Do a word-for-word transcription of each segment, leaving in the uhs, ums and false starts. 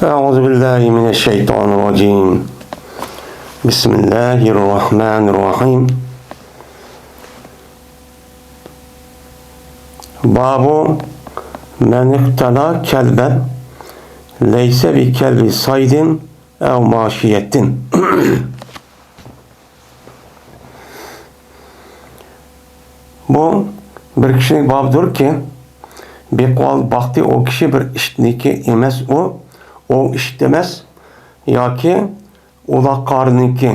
أعوذ بالله من الشيطان الرجيم. بسم الله الرحمن الرحيم. باب من اقتلى كلبا ليس بكلب صيد أو ماشية. بۇ بىر كىشىنىڭ بابىدۇركى، بېقىۋال باقتى ئۇ كىشى بىر ئىتنىكى ئەمەس ئۇ، ئوۋ ئىت ئەمەس ياكى ئۇلاقارنىڭكى،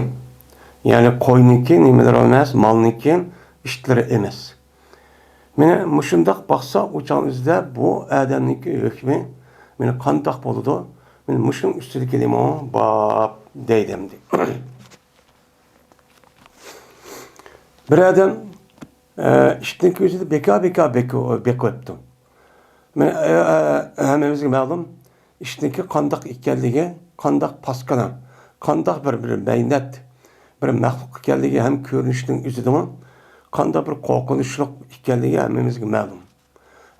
يەنى قوينىڭكى نېمىلىرى ئەمەس، مالنىڭكى ئىتلىرى ئەمەس. مانا مۇشۇنداق باقسا، ئۇ چاغنىڭ ئۆزىدە بۇ ئادەمنىڭكى ھۆكمى مانا قانداق بولىدۇ؟ مانا مۇشۇنىڭ ئۈستىدىكىنىمۇ باب دەيدۇ ئەمدى. بىر ئادەم، ئە، ئىتنىڭكى ئۆزىنى بىكار-بىكار بېقىۋېتىپتۇ. مانا، ئە، ئە، ھەممىمىزگە مەلۇم، ئىتنىڭكى قانداق ئىكەنلىكى، قانداق پاسكىنا، قانداق بىر، بىر مەينەت، بىر مەخلۇق ئىكەنلىكى ھەم كۆرۈنۈشىنىڭ ئۆزىدىمۇ قانداق بىر قورقۇنچلۇق ئىكەنلىكى ھەممىمىزگە مەلۇم.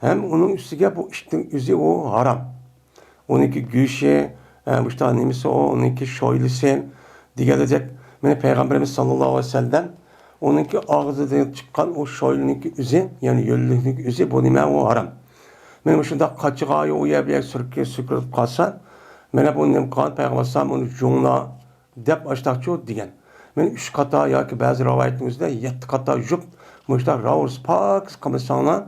ھەم ئۇنىڭ ئۈستىگە بۇ ئىتنىڭ ئۆزى ئۇ ھارام. ئۇنىڭكى گۆشى، ئە، مۇشۇنداق نېمىسى ئۇ، ئۇنىڭكى شويلىسى دېگەندەك، مانا پەيغەمبىرىمىز ساللاللاھۇ ئەلەيھى ۋەسەللەم ئۇنىڭكى ئاغزىدىن چىققان ئۇ شويلىنىڭكى ئۆزى، يەنى يۆللۈكنىڭكى ئۆزى، بۇ نېمە ئۇ ھارام. مانا مۇشۇنداق قاچىغايى ئۇ يەر بۇ يەرگە سۈركە-، سۈركىلىپ قالسا، مانا بۇ نېمە قىلغان پەيغەمبەر ئەلەيھىسسالام ئۇنى جۇڭلا دەپ ئاشتاقچۇ دېگەن. مانا ئۈچ قاتا ياكى بەزى رىۋايەتنىڭ ئۆزىدە يەتتە قاتا يۇپ، مۇشۇنداق راۋۇرۇس پاكىز قىلمىساڭلار،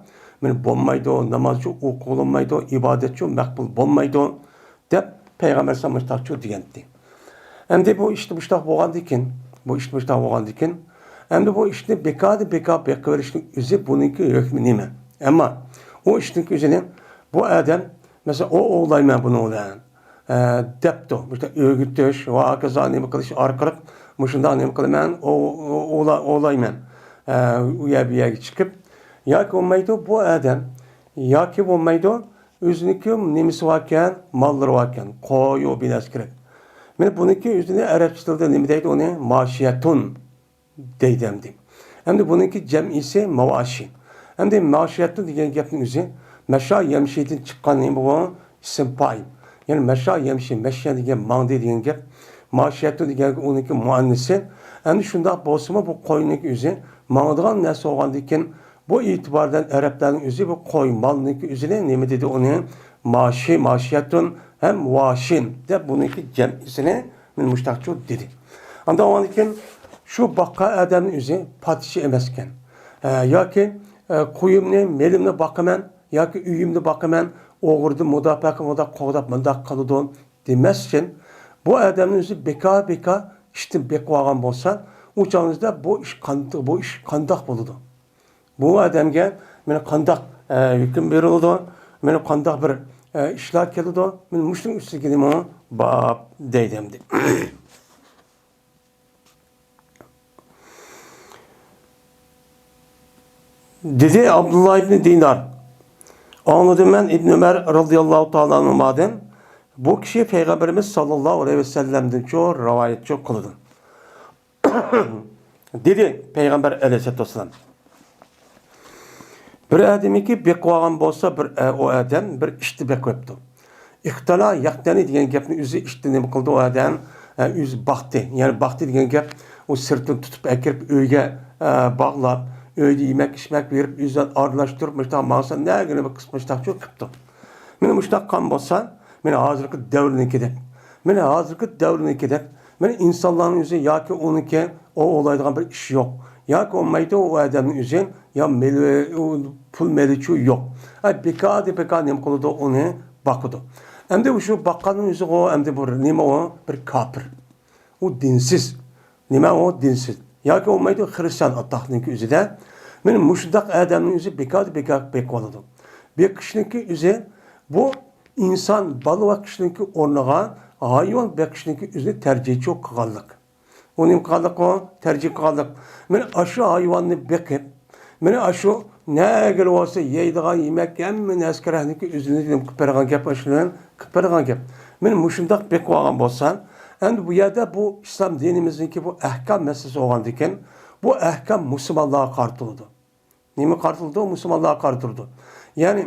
مانا بولمايدۇ، نامازچۇ ئوقۇلمايدۇ، ئىبادەتچۇ مەقبۇل بولمايدۇ، دەپ پەيغەمبەر ئەلەيھىسسالام مۇشتاقچۇ دېگەنتى. ئەمدى بۇ ئىشتا مۇشتاق بولغاندىكىن، بۇ ئىشتا مۇشتاق بولغاندىكىن، ئەمدى بۇ ئىشنى بىكاردىن بىكار بېقىۋېرىشنىڭ ئۆزى بۇنىڭكى ھۆكمى نېمە؟ ئەمما ئۇ ئىشنىڭكى ئۆزىنى بۇ ئادەم، مەسىلەن، ئوۋ ئوۋلايمەن بۇنىڭ بىلەن، ئە، دەپتۇ. مۇشۇنداق ئۆگىتىش ۋە ھاكازا نېمە قىلىش ئارقىلىق مۇشۇنداق نېمە قىلىمەن، ئوۋ-، ئوۋ-، ئوۋلا-، ئوۋلايمەن. ئە، ئۇ يەر بۇ يەرگە چىقىپ، ياكى بولمايدۇ بۇ ئادەم، ياكى بولمايدۇ ئۆزىنىڭكى نېمىسى باركەن، ماللىرى باركەن، قويۇ بىنەرسە كېرەك. مانا بۇنىڭكى ئۆزىنى ئەرەبچە تىلدا نېمە دەيدۇ ئۇنى؟ ماشىيەتۇن دەيدۇ ئەمدى. ئەمدى بۇنىڭكى جەمئىسى ماۋاشى. ئەمدى ماشىيەتۇن دېگەن گەپنىڭ ئۆزى مەشا يەمشىدىن چىققان نېمە بۇ؟ ئىسىم پائىل. يەنى مەشا يەمشى، مەشيە دېگەن ماڭدى دېگەن گەپ. ماشىيەتۇن دېگەن ئۇنىڭكى مۇئەننىسى. ئەمدى شۇنداق بولسىمۇ بۇ قوينىڭكى ئۆزى ماڭىدىغان نەرسە بولغاندىكىن، بۇ ئېتىبار بىلەن ئەرەبلەرنىڭ ئۆزى بۇ قوي مالنىڭكى ئۆزىنى نېمە دېدى ئۇنى؟ ماشى، ماشىيەتۇن ھەم ۋاشىن دەپ بۇنىڭكى جەمئىسىنى مانا مۇشتاقچۇ دېدى. ئاندىن ئاندىن كېيىن شۇ باققان ئادەمنىڭ ئۆزى پادىشى ئەمەسكەن. ئە، ياكى، ئە، قويۇمنى، مېلىمنى باقىمەن ياكى ئۆيۈمنى باقىمەن، ئوغرىدىن مۇداپىئە قىلىپ، مۇنداق قوغداپ، مۇنداق قىلىدۇ دېمەسكىن، بۇ ئادەمنىڭ ئۆزى بىكار، بىكار ئىشتىن بېقىۋالغان بولسا، ئۇ چاغىڭىزدا بۇ ئىش قانداق، بۇ ئىش قانداق بولىدۇ؟ بۇ ئادەمگە مانا قانداق، ئە، ھۆكۈم بېرىلىدۇ؟ مانا قانداق بىر، ئە، ئىشلار كېلىدۇ؟ مانا مۇشۇنىڭ ئۈستىگىمۇ باب دەيدۇ ئەمدى. دېدى ئابدۇللا ئىبنى دىنار، ئاڭلىدىم مەن ئىبنى ئۆمەر رازىياللاھۇ تائالا ئەنھۇمادىن، بۇ كىشى پەيغەمبىرىمىز ساللاللاھۇ ئەلەيھى ۋەسەللەمدىنچۇ رىۋايەتچۇ قىلىدۇ. دېدى پەيغەمبەر ئەلەيھىسسالاتۇ ۋەسسالام، بىر ئادەمكى بېقىۋالغان بولسا، بىر، ئە، ئۇ ئادەم بىر ئىتنى بېقىۋېپتۇ. ئىقتالا يەقتەنى دېگەن گەپنى ئۆزى ئىتنى نېمە قىلدى ئۇ ئادەم؟ ئە، ئۆزى باقتى. يەنى باقتى دېگەن گەپ، ئۇ سىرتىدىن تۇتۇپ ئەكىرىپ ئۆيگە، ئە، باغلاپ، ئۆيدە يېمەك ئىچمەك بېرىپ، ئۆزى بىلەن ئارىلاشتۇرۇپ، مۇشۇنداق ماڭسا نەگىنى بىر قىسىم مۇشۇنداقچۇ قىپتۇ. مانا مۇشۇنداق قىلغان بولسا، مانا ھازىرقى دەۋرنىڭكىدەك. مانا ھازىرقى دەۋرنىڭكىدەك. مانا ئىنسانلارنىڭ ئۆزى ياكى ئۇنىڭكى ئوۋ ئوۋلايدىغان بىر ئىشى يوق. ياكى بولمايدۇ ئۇ ئادەمنىڭ ئۆزى يا مېلى، ئۇ پۇل مېلىچۇ يوق. ئە، بىكاردىن بىكار نېمە قىلىدۇ، ئۇنى باقىدۇ. ئەمدى شۇ باققاننىڭ ئۆزى ئۇ، ئەمدى بۇ نېمە ئۇ؟ بىر كاپىر. ئۇ دىنسىز. نېمە ئۇ دىنسىز؟ ياكى بولمايدۇ خىرىستىيان ئاتاقنىڭكى ئۆزىدە. مانا مۇشۇنداق ئادەمنىڭ ئۆزى بىكاردىن بىكار بېقىۋالىدۇ. بېقىشنىڭكى ئۆزى بۇ ئىنسان بالا ۋاقىتنىڭكى ئورنىغا ھايۋان بېقىشنىڭكى ئۆزىنى تەرجىھچۇ قىلغانلىق. ئۇ نېمە قىلغانلىق ئۇ؟ تەرجىھ قىلغانلىق. مانا ئاشۇ ھايۋاننى بېقىپ، مانا ئاشۇ نەگىلا بولسا يەيدىغان يېمەك، ھەممە نەرسە كېرەكلىكنى ئۆزىنى نېمە قىلىپ بېرىدىغان گەپ، ئاشۇنى قىلىپ بېرىدىغان گەپ. مانا مۇشۇنداق بېقىۋالغان بولسا، ئەمدى بۇ يەردە بۇ ئىسلام دىنىمىزنىڭكى بۇ ئەھكام مەسىلىسى بولغاندىكىن، بۇ ئەھكام مۇسۇلمانلارغا قارىتىلىدۇ. نېمە قارىتىلىدۇ؟ مۇسۇلمانلارغا قارىتىلىدۇ. يەنى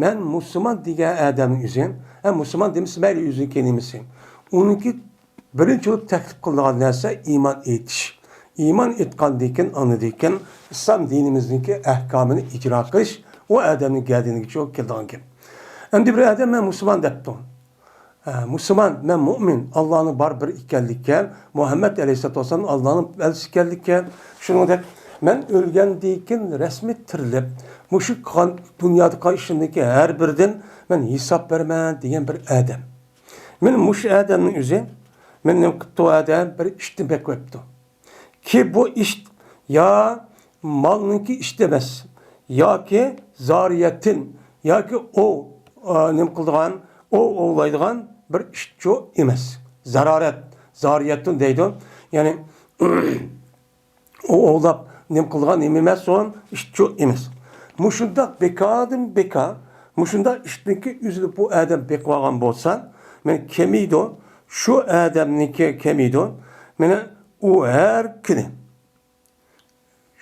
مەن مۇسۇلمان دېگەن ئادەمنىڭ ئۆزى، ھە، مۇسۇلمان دېمىسە مەيلى ئۆزىنىڭ كەلىمىسى. ئۇنىڭكى بىرىنچى بولۇپ تەكلىپ قىلىدىغان نەرسە ئىمان ئېيتىش. ئىمان ئېيتقاندىن كېيىن، ئاندىن كېيىن ئىسلام دىنىمىزنىڭكى ئەھكامىنى ئىجرا قىلىش، ئۇ ئادەمنىڭ گەدىنىگە چۈشۈپ كېلىدىغان گەپ. ئەمدى بىر ئادەم مەن مۇسۇلمان دەپتۇ. ھە، مۇسۇلمان، مەن مۇئمىن، ئاللانىڭ بار بىر ئىكەنلىكى، مۇھەممەد ئەلەيھىسسالاتۇ ۋەسسالام ئاللانىڭ ئەلچىسى ئىكەنلىكى، شۇنىڭدەك مەن ئۆلگەندىن كېيىن رەسمىي تىرىلىپ، مۇشۇ قىلغان، دۇنيادا قىلغان ئىشىمدىكى ھەر بىرىدىن مەن ھېساب بېرىمەن دېگەن بىر ئادەم. مانا مۇشۇ ئادەمنىڭ ئۆزى، مانا نېمە قىپتۇ ئادەم، بىر ئىشتىن بەك قويۇپتۇ. كى بۇ ئىش يا مالنىڭكى ئىشى ئەمەس، ياكى زارىيەتىن، ياكى ئوۋ، ئا، نېمە قىلىدىغان، ئوۋ ئوۋلايدىغان بىر ئىشچۇ ئەمەس. زارارەت، زارىيەتۇن دەيدۇ. يەنى ئوۋ ئوۋلاپ نېمە قىلىدىغان نېمە ئەمەس، ئۇ ئىشچۇ ئەمەس. مۇشۇنداق بىكاردىن بىكار، مۇشۇنداق ئىشنىڭكى ئۆزىنى بۇ ئادەم بېقىۋالغان بولسا، مانا كېمىيدۇ، شۇ ئادەمنىڭكى كېمىيدۇ. مانا ئۇ ھەر كۈنى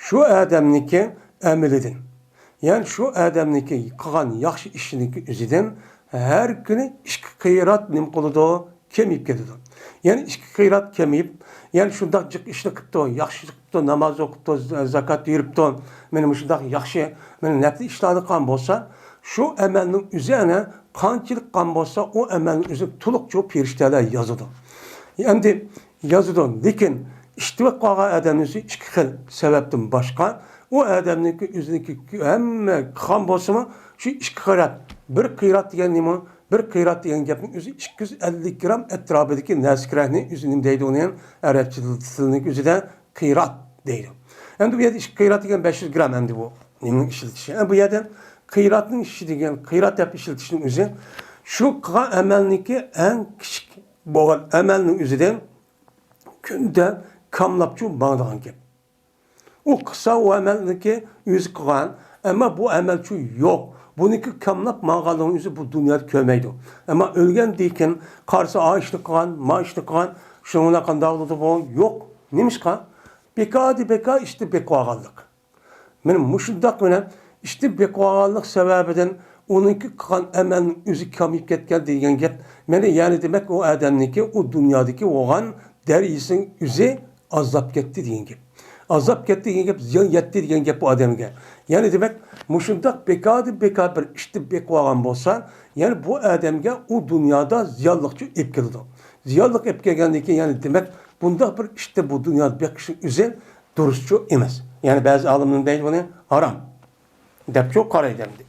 شۇ ئادەمنىڭكى ئەمىلىدىن، يەنى شۇ ئادەمنىڭكى قىلغان ياخشى ئىشىنىڭكى ئۆزىدىن ھەر كۈنى ئىككى قىرات نېمە قىلىدۇ؟ كېمىيىپ كېتىدۇ. يەنى ئىككى قىرات كېمىيىپ، يەنى شۇنداق جىق ئىشنى قىپتۇ، ياخشى قىپتۇ، ناماز ئوقۇپتۇ، ز-، زاكات بېرىپتۇ، مانا مۇشۇنداق ياخشى، مانا نەپلى ئىشلارنى قىلغان بولسا، شۇ ئەمەلنىڭ ئۆزى ئەنە قانچىلىك قىلغان بولسا، ئۇ ئەمەلنىڭ ئۆزىنى تولۇقچە پەرىشتىلەر يازىدۇ. ئەمدى يازىدۇ. لېكىن ئىشتىن بېقىۋالغان ئادەمنىڭ ئۆزى ئىككى خىل سەۋەبتىن باشقا، ئۇ ئادەمنىڭكى ئۆزىنىڭكى ھەممە قىلغان بولسىمۇ، شۇ ئىككى قىرات، بىر قىرات دېگەن نېمە؟ بىر قىرات دېگەن گەپنىڭ ئۆزى ئىككى يۈز ئەللىك گرام ئەتراپىدىكى نەسكىرەكنى ئۆزى نېمە دەيدۇ ئۇنى؟ ئەرەبچە تىلنىڭ ئۆزىدە قىرات دەيدۇ. ئەمدى بۇ يەردە ئىككى قىرات دېگەن بەش يۈز گرام ئەمدى بۇ نېمىنىڭ ئىشلىتىشى. ئە، بۇ يەردە قىراتنىڭ ئىشى دېگەن، قىرات دەپ ئىشلىتىشنىڭ ئۆزى شۇ قىلغان ئەمەلنىڭكى ئەڭ كىچىك بولغان ئەمەلنىڭ ئۆزىدىن كۈندە كاملاپچۇ ماڭىدىغان گەپ. ئۇ قىلسا ئۇ ئەمەلنىكى ئۆزى قىلغان، ئەمما بۇ ئەمەلچۇ يوق. بۇنىڭكى كاملاپ ماڭغانلىقىنى ئۆزى بۇ دۇنيادا كۆرمەيدۇ. ئەمما ئۆلگەندىن كېيىن قارىسا، ئا ئىشنى قىلغان، ما ئىشنى قىلغان، شۇنىڭ بىلەن قانداق بولىدۇ بۇ؟ يوق. نېمىشقا؟ بىكاردىن بىكار ئىشنى بېقىۋالغانلىق. مانا مۇشۇنداق بىلەن ئىشتىن بېقىۋالغانلىق سەۋەبىدىن ئۇنىڭكى قىلغان ئەمەلنىڭ ئۆزى كېمىيىپ كەتكەن دېگەن گەپ. مانا يەنى دېمەك، ئۇ ئادەمنىڭكى ئۇ دۇنيادىكى بولغان دەرىجىسىنىڭ ئۆزى ئازلاپ كەتتى دېگەن گەپ. ئازلاپ كەتتى دېگەن گەپ، زىيان يەتتى دېگەن گەپ بۇ ئادەمگە. يەنى دېمەك، مۇشۇنداق بىكاردىن بىكار بىر ئىشتىن بېقىۋالغان بولسا، يەنى بۇ ئادەمگە ئۇ دۇنيادا زىيانلىقچۇ ئېلىپ كېلىدۇ. زىيانلىق ئېلىپ كەلگەندىن كېيىن، يەنى دېمەك، بۇنداق بىر ئىشتىن بۇ دۇنيادا بېقىشنىڭ ئۆزى دۇرۇسچۇ ئەمەس. يەنى بەزى ئالىملار دەيدۇ بۇنى ھارام دەپچۇ قارايدۇ ئەمدى.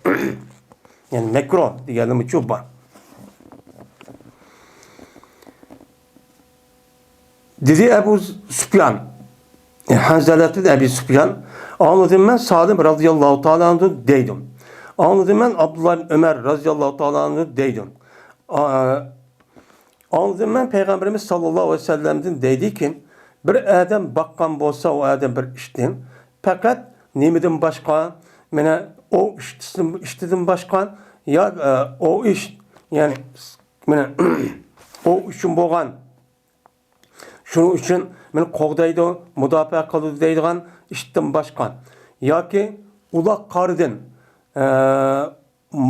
يەنى مەكرۇھ دېگەنلىرىمۇچۇ بار. دېدى ئەبۇ سۇپيان، ھەنزەلەتۇن ئەبى سۇپيان، ئاڭلىدىم مەن سالىم رازىياللاھۇ تائالا ئەنھۇ دەيدۇ. ئاڭلىدىم مەن ئابدۇللا ئىبن ئۆمەر رازىياللاھۇ تائالا ئەنھۇ دەيدۇ. ئا-، ئاڭلىدىم مەن پەيغەمبىرىمىز ساللاللاھۇ ئەلەيھى ۋەسەللەمدىن دەيدىكى، بىر ئادەم باققان بولسا ئۇ ئادەم بىر ئىشتىن، پەقەت نېمىدىن باشقا، مانا ئوۋ ئىشتىسىدىن، ئىشتىدىن باشقا، يا، ئە، ئوۋ ئىش، يەنى مانا ئوۋ ئۈچۈن بولغان، شۇنىڭ ئۈچۈن مېنى قوغدايدۇ، مۇداپىئە قىلىدۇ دەيدىغان ئىشتىن باشقا ياكى ئۇلاق قارىدىن، ئە،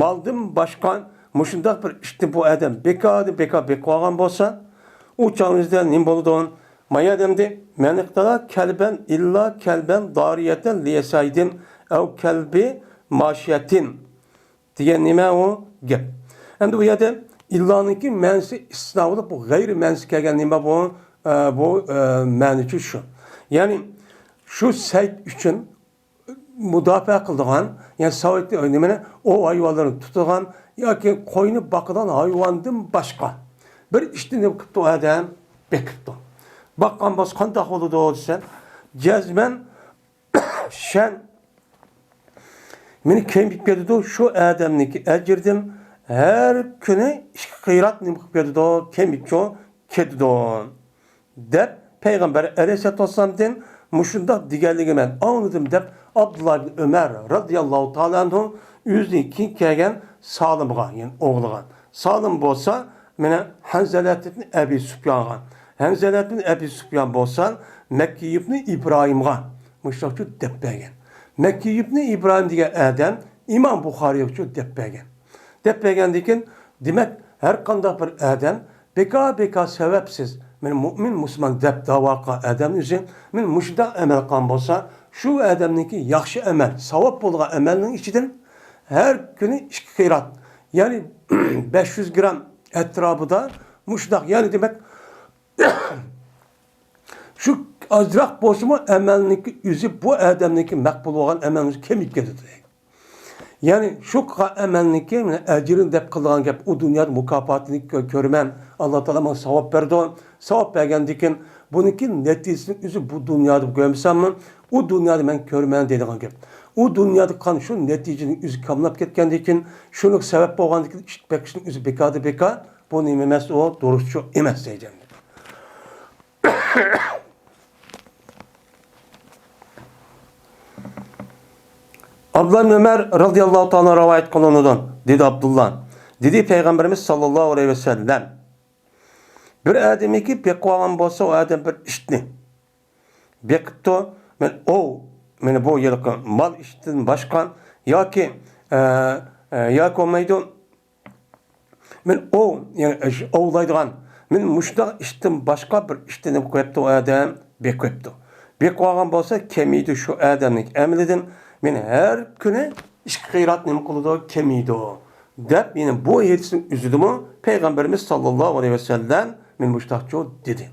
مالدىن باشقا مۇشۇنداق بىر ئىشنى بۇ ئادەم بىكاردىن بىكار بېقىۋالغان بولسا، ئۇ چاغىمىزدا نېمە بولىدۇ؟ مايا دەمدى، مەن ئىقتىدا كەلبەن ئىللا كەلبەن دارىيەتەن لىيەسەيدىن ئەۋ كەلبى ماشىيەتىن. دېگەن نېمە ئۇ گەپ؟ ئەمدى بۇ يەردە ئىللانىڭكى مەنىسى ئىستىسنا بولۇپ، بۇ غەيرىي مەنىسى كەلگەن نېمە بۇ؟ ئە، بۇ، ئە، مەنىچۇ شۇ. يەنى شۇ سەيد ئۈچۈن مۇداپىئە قىلىدىغان، يەنى ساۋايتنى، نېمىنى، ئوۋ ھايۋانلىرىنى تۇتىدىغان ياكى قوينى باقىدىغان ھايۋاندىن باشقا بىر ئىشنى نېمە قىپتۇ ئادەم؟ بېقىپتۇ. باققان بولسا قانداق بولىدۇ دېسە، جەزمەن شەن مېنى كېمىيىپ كېتىدۇ، شۇ ئادەمنىڭكى ئەجرىدىن ھەر كۈنى ئىككى قىرات نېمە قىلىپ كېتىدۇ؟ كېمىيىپچۇ كېتىدۇ، دەپ پەيغەمبەر ئەلەيھىسسالاتۇ ۋەسسالامدىن مۇشۇنداق دېگەنلىكىنى مەن ئاڭلىدىم، دەپ ئابدۇللا ئىبن ئۆمەر رازىياللاھۇ تائالا ئەنھۇ ئۆزىنىڭ كېيىن كەلگەن سالىمغا، يەنى ئوغلىغا، سالىم بولسا مانا ھەنزەلەت ئىبن ئەبى سۇپيانغا، ھەنزەلەت ئىبن ئەبى سۇپيان بولسا مەككى ئىبن ئىبراھىمغا مۇشۇنداقچۇ دەپ بەرگەن. مەككى ئىبن ئىبراھىم دېگەن ئادەم ئىمام بۇخارىيغىچۇ دەپ بەرگەن. دەپ بەرگەندىن كېيىن، دېمەك، ھەر قانداق بىر ئادەم بىكار-بىكار سەۋەبسىز، مەن مۆمىن، مۇسۇلمان دەپ داۋا قىلغان ئادەمنىڭ ئۆزى، مەن مۇشۇنداق ئەمەل قىلغان بولسا، شۇ ئادەمنىڭكى ياخشى ئەمەل، ساۋاب بولغان ئەمەلنىڭ ئىچىدىن ھەر كۈنى ئىككى قىرات، يەنى بەش يۈز گرام ئەتراپىدا مۇشۇنداق، يەنى دېمەك، شۇ ئازراق بولسىمۇ ئەمەلنىڭكى ئۆزى، بۇ ئادەمنىڭكى مەقبۇل بولغان ئەمەلنىڭ ئۆزى كېمىيىپ كېتىدۇ. يەنى شۇ قىلغان ئەمەلنىڭكى مانا ئەجرىنى دەپ قىلغان گەپ، ئۇ دۇنيادا مۇكاپاتىنى كۆ-، كۆرىمەن، ئاللا تائالا ماڭا ساۋاب بەردى. ساۋاب بەرگەندىن كېيىن بۇنىڭكى نەتىجىسىنى ئۆزى بۇ دۇنيادا كۆرمىسەممۇ، ئۇ دۇنيادا مەن كۆرىمەن دەيدىغان گەپ. ئۇ دۇنيادا قىلغان شۇ نەتىجىنىڭ ئۆزى كامىلاپ كەتكەندىن كېيىن، شۇنىڭغا سەۋەب بولغاندىن كېيىن ئىشقا بېقىشنىڭ ئۆزى بىكاردىن بىكار، بۇ نېمە ئەمەس، ئۇ دۇرۇسچۇ ئەمەس دەيدۇ. ئابدۇللا ئىبن ئۆمەر رەزىياللاھۇ تائالا رىۋايەت قىلىنىدۇ، دېدى ئابدۇللا. دېدى پەيغەمبىرىمىز ساللاللاھۇ ئەلەيھى ۋەسەللەم، بىر ئادەمكى بېقىۋالغان بولسا، ئۇ ئادەم بىر ئىتنى بېقىپتۇ. مەن ئوۋ، مانا بۇ ھېلىقى مال ئىتىدىن باشقا ياكى، ئە، ئە، ياكى بولمايدۇ، مەن ئوۋ، يەنى ئوۋلايدىغان، مەن مۇشۇنداق ئىتتىن باشقا بىر ئىتنى نېمە قىلىپتۇ ئۇ ئادەم؟ بېقىپتۇ. بېقىۋالغان بولسا، كېمىيدۇ شۇ ئادەمنىڭ ئەمىلىدىن، مەن ھەر كۈنى ئىككى قىرات نېمە قىلىدۇ؟ كېمىيدۇ، دەپ، يەنى بۇ ھەدىسنىڭ ئۆزىدىمۇ پەيغەمبىرىمىز ساللاللاھۇ ئەلەيھى ۋەسەللەم مەن مۇشۇنداقچۇ دېدى.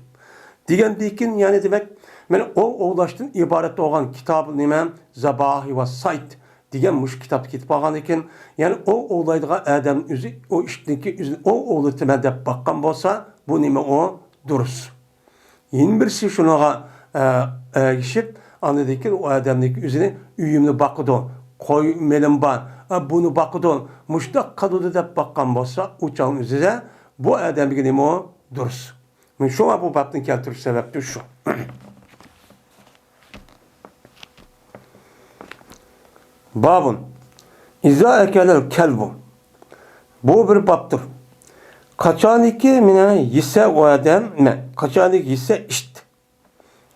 دېگەندىن كېيىن، يەنى دېمەك، مەن ئوۋ ئوۋلاشتىن ئىبارەت بولغان كىتابى نېمە؟ زەباھى ۋە سايد دېگەن مۇشۇ كىتابتا كېتىپ قالغاندىكىن، يەنى ئوۋ ئوۋلايدىغان ئادەم ئۆزى ئۇ ئىتنىڭكى ئۆزىنى ئوۋ ئوۋلىتىمەن دەپ باققان بولسا، بۇ نېمە ئۇ؟ دۇرۇس. يەنە بىرسى شۇنىڭغا، ئە، ئەگىشىپ، ئاندىن كېيىن ئۇ ئادەمنىڭكى ئۆزىنى ئۆيۈمنى باقىدۇ، قوي مېلىم بار، ئە، بۇنى باقىدۇ، مۇشۇنداق قىلىدۇ دەپ باققان بولسا، ئۇ چاغنىڭ ئۆزىدە بۇ ئادەمگە نېمە ئۇ؟ دۇرۇس. مەن شۇڭا بۇ بابنى كەلتۈرۈش سەۋەبتۇر شۇ. بابۇن. ئىزا ئەكەلەل كەلبۇ. بۇ بىر بابتۇر. قاچانكى مېنى يېسە ئۇ ئادەم، مە-، قاچانكى يېسە ئىت.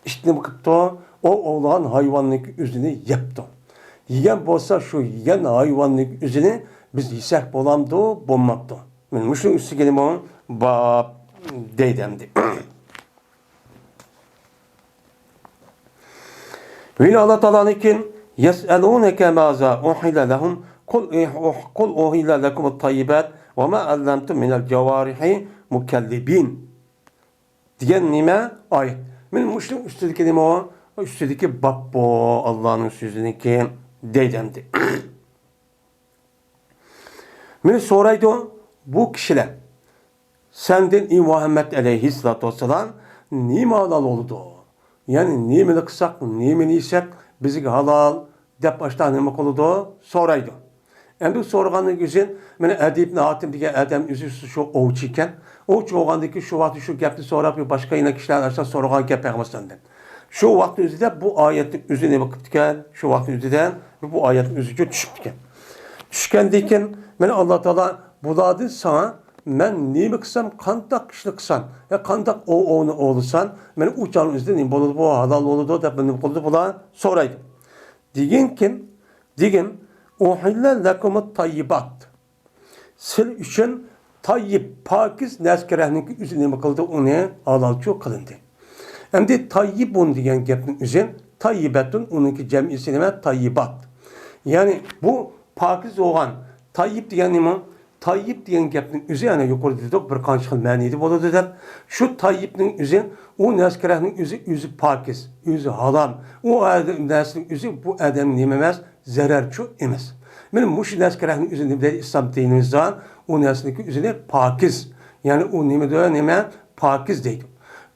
ئىت نېمە قىپتۇ؟ ئوۋ ئوۋلىغان ھايۋاننىڭكى ئۆزىنى يەپتۇ. يېگەن بولسا، شۇ يېگەن ھايۋاننىڭكى ئۆزىنى بىز يېسەك بولامدۇ، بولمامدۇ؟ مەن مۇشۇنىڭ ئۈستىگە نېمە باب دەيدۇ ئەمدى. ۋىنى ئاللا تائالانىڭكى، يەسئەلۇنەكە مازا ئۇھىللە لەھۇم، قۇل ئىھ-، ئۇھ-، قۇل ئۇھىللە لەكۇمۇت تەييىبات ۋە ما ئەللەمتۇم مىنەل جەۋارىھى مۇكەللىبىن، دېگەن نېمە؟ ئايەت. مەن مۇشۇنىڭ ئۈستىدىكى نېمە ئۇ؟ ئۈستىدىكى باب بۇ، ئاللانىڭ سۆزىنىڭكى، دەيدۇ ئەمدى. مېنى سورايدۇ بۇ كىشىلەر، سەندىن، ئى مۇھەممەد ئەلەيھىسسالاتۇ ۋەسسالام، نېمە ھالال بولىدۇ؟ يەنى نېمىنى قىلساق، نېمىنى يېسەك، بىزگە ھالال دەپ ئاشتا نېمە قىلىدۇ؟ سورايدۇ. ئەمدى سورىغاندىن كېيىن، مانا ئەدى ئىبن ھاتىم دېگەن ئادەم ئۆزى شۇ ئوۋچى ئىكەن. ئوۋچى بولغاندىن كېيىن شۇ ۋاقىتتا شۇ گەپنى سوراپ، باشقا يەنە كىشىلەر ئاشۇنداق سورىغان گەپ پەيغەمبەر ئەلەيھىسسالامدىن. شۇ ۋاقىتنىڭ ئۆزىدە بۇ ئايەتنىڭ ئۆزى نېمە قىپتىكەن؟ شۇ ۋاقىتنىڭ ئۆزىدە بۇ ئايەتنىڭ ئۆزىگە چۈشۈپتىكەن. چۈشكەندىن كېيىن، مانا ئاللا تائالا بۇلاردىن ساڭا مەن نېمە قىلسام، قانداق ئىشنى قىلسام، يا قانداق ئوۋ-، ئوۋنى ئوۋلىسام، مانا ئۇ چاغنىڭ ئۆزىدە نېمە بولىدۇ، بۇ ھالال بولىدۇ دەپ نېمە قىلىدۇ، بۇلار سورايدۇ. دېگىنكىن، دېگىن، ئۇھىللە لەكۇمۇت تەييىبات. سىلەر ئۈچۈن تەييىب، پاكىز نەرسە-كېرەكنىڭكى ئۆزى نېمە قىلدى، ئۇنى ھالالچۇ قىلىندى. ئەمدى تەييىبۇن دېگەن گەپنىڭ ئۆزى، تەييىبەتۇن، ئۇنىڭكى جەمئىسى نېمە؟ تەييىبات. يەنى بۇ پاكىز بولغان، تەييىب دېگەن نېمە؟ تەييىب دېگەن گەپنىڭ ئۆزى، يەنە يۇقىرىدا دېدۇق، بىر قانچە خىل مەنىدە بولىدۇ دەپ. شۇ تەييىبنىڭ ئۆزى، ئۇ نەرسە-كېرەكنىڭ ئۆزى، ئۆزى پاكىز، ئۆزى ھالال. ئۇ نەرسىنىڭ ئۆزى بۇ ئادەمگە نېمە ئەمەس؟ زەرەرچۇ ئەمەس. مانا مۇشۇ نەرسە-كېرەكنىڭ ئۆزى نېمە دەيدۇ؟ ئىسلام دىنىمىزدا ئۇ نەرسىنىڭكى ئۆزىنى پاكىز. يەنى ئۇ نېمە دەيدۇ؟ نېمە؟ پاكىز دەيدۇ.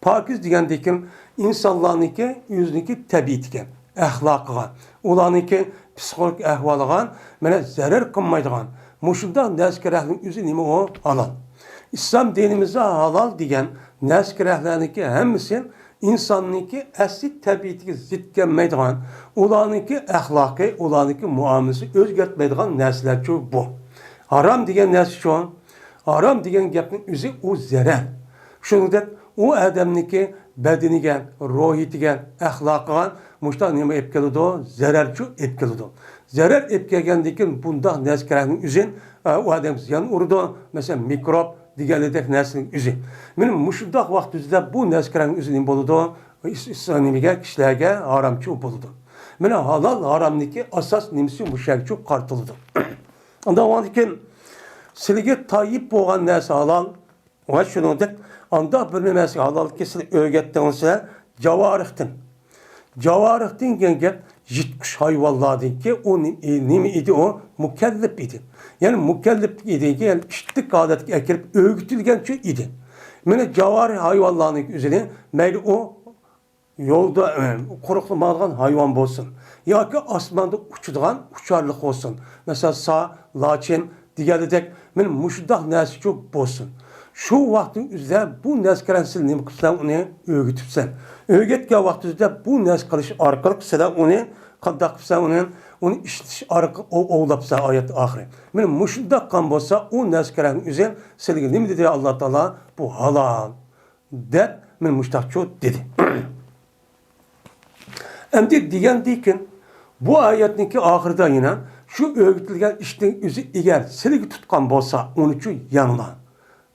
پاكىز دېگەندىكىن ئىنسانلارنىڭكى ئۆزىنىڭكى تەبىئىتىگە، ئەخلاقىغا، ئۇلارنىڭكى پسىخولوگىك ئەھۋالىغا مانا زەرەر قىلمايدىغان، مۇشۇنداق نەرسە-كېرەكنىڭ ئۆزى نېمە ئۇ؟ ھالال. ئىسلام دىنىمىزدا ھالال دېگەن نەرسە-كېرەكلەرنىڭكى ھەممىسى ئىنساننىڭكى ئەسلى تەبىئىتىگە زىت كەلمەيدىغان، ئۇلارنىڭكى ئەخلاقى، ئۇلارنىڭكى مۇئامىلىسى ئۆزگەرتمەيدىغان نەرسىلەرچۇ بۇ. ھارام دېگەن نەرسىچۇ؟ ھارام دېگەن گەپنىڭ ئۆزى ئۇ زەرەر. شۇنىڭدەك ئۇ ئادەمنىڭكى بەدىنىگە، روھىيىتىگە، ئەخلاقىغا مۇشۇنداق نېمە ئېلىپ كېلىدۇ؟ زەرەرچۇ ئېلىپ كېلىدۇ. زەرەر ئېلىپ كەلگەندىن كېيىن بۇنداق نەرسە-كەرەڭنىڭ ئۆزى، ئە، ئۇ ئادەمگە زىيان ئۇرىدۇ. مەسىلەن، مىكروب دېگەنلىدەك نەرسىنىڭ ئۆزى. مانا مۇشۇنداق ۋاقىت ئۆزىدە بۇ نەرسە-كەرەڭنىڭ ئۆزى نېمە بولىدۇ؟ ئىس-، ئىس-، نېمىگە، كىشىلەرگە ھارامچۇ بولىدۇ. مانا ھالال-ھارامنىڭكى ئاساس نېمىسى مۇشۇ يەرگىچۇ قارىتىلىدۇ. ئاندىن كېيىن سىلىگە تايىپ بولغان نەرسە ھالال، ۋە شۇنىڭدەك ئانداق بىر نېمىسى ھالالكى سىلى ئۆگەتتىڭىز جاۋارىختىن. جاۋارىختىن دېگەن گەپ يىرتقۇچ ھايۋانلاردىنكى ئۇ نېمە ئىدى؟ ئۇ مۇكەللىپ ئىدى. يەنى مۇكەللىپ ئىدىكى، يەنى ئىتتىك ھالەتكە ئەكىرىپ ئۆگىتىلگەنچۇ ئىدى. مانا جاۋارىھ ھايۋانلارنىڭ ئۆزىنى مەيلى ئۇ يولدا، ئە، قۇرۇقلا ماڭىدىغان ھايۋان بولسۇن ياكى ئاسماندا ئۇچىدىغان ئۇچارلىق بولسۇن، مەسىلەن، سا، لاچىن دېگەنلىدەك، مانا مۇشۇنداق نەرسىچۇ بولسۇن. شۇ ۋاقىتنىڭ ئۆزىدە بۇ نەرسە-كەرەڭ سىلى نېمە قىلىپسەن، ئۇنى ئۆگىتىپسەن. ئۆگەتكەن ۋاقتىڭىزدا بۇ نەرسە قىلىش ئارقىلىق سىلەر ئۇنى قانداق قىلىپسەن، ئۇنى، ئۇنى ئىشلىتىش ئارقىلىق ئوۋ-، ئوۋلاپسەن ئايەت ئاخىرى. مانا مۇشۇنداق قىلغان بولسا، ئۇ نەرسە-كەرەڭنىڭ ئۆزى سىلىگە نېمە دېدى ئاللا تائالا؟ بۇ ھالال. دەپ، مانا مۇشتاقچۇ دېدى. ئەمدى دېگەندىكىن، بۇ ئايەتنىڭكى ئاخىرىدا يەنە شۇ ئۆگىتىلگەن ئىشنىڭ ئۆزى ئەگەر سىلىگە تۇتقان بولسا، ئۇنىچۇ يەڭلا.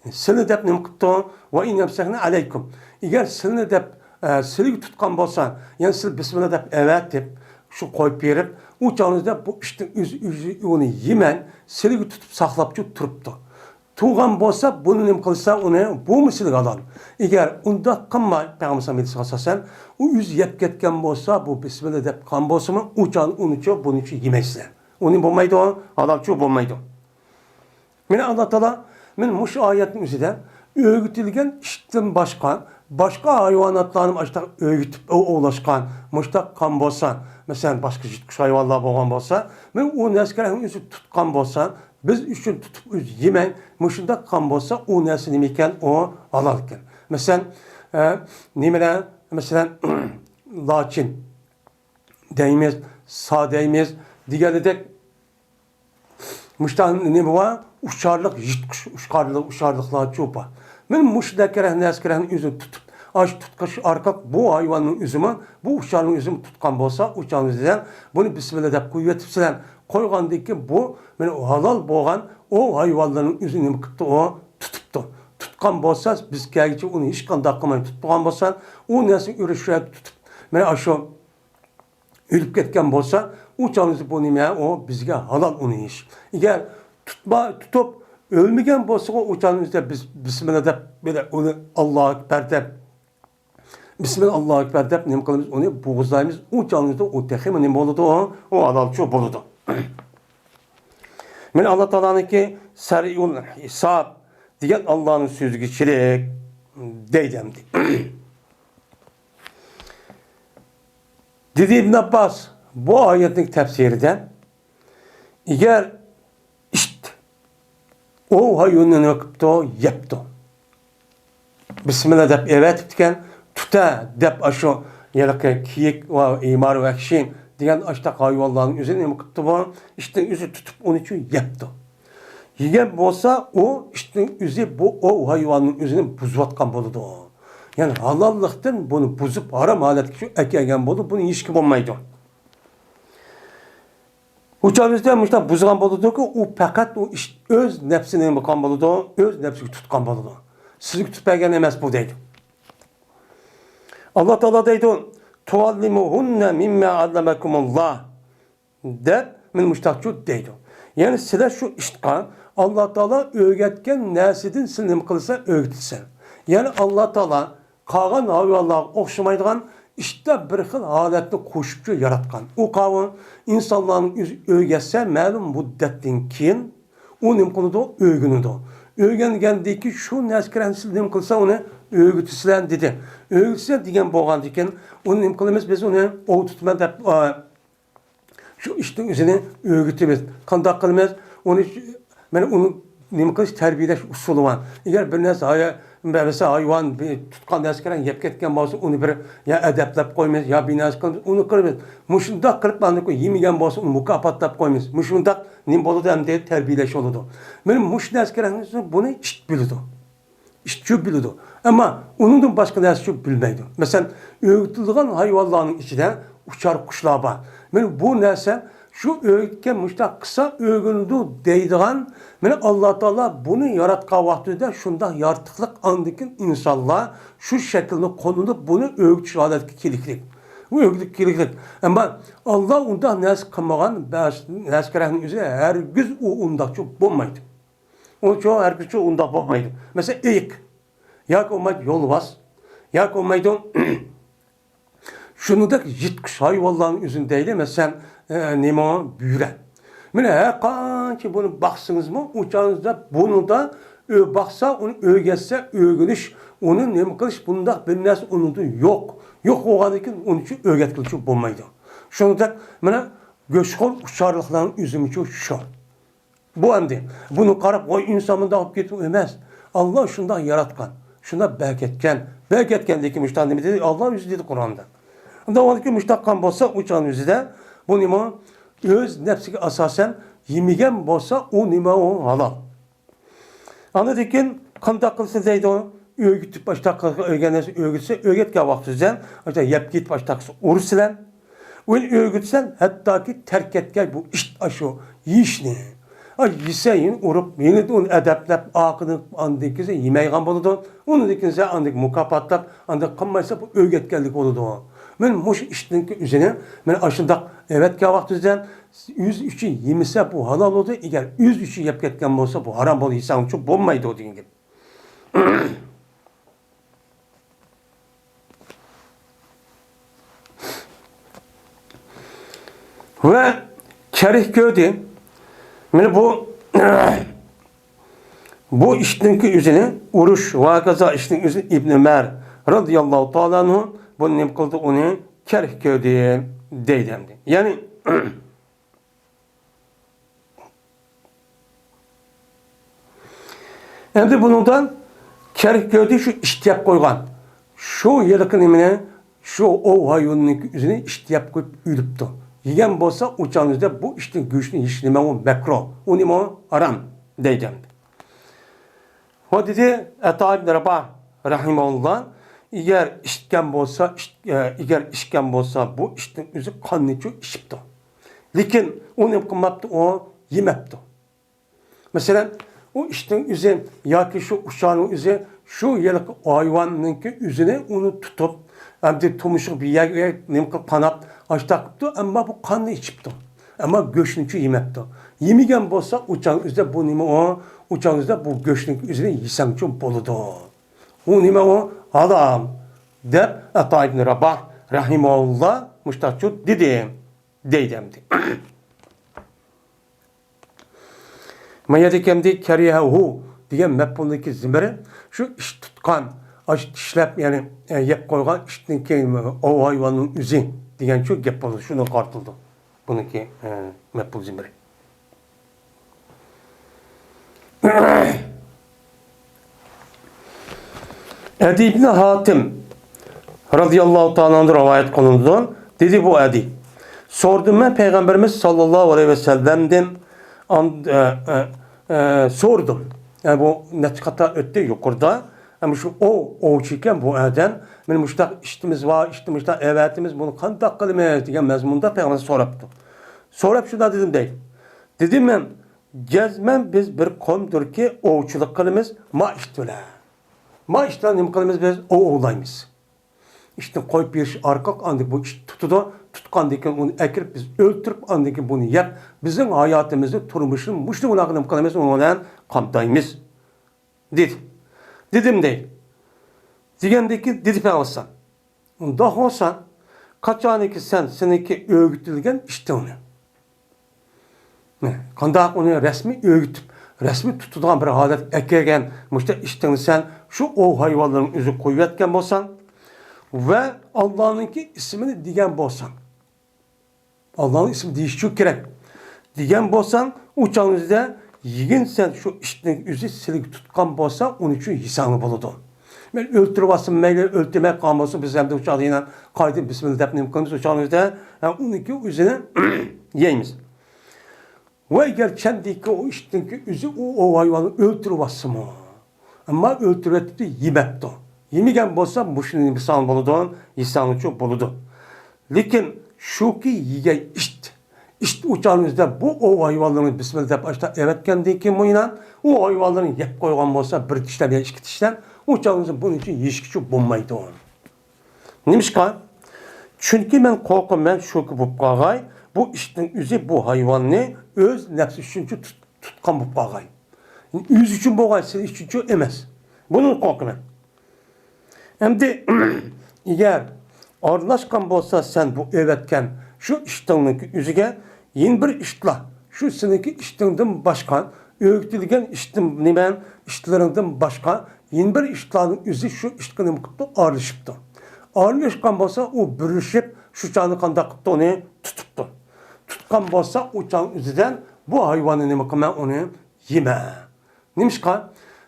سىلى دەپ نېمە قىپتۇ؟ ۋە ئىن يەمسەسكۇم. ئەگەر سىلىنى دەپ، ئە، سىلىگە تۇتقان بولسا، يەنى سىلى بىسمىللا دەپ ئەۋەتىپ، شۇ قويۇپ بېرىپ، ئۇ چاغىڭىزدا بۇ ئىشنىڭ ئۆزى، ئۆزى ئۇنى يېمەي، سىلىگە تۇتۇپ ساقلاپچۇ تۇرۇپتۇ. تۇغان بولسا، بۇنى نېمە قىلسا، ئۇنى بۇمۇ سىلىگە ھالال. ئەگەر ئۇنداق قىلماي، پەيغەمبەر ئەلەيھىسسالام ئاساسەن، ئۇ ئۆزى يەپ كەتكەن بولسا، بۇ بىسمىللا دەپ قىلغان بولسىمۇ، ئۇ چاغ ئۇنىچۇ، بۇنىچۇ يېمەيسىلەر. ئۇنى بولمايدۇ، ھالالچۇ بولمايدۇ. مانا ئاللا تائالا، مانا مۇشۇ ئايەتنىڭ ئۆزىدە ئۆگىتىلگەن ئىتتىن باشقا، باشقا ھايۋاناتلارنى ئاشۇنداق ئۆگىتىپ ئوۋ-، ئوۋلاشقان، مۇشۇنداق قىلغان بولسا، مەسىلەن، باشقا يىرتقۇچ ھايۋانلار بولغان بولسا، مانا ئۇ نەرسىلەرنىڭ ئۆزى تۇتقان بولسا، بىز ئۈچۈن تۇتۇپ ئۆزى يېمەي، مۇشۇنداق قىلغان بولسا، ئۇ نەرسە نېمە ئىكەن؟ ئۇ ھالال ئىكەن. مەسىلەن، ئە، نېمىلەر؟ مەسىلەن، لاچىن دەيمىز، سا دەيمىز دېگەنىدەك، مۇشۇنداق نېمە بار؟ ئۇچارلىق، يىرتقۇچ ئۇچارلىق، ئۇچارلىقلارچۇ بار. مانا مۇشۇنداق كېرەك نەرسە كېرەكنى ئۆزىنى تۇتۇپ، ئاشۇ تۇتقۇچ ئارقىلىق بۇ ھايۋاننىڭ ئۆزىمۇ، بۇ ئۇچارنىڭ ئۆزىمۇ تۇتقان بولسا، ئۇچارنىڭ ئۆزىدە بۇنى بىسمىللا دەپ قويۇۋېتىپسىلەر. قويغاندىن كېيىن بۇ، مانا، ھالال بولغان ئوۋ ھايۋانلىرىنىڭ ئۆزىنى نېمە قىپتۇ؟ ئۇ تۇتۇپتۇ. تۇتقان بولسا، بىز كەلگۈچە ئۇنى ھېچقانداق قىلماي تۇتۇپ بولغان بولسا، ئۇ نەرسىنى ئۆرە شۇ يەردە تۇتۇپ، مانا، ئاشۇ ئۆلۈپ كەتكەن بولسا، ئۇ چاغنىڭىزدا بۇ نېمە؟ ئۇ بىزگە ھالال ئۇنى يېيىش. ئەگەر تۇتما-، تۇتۇپ ئۆلمىگەن بولسىغۇ، ئۇ چاغنىڭىزدا بىز بىسمىللا دەپ، بىلە ئۇنى ئاللاھۇ ئەكبەر دەپ، بىسمىللا ئاللاھۇ ئەكبەر دەپ نېمە قىلىمىز؟ ئۇنى بوغۇزلايمىز. ئۇ چاغنىڭىزدا ئۇ تېخىمۇ نېمە بولىدۇ؟ ئۇ، ئۇ ھالالچۇ بولىدۇ. مانا ئاللا تائالانىڭكى سەرىئۇل ھېساب دېگەن ئاللانىڭ سۆزىگە شېرىك دەيدۇ ئەمدى. دېدى ئىبن ئابباس، بۇ ئايەتنىڭ تەپسىرىدە، ئەگەر ئىت ئوۋ ھايۋىنىنى نېمە قىپتۇ؟ يەپتۇ. بىسمىللا دەپ ئەۋەتىپتىكەن، تۇتە دەپ ئاشۇ ھېلىقى كېيىك ۋە ھىمار ۋەھشىي دېگەن ئاشتاق ھايۋانلارنىڭ ئۆزىنى نېمە قىپتۇ بۇ؟ ئىتنىڭ ئۆزى تۇتۇپ ئۇنىچۇ يەپتۇ. يېگەن بولسا، ئۇ ئىتنىڭ ئۆزى بۇ ئوۋ ھايۋاننىڭ ئۆزىنى بۇزۇۋاتقان بولىدۇ. يەنى ھالاللىقتىن بۇنى بۇزۇپ، ھارام ھالەتكە شۇ ئەكەلگەن بولىدۇ، بۇنى يېيىشكە بولمايدۇ. ئۇ چاغىمىزدا مۇشۇنداق بۇزغان بولىدۇكى، ئۇ پەقەت ئۇ ئىت ئۆز نەپسىنى نېمە قىلغان بولىدۇ، ئۆز نەپسىگە تۇتقان بولىدۇ. سىزگە تۇتۇپ بەرگەن ئەمەس بۇ دەيدۇ. ئاللا تائالا دەيدۇ، تۇئەللىمۇھۇننە مىمما ئەللەمەكۇمۇللا. دەپ، مانا مۇشتاقچۇ دەيدۇ. يەنى سىلەر شۇ ئىتقا ئاللا تائالا ئۆگەتكەن نەرسىدىن سىلەر نېمە قىلسا ئۆگىتىلسە. يەنى ئاللا تائالا قالغان ھايۋانلارغا ئوخشىمايدىغان ئىتتا بىر خىل ھالەتنى قوشۇپچۇ ياراتقان. ئۇ قاۋۇ ئىنسانلارنىڭ ئۆزى ئۆگەتسە مەلۇم مۇددەتتىن كېيىن ئۇ نېمە قىلىدۇ؟ ئۆگىنىدۇ. ئۆگەنگەندىن كېيىن شۇ نەرسىگە سىلەر نېمە قىلسا ئۇنى ئۆگىتىسىلەر دېدى. ئۆگىتىسىلەر دېگەن بولغاندىن كېيىن ئۇنى نېمە قىلىمىز؟ بىز ئۇنى ئوۋ تۇتىمەن دەپ، ئا، شۇ ئىتنىڭ ئۆزىنى ئۆگىتىمىز. قانداق قىلىمىز؟ ئۇنى، مانا ئۇنى نېمە قىلىش، تەربىيەلەش ئۇسۇلى بار. ئەگەر بىر نەرسە ھايا-، مەسىلەن، ھايۋان بىر تۇتقان نەرسە كەلگەن يەپ كەتكەن بولسا، ئۇنى بىر يا ئەدەپلەپ قويىمىز، يا بىر نەرسە قىلىمىز، ئۇنى قىلىمىز. مۇشۇنداق قىلىپ، ئاندىن كېيىن يېمىگەن بولسا، ئۇنى مۇكاپاتلاپ قويىمىز. مۇشۇنداق نېمە بولىدۇ ئەمدى؟ تەربىيەلەش بولىدۇ. مانا مۇشۇ نەرسە كەلگەن بۇنى ئىت بىلىدۇ. ئىتچۇ بىلىدۇ. ئەمما ئۇنىڭدىن باشقا نەرسىچۇ بىلمەيدۇ. مەسىلەن، ئۆگىتىلىدىغان ھايۋانلارنىڭ ئىچىدە ئۇچار قۇشلار بار. مانا بۇ نەرسە شۇ ئۆگىتكەن، مۇشۇنداق قىلسا ئۆگىنىدۇ دەيدىغان، مانا ئاللا تائالا بۇنى ياراتقان ۋاقتىدا شۇنداق يارىتىقلىق، ئاندىن كېيىن ئىنسانلار شۇ شەكىلنى قوللىنىپ بۇنى ئۆگىتىش ھالەتكە كېلىكلىك. ئۇ ئۆگىتىپ كېلىكلىك. ئەمما ئاللا ئۇنداق نەرسە قىلمىغان، بەزى نەرسە كېرەكنىڭ ئۆزى ھەرگىز ئۇ ئۇنداقچۇ بولمايدۇ. ئۇنچۇ ھەرگىزچۇ ئۇنداق بولمايدۇ. مەسىلەن، ئېيىق ياكى بولمايدۇ يولۋاس ياكى بولمايدۇ شۇنىڭدەك يىرتقۇچ ھايۋانلارنىڭ ئۆزىنى دەيلى، مەسىلەن، ئە، نېمە، بۆرە. مانا ھەر قانچە بۇنى باقسىڭىزمۇ، ئۇ چاغىڭىزدا بۇنىڭدا ئۆ-، باقسا، ئۇنى ئۆگەتسە، ئۆگىنىش، ئۇنى نېمە قىلىش، بۇنداق بىر نەرسە ئۇنىڭدا يوق. يوق بولغاندىن كېيىن ئۇنى ئۆگەتكىلى بولمايدۇ. شۇنىڭدەك مانا گۆشخور ئۇچارلىقلارنىڭ ئۆزىمۇچۇ شۇ. بۇ ئەمدى بۇنى قاراپ، ۋاي، ئىنسان مۇنداق بولۇپ كېتىدۇ ئەمەس. ئاللا شۇنداق ياراتقان، شۇنداق بەركەتكەن، بەركەتكەن لېكىن مۇشۇنداق نېمە دېدى؟ ئاللا ئۆزى دېدى قۇرئاندا. ئۇنداق بولغاندىكىن مۇشۇنداق قىلغان بولسا، ئۇ چاغنىڭ ئۆزىدە بۇ نېمە؟ ئۆز نەپسىگە ئاساسەن يېمىگەن بولسا، ئۇ نېمە؟ ئۇ ھالال. ئاندىن كېيىن قانداق قىلسا دەيدۇ؟ ئۆگىتىپ، ئاشتاق قىلغان ئۆگەن نەرسە ئۆگىتسە، ئۆگەتكەن ۋاقتىدا ئاشتاق يەپ كېتىپ، ئاشتاق قىلسا ئۇرسىلەن. ئۇنى ئۆگىتىسەن، ھەتتاكى تەرك ئەتكەن بۇ ئىت ئاشۇ يېيىشنى. ئاي، يېسە يەنە ئۇرۇپ، يەنە ئۇنى ئەدەپلەپ، ئارقىدىن ئاندىن كېيىن يېمەيدىغان بولىدۇ. ئۇنىڭدىن كېيىن سەن ئاندىن مۇكاپاتلاپ، ئاندىن قىلمايسا، بۇ ئۆگەتكەنلىك بولىدۇ. مەن مۇشۇ ئىتنىڭكى ئۆزىنى، مەن ئاشۇنداق ئەۋەتكەن ۋاقتىدا، ئۆزى ئۈچۈن يېمىسە، بۇ ھالال بولىدۇ. ئەگەر ئۆزى ئۈچۈن يەپ كەتكەن بولسا، بۇ ھارام بولىدۇ، يېسەڭچۇ بولمايدۇ دېگەن گەپ. ۋە كەرك كۆردى. مانا بۇ، بۇ ئىتنىڭكى ئۆزىنى ئۇرۇش ۋە ھاكازا ئىتنىڭ ئۆزىنى ئىبن ئۆمەر رازىياللاھۇ تائالا ئەنھۇ بۇنى نېمە قىلدى؟ ئۇنى كەرك كۆردى دەيدۇ ئەمدى. يەنى ئەمدى بۇنىڭدا كەرك كۆردى، شۇ ئىت يەپ قويغان. شۇ ھېلىقى نېمىنى، شۇ ئوۋ ھايۋىنىنىڭ ئۆزىنى ئىت يەپ قويۇپ ئۆلۈپتۇ. يېگەن بولسا، ئۇ چاغنىڭ ئۆزىدە بۇ ئىتنىڭ گۆشىنى يېيىش نېمە ئۇ؟ مەكرۇ. ئۇ نېمە ئۇ؟ ھارام دەيدۇ ئەمدى. ۋە دېدى ئەتا ئىبن راباھ رەھىمەھۇللا، ئەگەر ئىچكەن بولسا، ئىچ-، ئە، ئەگەر ئىچكەن بولسا، بۇ ئىتنىڭ ئۆزى قاننىچۇ ئىچىپتۇ. لېكىن ئۇ نېمە قىلماپتۇ؟ ئۇ يېمەپتۇ. مەسىلەن، ئۇ ئىتنىڭ ئۆزى ياكى شۇ ئۇچارنىڭ ئۆزى شۇ ھېلىقى ھايۋاننىڭكى ئۆزىنى ئۇنى تۇتۇپ، ئەمدى تۇمشۇق بىر يەرگە نېمە قىلىپ قاناپ ئاشتاق قىپتۇ، ئەمما بۇ قاننى ئىچىپتۇ. ئەمما گۆشنىچۇ يېمەپتۇ. يېمىگەن بولسا، ئۇ چاغنىڭ ئۆزىدە بۇ نېمە ئۇ؟ ئۇ چاغنىڭ ئۆزىدە بۇ گۆشنىڭ ئۆزىنى يېسەڭچۇ بولىدۇ. ئۇ نېمە ئۇ؟ ھالال، دەپ ئەتا ئىبن راباھ رەھىمەھۇللا مۇشتاقچۇ دېدى، دەيدۇ ئەمدى. ما يەردىكى ئەمدى كەرىھەھۇ دېگەن مەپئۇلنىڭكى زىمىرى شۇ ئىت تۇتقان، ئاشۇ چىشلەپ، يەنى، ئە، يەپ قويغان ئىتنىڭكى، ئوۋ ھايۋاننىڭ ئۆزى دېگەنچۇ گەپ بولىدۇ، شۇنىڭغا قارىتىلىدۇ. بۇنىڭكى، ئە، مەپئۇل زىمىرى. ئەدى ئىبنى ھاتىم رازىياللاھۇ تائالا ئەنھۇ رىۋايەت قىلىنىدۇ. دېدى بۇ ئەدى، سورىدىم مەن پەيغەمبىرىمىز ساللاللاھۇ ئەلەيھى ۋەسەللەمدىن، ئان-، ئە، ئە، ئە، سورىدىم. يەنى بۇ نەچچە قاتار ئۆتتى يۇقىرىدا. ئەمما شۇ ئوۋ، ئوۋچى ئىكەن بۇ ئادەم. مانا مۇشۇنداق ئىتىمىز بار، ئىتنى مۇشۇنداق ئەۋەتىمىز، بۇنى قانداق قىلىمىز دېگەن مەزمۇندا پەيغەمبەر سوراپتۇ. سوراپ شۇنداق دېدىم دەيدۇ. دېدىم مەن، جەزمەن بىز بىر قومدۇركى ئوۋچىلىق قىلىمىز، ما ئىت بىلەن. ما ئىت بىلەن نېمە قىلىمىز بىز؟ ئوۋ ئوۋلايمىز. ئىتنى قويۇپ بېرىش ئارقىلىق ئاندىن بۇ ئىت تۇتىدۇ. تۇتقاندىن كېيىن ئۇنى ئەكىرىپ بىز ئۆلتۈرۈپ، ئاندىن كېيىن بۇنى يەپ، بىزنىڭ ھاياتىمىزنى، تۇرمۇشنى مۇشۇنىڭ بىلەن نېمە قىلىمىز؟ ئۇنىڭ بىلەن قامدايمىز. دېدى. دېدىم دەيدۇ. دېگەندىن كېيىن دېدى پەيغەمبەر ئەلەيھىسسالام، ئۇنداق بولسا، قاچانكى سەن سېنىڭكى ئۆگىتىلگەن ئىتىڭنى، قانداق ئۇنى رەسمىي ئۆگىتىپ، رەسمىي تۇتىدىغان بىر ھالەتكە ئەكەلگەن مۇشۇنداق ئىتىڭنى سەن شۇ ئوۋ ھايۋانلىرىنىڭ ئۆزىگە قويۇۋەتكەن بولساڭ ۋە ئاللانىڭكى ئىسمىنى دېگەن بولساڭ، ئاللانىڭ ئىسمى دېيىشچۇ كېرەك. دېگەن بولساڭ، ئۇ چاغنىڭ ئۆزىدە يېگىن سەن شۇ ئىتنىڭ ئۆزى سىلىگە تۇتقان بولسا، ئۇنى شۇ يېسەڭلا بولىدۇ. مەن ئۆلتۈرۈۋالسام مەيلى، ئۆلتۈرمەي قالغان بولسا، بىز ئەمدى ئۇ چاغدا يەنە قايتىدىن بىسمىللا دەپ نېمە قىلىمىز ئۇ چاغنىڭ ئۆزىدە؟ ھە، ئۇنىڭكى ئۆزىنى يەيمىز. ۋە ئەگەر چەندىكى ئۇ ئىتنىڭكى ئۆزى ئۇ، ئۇ ھايۋاننى ئۆلتۈرۈۋالسىمۇ، ئەمما ئۆلتۈرۈۋېتىپتۇ، يېمەپتۇ. يېمىگەن بولسا مۇشۇنى يېسەڭ بولىدۇ، يېسەڭچۇ بولىدۇ. لېكىن شۇكى يېگەن ئىت، ئىت ئۇ چاغنىڭ ئۆزىدە بۇ ئوۋ ھايۋانلىرىنى بىسمىللا دەپ ئاشتا ئەۋەتكەندىن كېيىن مۇينان ئۇ ھايۋانلىرىنى يەپ قويغان بولسا، بىر چىشلەپ يا ئىككى چىشلەپ، ئۇ چاغنىڭ ئۆزىدە بۇنىڭ ئۈچۈن يېيىشكىچۇ بولمايدۇ. نېمىشقا؟ چۈنكى مەن قورقىمەن شۇكى بولۇپ قالغاي، بۇ ئىتنىڭ ئۆزى بۇ ھايۋاننى ئۆز نەپسى ئۈچۈنچۇ تۇت-، تۇتقان بولۇپ قالغاي. ئۆزى ئۈچۈن بولغاي، سىلى ئۈچۈنچۇ ئەمەس. بۇنى قورقىمەن. ئەمدى ئەگەر ئارىلاشقان بولسا سەن بۇ ئەۋەتكەن شۇ ئىتىڭنىڭكى ئۆزىگە يەنە بىر ئىتلار، شۇ سېنىڭكى ئىتىڭدىن باشقا، ئۆگىتىلگەن ئىتىڭ، نېمە، ئىتلىرىڭدىن باشقا يەنە بىر ئىتلارنىڭ ئۆزى شۇ ئىتقا نېمە قىپتۇ؟ ئارىلىشىپتۇ. ئارىلاشقان بولسا ئۇ بىرلىشىپ شۇ چاغنى قانداق قىپتۇ؟ ئۇنى تۇتۇپتۇ. تۇتقان بولسا ئۇ چاغنىڭ ئۆزىدە بۇ ھايۋاننى نېمە قىلىمەن؟ ئۇنى يېمە. نېمىشقا؟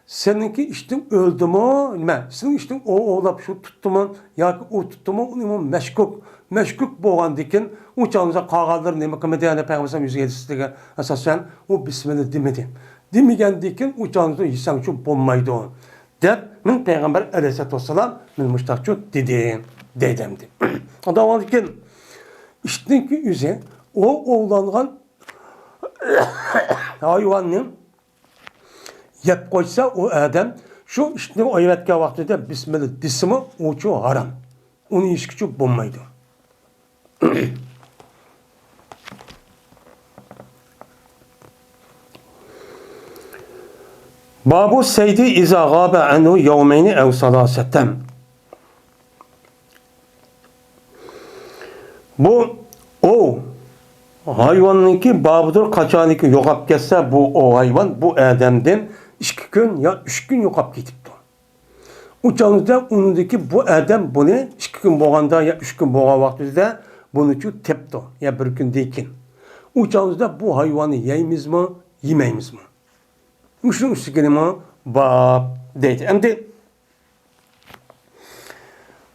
سېنىڭكى ئىتىڭ ئۆلدىمۇ؟ نېمە؟ سېنىڭ ئىتىڭ ئوۋ ئوۋلاپ شۇ تۇتتىمۇ؟ ياكى ئۇ تۇتتىمۇ؟ ئۇنىمۇ مەشكۇك. مەشكۇك بولغاندىكىن ئۇ چاغنىڭدا قالغانلىرى نېمە قىلمىدى؟ يەنە پەيغەمبەر ئۆزى ھەدىسىگە ئاساسەن ئۇ بىسمىللا دېمىدى. دېمىگەندىكىن ئۇ چاغنىڭدا يېسەڭچۇ بولمايدۇ. دەپ، مەن پەيغەمبەر ئەلەيھىسسالاتۇ ۋەسسالام مەن مۇشتاقچۇ دېدى. دەيدۇ ئەمدى. ئۇنداق بولغاندىكىن ئىتنىڭكى ئۆزى ئوۋ ئوۋلانغان ھايۋاننى يەپ قويسا، ئۇ ئادەم شۇ ئىتنى ئويۇۋەتكەن ۋاقتىدا بىسمىللا دېسىمۇ، ئۇچۇ ھارام. ئۇنى يېيىشكىچۇ بولمايدۇ. بابۇ سەيدى ئىزا غابە ئەنھۇ يەۋمەينى ئەۋ سالاسەتەن. بۇ ئوۋ ھايۋاننىڭكى بابىدۇر، قاچانكى يوقاپ كەتسە، بۇ ئوۋ ھايۋان بۇ ئادەمدىن ئىككى كۈن يا ئۈچ كۈن يوقاپ كېتىپتۇ. ئۇ چاغدا ئۇنىڭدىكى بۇ ئادەم بۇنى ئىككى كۈن بولغاندا يا ئۈچ كۈن بولغان ۋاقتىدا بۇنىچۇ تېپتۇ، يا بىر كۈندىن كېيىن. ئۇ چاغدا بۇ ھايۋاننى يەيمىزمۇ، يېمەيمىزمۇ؟ مۇشۇنىڭ ئۈستىگە نېمە باب دەيدۇ. ئەمدى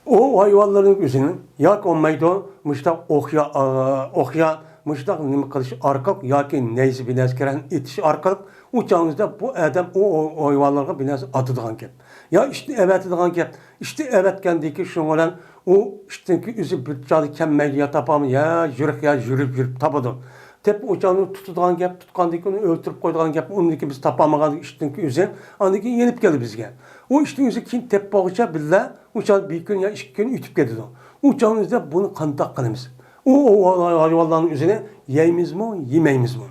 ئوۋ ھايۋانلىرىنىڭ ئۆزىنى ياكى بولمايدۇ، مۇشۇنداق ئوقيا، ئوقيا، مۇشۇنداق نېمە قىلىش ئارقىلىق ياكى نەيزە بىلەن كىرەن ئېتىش ئارقىلىق ئۇ چاغنىڭدا بۇ ئادەم ئۇ، ئۇ ھايۋانلارغا بىر نەرسە ئاتىدىغان گەپ. يا ئىتنى ئەۋەتىدىغان گەپ. ئىتنى ئەۋەتكەندىن كېيىن شۇنىڭ بىلەن ئۇ ئىتنىڭكى ئۆزى بىر چاغدا كەلمەيدۇ، يا تاپالمايدۇ، يا يۈرۈك، يا يۈرۈپ، يۈرۈپ تاپىدۇ. تېپىپ ئۇ چاغنى تۇتىدىغان گەپ، تۇتقاندىن كېيىن ئۇنى ئۆلتۈرۈپ قويىدىغان گەپ، ئۇنىڭدىن كېيىن بىز تاپالمىغان ئىتنىڭكى ئۆزى، ئاندىن كېيىن يېنىپ كەلدى بىزگە. ئۇ ئىتنىڭ ئۆزى كېيىن تېپىپ بولغۇچە بىللە، ئۇ چاغ بىر كۈن يا ئىككى كۈن ئۆتۈپ كېتىدۇ. ئۇ چاغنىڭ ئۆزىدە بۇنى قانداق قىلىمىز؟ ئۇ، ئۇ ھايۋانلارنىڭ ئۆزىنى يەيمىزمۇ، يېمەيمىزمۇ؟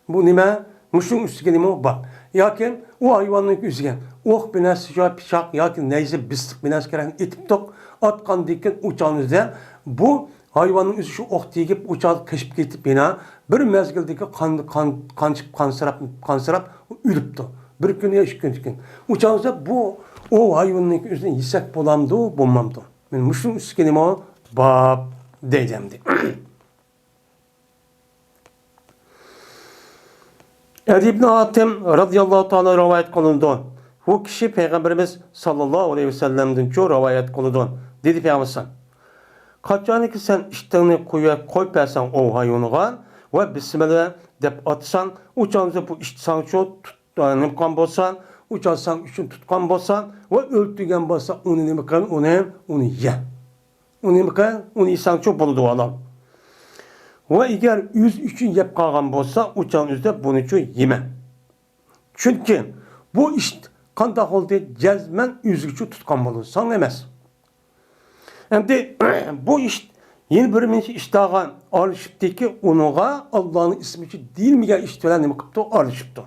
بۇ نېمە؟ مۇشۇنىڭ ئۈستىگە نېمە بار؟ ياكى ئۇ ھايۋاننىڭ ئۆزىگە ئوق بىر نەرسە، پىچاق ياكى نەيزە، بىستىق بىر نەرسە كېرەك ئېتىپتۇق. ئاتقاندىن كېيىن ئۇ چاغنىڭ ئۆزىدە بۇ ھايۋاننىڭ ئۆزى شۇ ئوق تېگىپ، ئۇ چاغدا قېچىپ كېتىپ، يەنە بىر مەزگىلدىكى قان، قان، قانچىپ، قانسىراپ، قانسىراپ ئۆلۈپتۇ. بىر كۈن يا ئىككى كۈندىن كېيىن. ئۇ چاغدا بۇ ئوۋ ھايۋىنىڭ ئۆزىنى يېسەك بولامدۇ، بولمامدۇ؟ مانا مۇشۇنىڭ ئۈستىگە نېمە باب دەيدۇ ئەمدى. ئەدى ئىبن ھاتىم رازىياللاھۇ تائالا رىۋايەت قىلىنىدۇ. بۇ كىشى پەيغەمبىرىمىز ساللاللاھۇ ئەلەيھى ۋەسەللەمدىنچۇ رىۋايەت قىلىدۇ. دېدى پەيغەمبەر: قاچانكى سەن ئىتىڭنى قويۇپ، قويۇپ بەرسەڭ ئوۋ ھايۋىنىغا ۋە بىسمىللا دەپ ئاتساڭ، ئۇ چاغدا بۇ ئىت ساڭىچۇ تۇت-، نېمە قىلغان بولسا، ئۇ چاغدا ساڭ ئۈچۈن تۇتقان بولسا ۋە ئۆلتۈرگەن بولسا، ئۇنى نېمە قىل؟ ئۇنى، ئۇنى يە. ئۇنى نېمە قىل؟ ئۇنى يېسەڭچۇ بولىدۇ، ھالال. ۋە ئەگەر ئۆزى ئۈچۈن يەپ قالغان بولسا، ئۇ چاغنىڭ ئۆزىدە بۇنىچۇ يېمە. چۈنكى بۇ ئىت قانداق بولدى؟ جەزمەن ئۆزىگىچۇ تۇتقان بولىدۇ، ساڭا ئەمەس. ئەمدى بۇ ئىت يەنە بىر مىنچە ئىتلارغا ئارىلىشىپتىكى، ئۇنىڭغا ئاللانىڭ ئىسمى ئۈچۈن دېيىلمىگەن ئىت بىلەن نېمە قىپتۇ؟ ئارىلىشىپتۇ.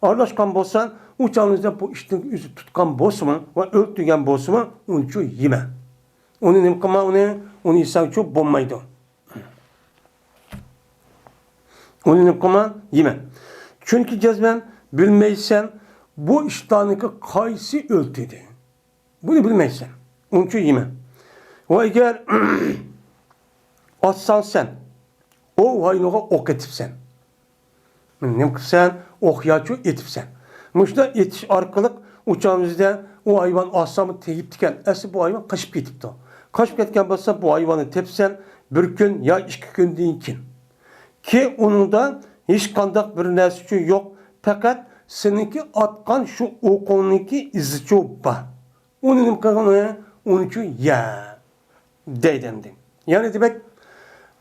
ئارىلاشقان بولسا، ئۇ چاغنىڭ ئۆزىدە بۇ ئىتنىڭ ئۆزى تۇتقان بولسىمۇ ۋە ئۆلتۈرگەن بولسىمۇ، ئۇنىچۇ يېمە. ئۇنى نېمە قىلما، ئۇنى، ئۇنى يېسەڭچۇ بولمايدۇ. ئۇنى نېمە قىلما، يېمە. چۈنكى جەزمەن بىلمەيسەن، بۇ ئىتلارنىڭكى قايسى ئۆلتۈردى. بۇنى بىلمەيسەن. ئۇنىچۇ يېمە. ۋە ئەگەر ئاتساڭ سەن، ئوۋ ھايۋىنىغا ئوق ئېتىپسەن. نېمە قىپسەن؟ ئوق ياچۇ ئېتىپسەن. مۇشۇنداق ئېتىش ئارقىلىق ئۇ چاغنىڭ ئۆزىدە ئۇ ھايۋان ئاتساڭمۇ تېگىپتىكەن. ئەسلى بۇ ھايۋان قېچىپ كېتىپتۇ. قېچىپ كەتكەن بولسا، بۇ ھايۋاننى تېپىسەن بىر كۈن يا ئىككى كۈندىن كېيىن. كى ئۇنىڭدا ھېچقانداق بىر نەرسىچۇ يوق، پەقەت سېنىڭكى ئاتقان شۇ ئوقۇڭنىڭكى ئىزىچۇ بار. ئۇنى نېمە قىلغىنى؟ ئۇنىچۇ يە. دەيدۇ ئەمدى. يەنى دېمەك،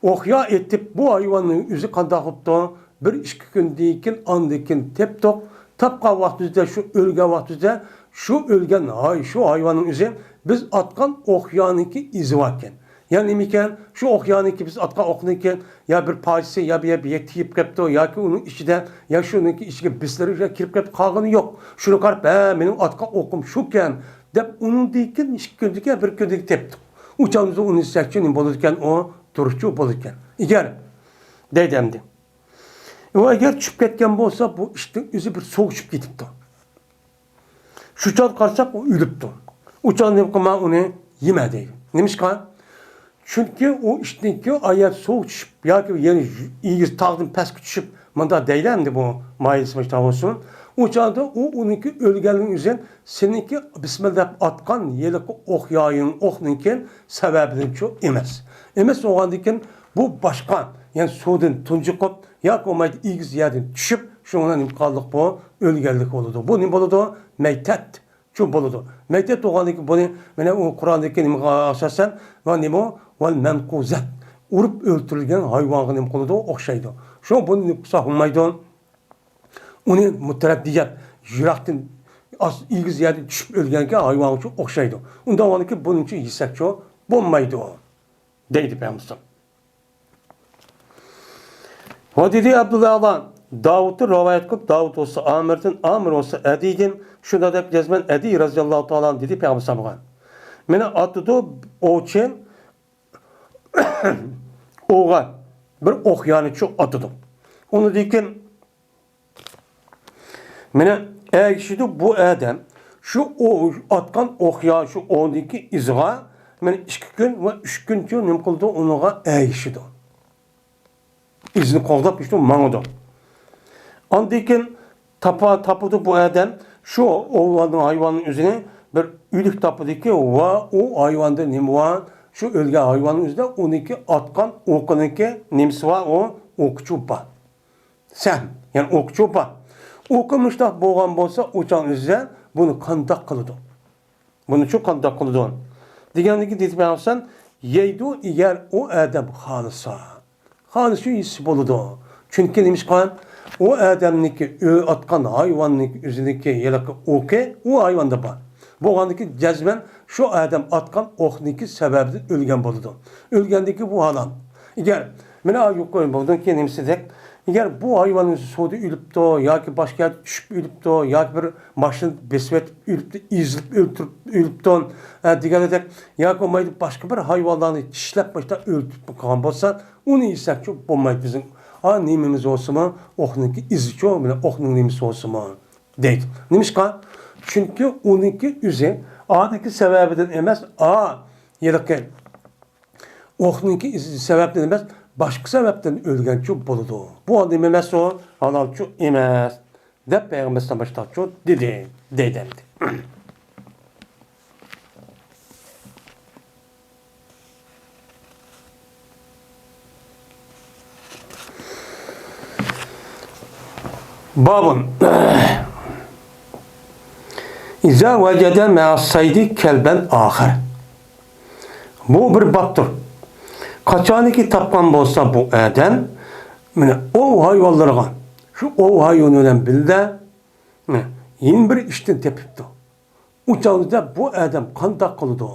ئوقيا ئېتىپ بۇ ھايۋاننىڭ ئۆزى قانداق بوپتۇ؟ بىر ئىككى كۈندىن كېيىن، ئاندىن كېيىن تېپتۇق. تاپقان ۋاقتىمىزدا، شۇ ئۆلگەن ۋاقتىمىزدا، شۇ ئۆلگەن ھاي-، شۇ ھايۋاننىڭ ئۆزى بىز ئاتقان ئوقيانىڭكى ئىزى باركەن. يەنى نېمىكەن؟ شۇ ئوقيانىڭكى، بىز ئاتقان ئوقنىڭكى يا بىر پارچىسى يا بىر يەرگە تېگىپ قېپتۇ، ياكى ئۇنىڭ ئىچىدە، يا شۇنىڭكى ئىچىگە بىسلىرى كىرىپ قېلىپ قالغىنى يوق. شۇنى قاراپ، ھە، مېنىڭ ئاتقان ئوقۇم شۇكەن، دەپ، ئۇنىڭدىن كېيىن ئىككى كۈندىن كېيىن، بىر كۈندىن كېيىن تېپتۇق. ئۇ چاغدا ئۇنى دېسەكچۇ نېمە بولىدىكەن؟ ئۇ تۇرۇشچۇ بولىدىكەن. ئەگەر، دەيدۇ ئەمدى. ئۇ ئەگەر چۈشۈپ كەتكەن بولسا، بۇ ئىتنىڭ ئۆزى بىر سوۋۇق چۈشۈپ كېتىپتۇ. شۇ چاغدا قارىساق، ئۇ ئۆلۈپتۇ. ئۇ چاغدا نېمە قىلما، ئۇنى يېمە دەيدۇ. نېمىشقا؟ چۈنكى ئۇ ئىتنىڭكى ئاياغ سوغۇق چۈشۈپ ياكى يەنە ئېگىز تاغدىن پەسكە چۈشۈپ مۇنداق دەيلى ئەمدى بۇ مايىلسىماش تاۋۇسۇن. ئۇ چاغدا ئۇ ئۇنىڭكى ئۆلگەنلىكىنى ئۆزى سېنىڭكى بىسمىللا دەپ ئاتقان ھېلىقى ئوق يايىڭ، ئوقنىڭكى سەۋەبىدىنچۇ ئەمەس. ئەمەس بولغاندىكىن بۇ باشقا، يەنى سۇدىن تۇنجۇقۇپ ياكى بولمايدۇ ئېگىز يەردىن چۈشۈپ، شۇنىڭ بىلەن نېمە قىلغانلىق بۇ ئۆلگەنلىك بولىدۇ. بۇ نېمە بولىدۇ؟ مەيتەت. شۇ بولىدۇ. مەيتەت بولغاندىن كېيىن بۇنى، مانا ئۇ قۇرئاندىكى نېمىگە ئاساسەن، ۋە نېمە ئۇ؟ ۋەل مەنقۇزەت. ئۇرۇپ ئۆلتۈرۈلگەن ھايۋانغا نېمە قىلىدۇ؟ ئوخشايدۇ. شۇ بۇنى نېمە قىلسا بولمايدۇ. ئۇنى مۇتەرەددىيەت، يىراقتىن، ئاز، ئېگىز يەردىن چۈشۈپ ئۆلگەنكەن ھايۋانغا شۇ ئوخشايدۇ. ئۇنداق بولغاندىن كېيىن بۇنىڭچە يېسەكچۇ بولمايدۇ. دەيدۇ پەيغەمبەر. ۋە دېدى ئابدۇللا ئەلا، داۋۇتتىن رىۋايەت قىلىپ، داۋۇت بولسا ئامىردىن، ئامىر بولسا ئەدىيدىن، شۇنداق دەپ جەزمەن ئەدىي رەزىياللاھۇ تائالا ئەنھۇ دېدى پەيغەمبەر ئەلەيھىسسالامغا. مېنى ئاتىدۇ ئوۋچى، ئوۋغا بىر ئوق يانىچۇ ئاتىدۇ. ئۇنىڭدىن كېيىن مانا ئەگىشىدۇ بۇ ئادەم. شۇ ئو-، ئاتقان ئوق يا شۇ ئوۋنىڭكى ئىزىغا مانا ئىككى كۈن ۋە ئۈچ كۈنچە نېمە قىلىدۇ؟ ئۇنىڭغا ئەگىشىدۇ. ئىزىنى قوغداپ شۇ ماڭىدۇ. ئاندىن كېيىن تاپا-، تاپىدۇ بۇ ئادەم شۇ ئوۋلارنىڭ، ھايۋاننىڭ ئۆزىنى بىر ئۆلۈك تاپىدىكى ۋە ئۇ ھايۋاندا نېمە بار؟ شۇ ئۆلگەن ھايۋاننىڭ ئۆزىدە ئۇنىڭكى ئاتقان ئوقىنىڭكى نېمىسى بار؟ ئۇ ئوقىچۇ بار. سەھم، يەنى ئوقچۇ بار. ئوقى مۇشتاق بولغان بولسا، ئوچاقنى ئىزدە، بۇنى قانداق قىلىدۇ؟ بۇنىچۇ قانداق قىلىدۇ؟ دېگەندىكى دېدى پەيغەمبەر، يەيدۇ، ئەگەر ئۇ ئادەم خالىسا. خالىسا يېسە بولىدۇ. چۈنكى نېمىشقا؟ ئۇ ئادەمنىڭكى ئۆ-، ئاتقان ھايۋاننىڭكى ئۆزىنىڭكى ھېلىقى ئوقى ئۇ ھايۋاندا بار. بولغاندىكىن جەزمەن شۇ ئادەم ئاتقان ئوقنىڭكى سەۋەبىدىن ئۆلگەن بولىدۇ. ئۆلگەندىكى بۇ ھالال. ئەگەر، مانا يۇقىرى بۇنىڭكى نېمىسىدەك، ئەگەر بۇ ھايۋان سۇدا ئۆلۈپتۇ ياكى باشقا يەردە چۈشۈپ ئۆلۈپتۇ ياكى بىر ماشىنا بېسىۋېتىپ ئۆلۈپتۇ، ئېزىلىپ ئۆلتۈرۈپ ئۆلۈپتۇ، ئە، دېگەندەك، ياكى بولمايدۇ باشقا بىر ھايۋانلارنى چىشلەپ مۇشۇنداق ئۆلتۈرۈپ قالغان بولسا، ئۇنى يېسەكچۇ بولمايدۇ بىزنىڭ. ئا، نېمىمىز بولسىمۇ، ئوقنىڭكى ئىزىچۇ، مانا ئوقنىڭ نېمىسى بولسىمۇ. دەيدۇ. نېمىشقا؟ چۈنكى ئۇنىڭكى ئۆزى ئانىڭكى سەۋەبىدىن ئەمەس، ئا، ھېلىقى ئوقنىڭكى ئىزى سەۋەبىدىن ئەمەس، باشقا سەۋەبتىن ئۆلگەنچۇ بولىدۇ. بۇ نېمە ئەمەس ئۇ؟ ھالالچۇ ئەمەس، دەپ پەيغەمبەر ئەلەيھىسسالام باشتاقچۇ دېدى، دەيدۇ ئەمدى. بابۇن. ئىزا ۋەجەدە مەئەس سەيدى كەلبەن ئاخىر. بۇ بىر بابتۇر. قاچانكى تاپقان بولسا بۇ ئادەم، مانا ئوۋ ھايۋانلىرىغا، شۇ ئوۋ ھايۋىنى بىلەن بىللە، مانا يەنە بىر ئىتنى تېپىپتۇ. ئۇ چاغدا بۇ ئادەم قانداق قىلىدۇ؟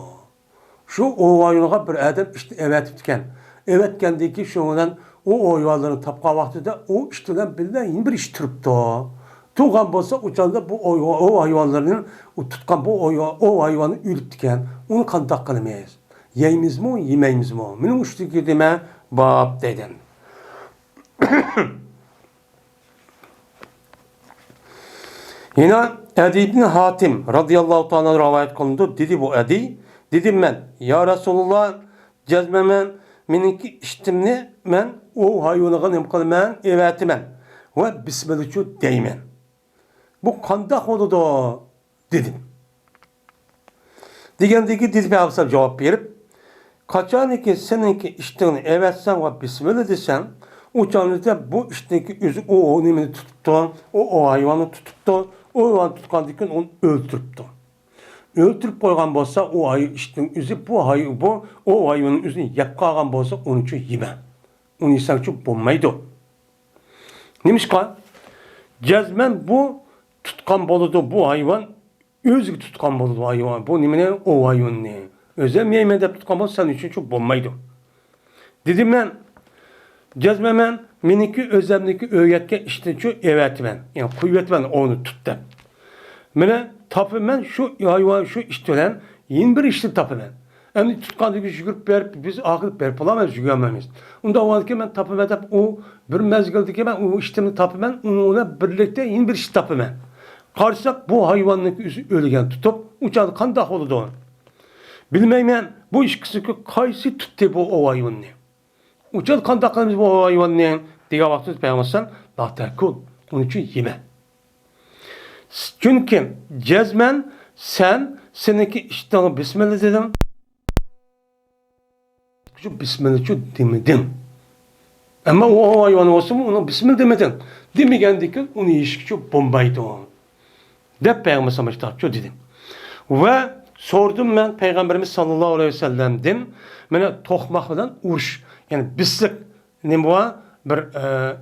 شۇ ئوۋ ھايۋىنىغا بىر ئادەم ئىتنى ئەۋەتىپتىكەن. ئەۋەتكەندىن كېيىن شۇنىڭ بىلەن ئۇ ئوۋ ھايۋانلىرىنى تاپقان ۋاقتىدا ئۇ ئىت بىلەن بىللە يەنە بىر ئىت تۇرۇپتۇ. تۇرغان بولسا ئۇ چاغدا بۇ ئوۋ، ئوۋ ھايۋانلىرىنى، ئۇ تۇتقان بۇ ئوۋ، ئوۋ ھايۋانى ئۆلۈپتىكەن. ئۇنى قانداق قىلىمىز؟ يەيمىزمۇ، يېمەيمىزمۇ؟ مېنىڭ ئۈستىدىكى نېمە باب دەيدۇ. يەنە ئەدى ئىبن ھاتىم رازىياللاھۇ تائالا ئەنھۇ رىۋايەت قىلىنىدۇ. دېدى بۇ ئەدى، دېدىم مەن، يا رەسۇلاللا، جەزمەن مېنىڭكى ئىتىمنى مەن ئوۋ ھايۋىنىغا نېمە قىلىمەن؟ ئەۋەتىمەن ۋە بىسمىللاچۇ دەيمەن. بۇ قانداق بولىدۇ؟ دېدىم. دېگەندىكى دېدى پەيغەمبەر جاۋاب بېرىپ، قاچانكى سېنىڭكى ئىتىڭنى ئەۋەتسەڭ ۋە بىسمىللا دېسەڭ، ئۇ چاغدا بۇ ئىتنىڭكى ئۆزى ئۇ، ئۇ نېمىنى تۇتۇپتۇ، ئۇ، ئۇ ھايۋاننى تۇتۇپتۇ، ئۇ ھايۋاننى تۇتقاندىن كېيىن ئۇنى ئۆلتۈرۈپتۇ. ئۆلتۈرۈپ قويغان بولسا، ئۇ ھاي-، ئىتنىڭ ئۆزى بۇ ھاي-، بۇ، ئۇ ھايۋاننىڭ ئۆزىنى يەپ قالغان بولسا، ئۇنىچۇ يېمە. ئۇنى يېسەڭچۇ بولمايدۇ. نېمىشقا؟ جەزمەن بۇ تۇتقان بولىدۇ، بۇ ھايۋان ئۆزىگە تۇتقان بولىدۇ ھايۋان. بۇ نېمىنى؟ ئوۋ ھايۋىنىنى. ئۆزۈم يەيمەن دەپ تۇتقان بولسا، سەن ئۈچۈنچۇ بولمايدۇ. دېدىم مەن، جەزمەن مەن، مېنىڭكى ئۆزەمنىڭكى ئۆگەتكەن ئىشتىنچۇ ئەۋەتىمەن. يەنى قويۇۋېتىمەن، ئوۋنى تۇت دەپ. مانا تاپىمەن شۇ ھايۋان، شۇ ئىت بىلەن يەنە بىر ئىشنى تاپىمەن. ئەمدى تۇتقاندىن كېيىن يۈگۈرۈپ بېرىپ، بىز ئاخىرى بېرىپ بولالمايمىز، يۈگۈرەلمەيمىز. ئۇنداق بولغاندىكىن مەن تاپىمەن دەپ، ئۇ بىر مەزگىلدىكى مەن ئۇ ئىتىمنى تاپىمەن، ئۇنىڭ بىلەن بىرلىكتە يەنە بىر ئىت تاپىمەن. قارىساق، بۇ ھايۋاننىڭكى ئۆزى ئۆلگەن تۇتۇپ، ئۇ چاغدا قانداق بولىدۇ؟ بىلمەيمەن، بۇ ئىككىسىنىڭكى قايسى تۇتتى بۇ ئوۋ ھايۋىنىنى؟ ئۇ چاغدا قانداق قىلىمىز بۇ ھايۋاننى؟ دېگەن ۋاقتىدا پەيغەمبەر ئەلەيھىسسالام، لا تەكۇل، ئۇنى چۈ يېمە. چۈنكى جەزمەن سەن سېنىڭكى ئىشتىڭغا بىسمىللا دېدىڭ. شۇ بىسمىللىچۇ دېمىدىڭ. ئەمما ئۇ ھايۋان بولسىمۇ ئۇنىڭ بىسمىللا دېمىدىڭ. دېمىگەندىكىن ئۇنى يېيىشكىچۇ بولمايدۇ. دەپ پەيغەمبەر ئەلەيھىسسالام مۇشۇنداقچۇ دېدى. ۋە سورىدىم مەن پەيغەمبىرىمىز ساللاللاھۇ ئەلەيھى ۋەسەللەمدىن، مانا توقماق بىلەن ئۇرۇش، يەنى بىسلىك نېمە بار؟ بىر، ئە،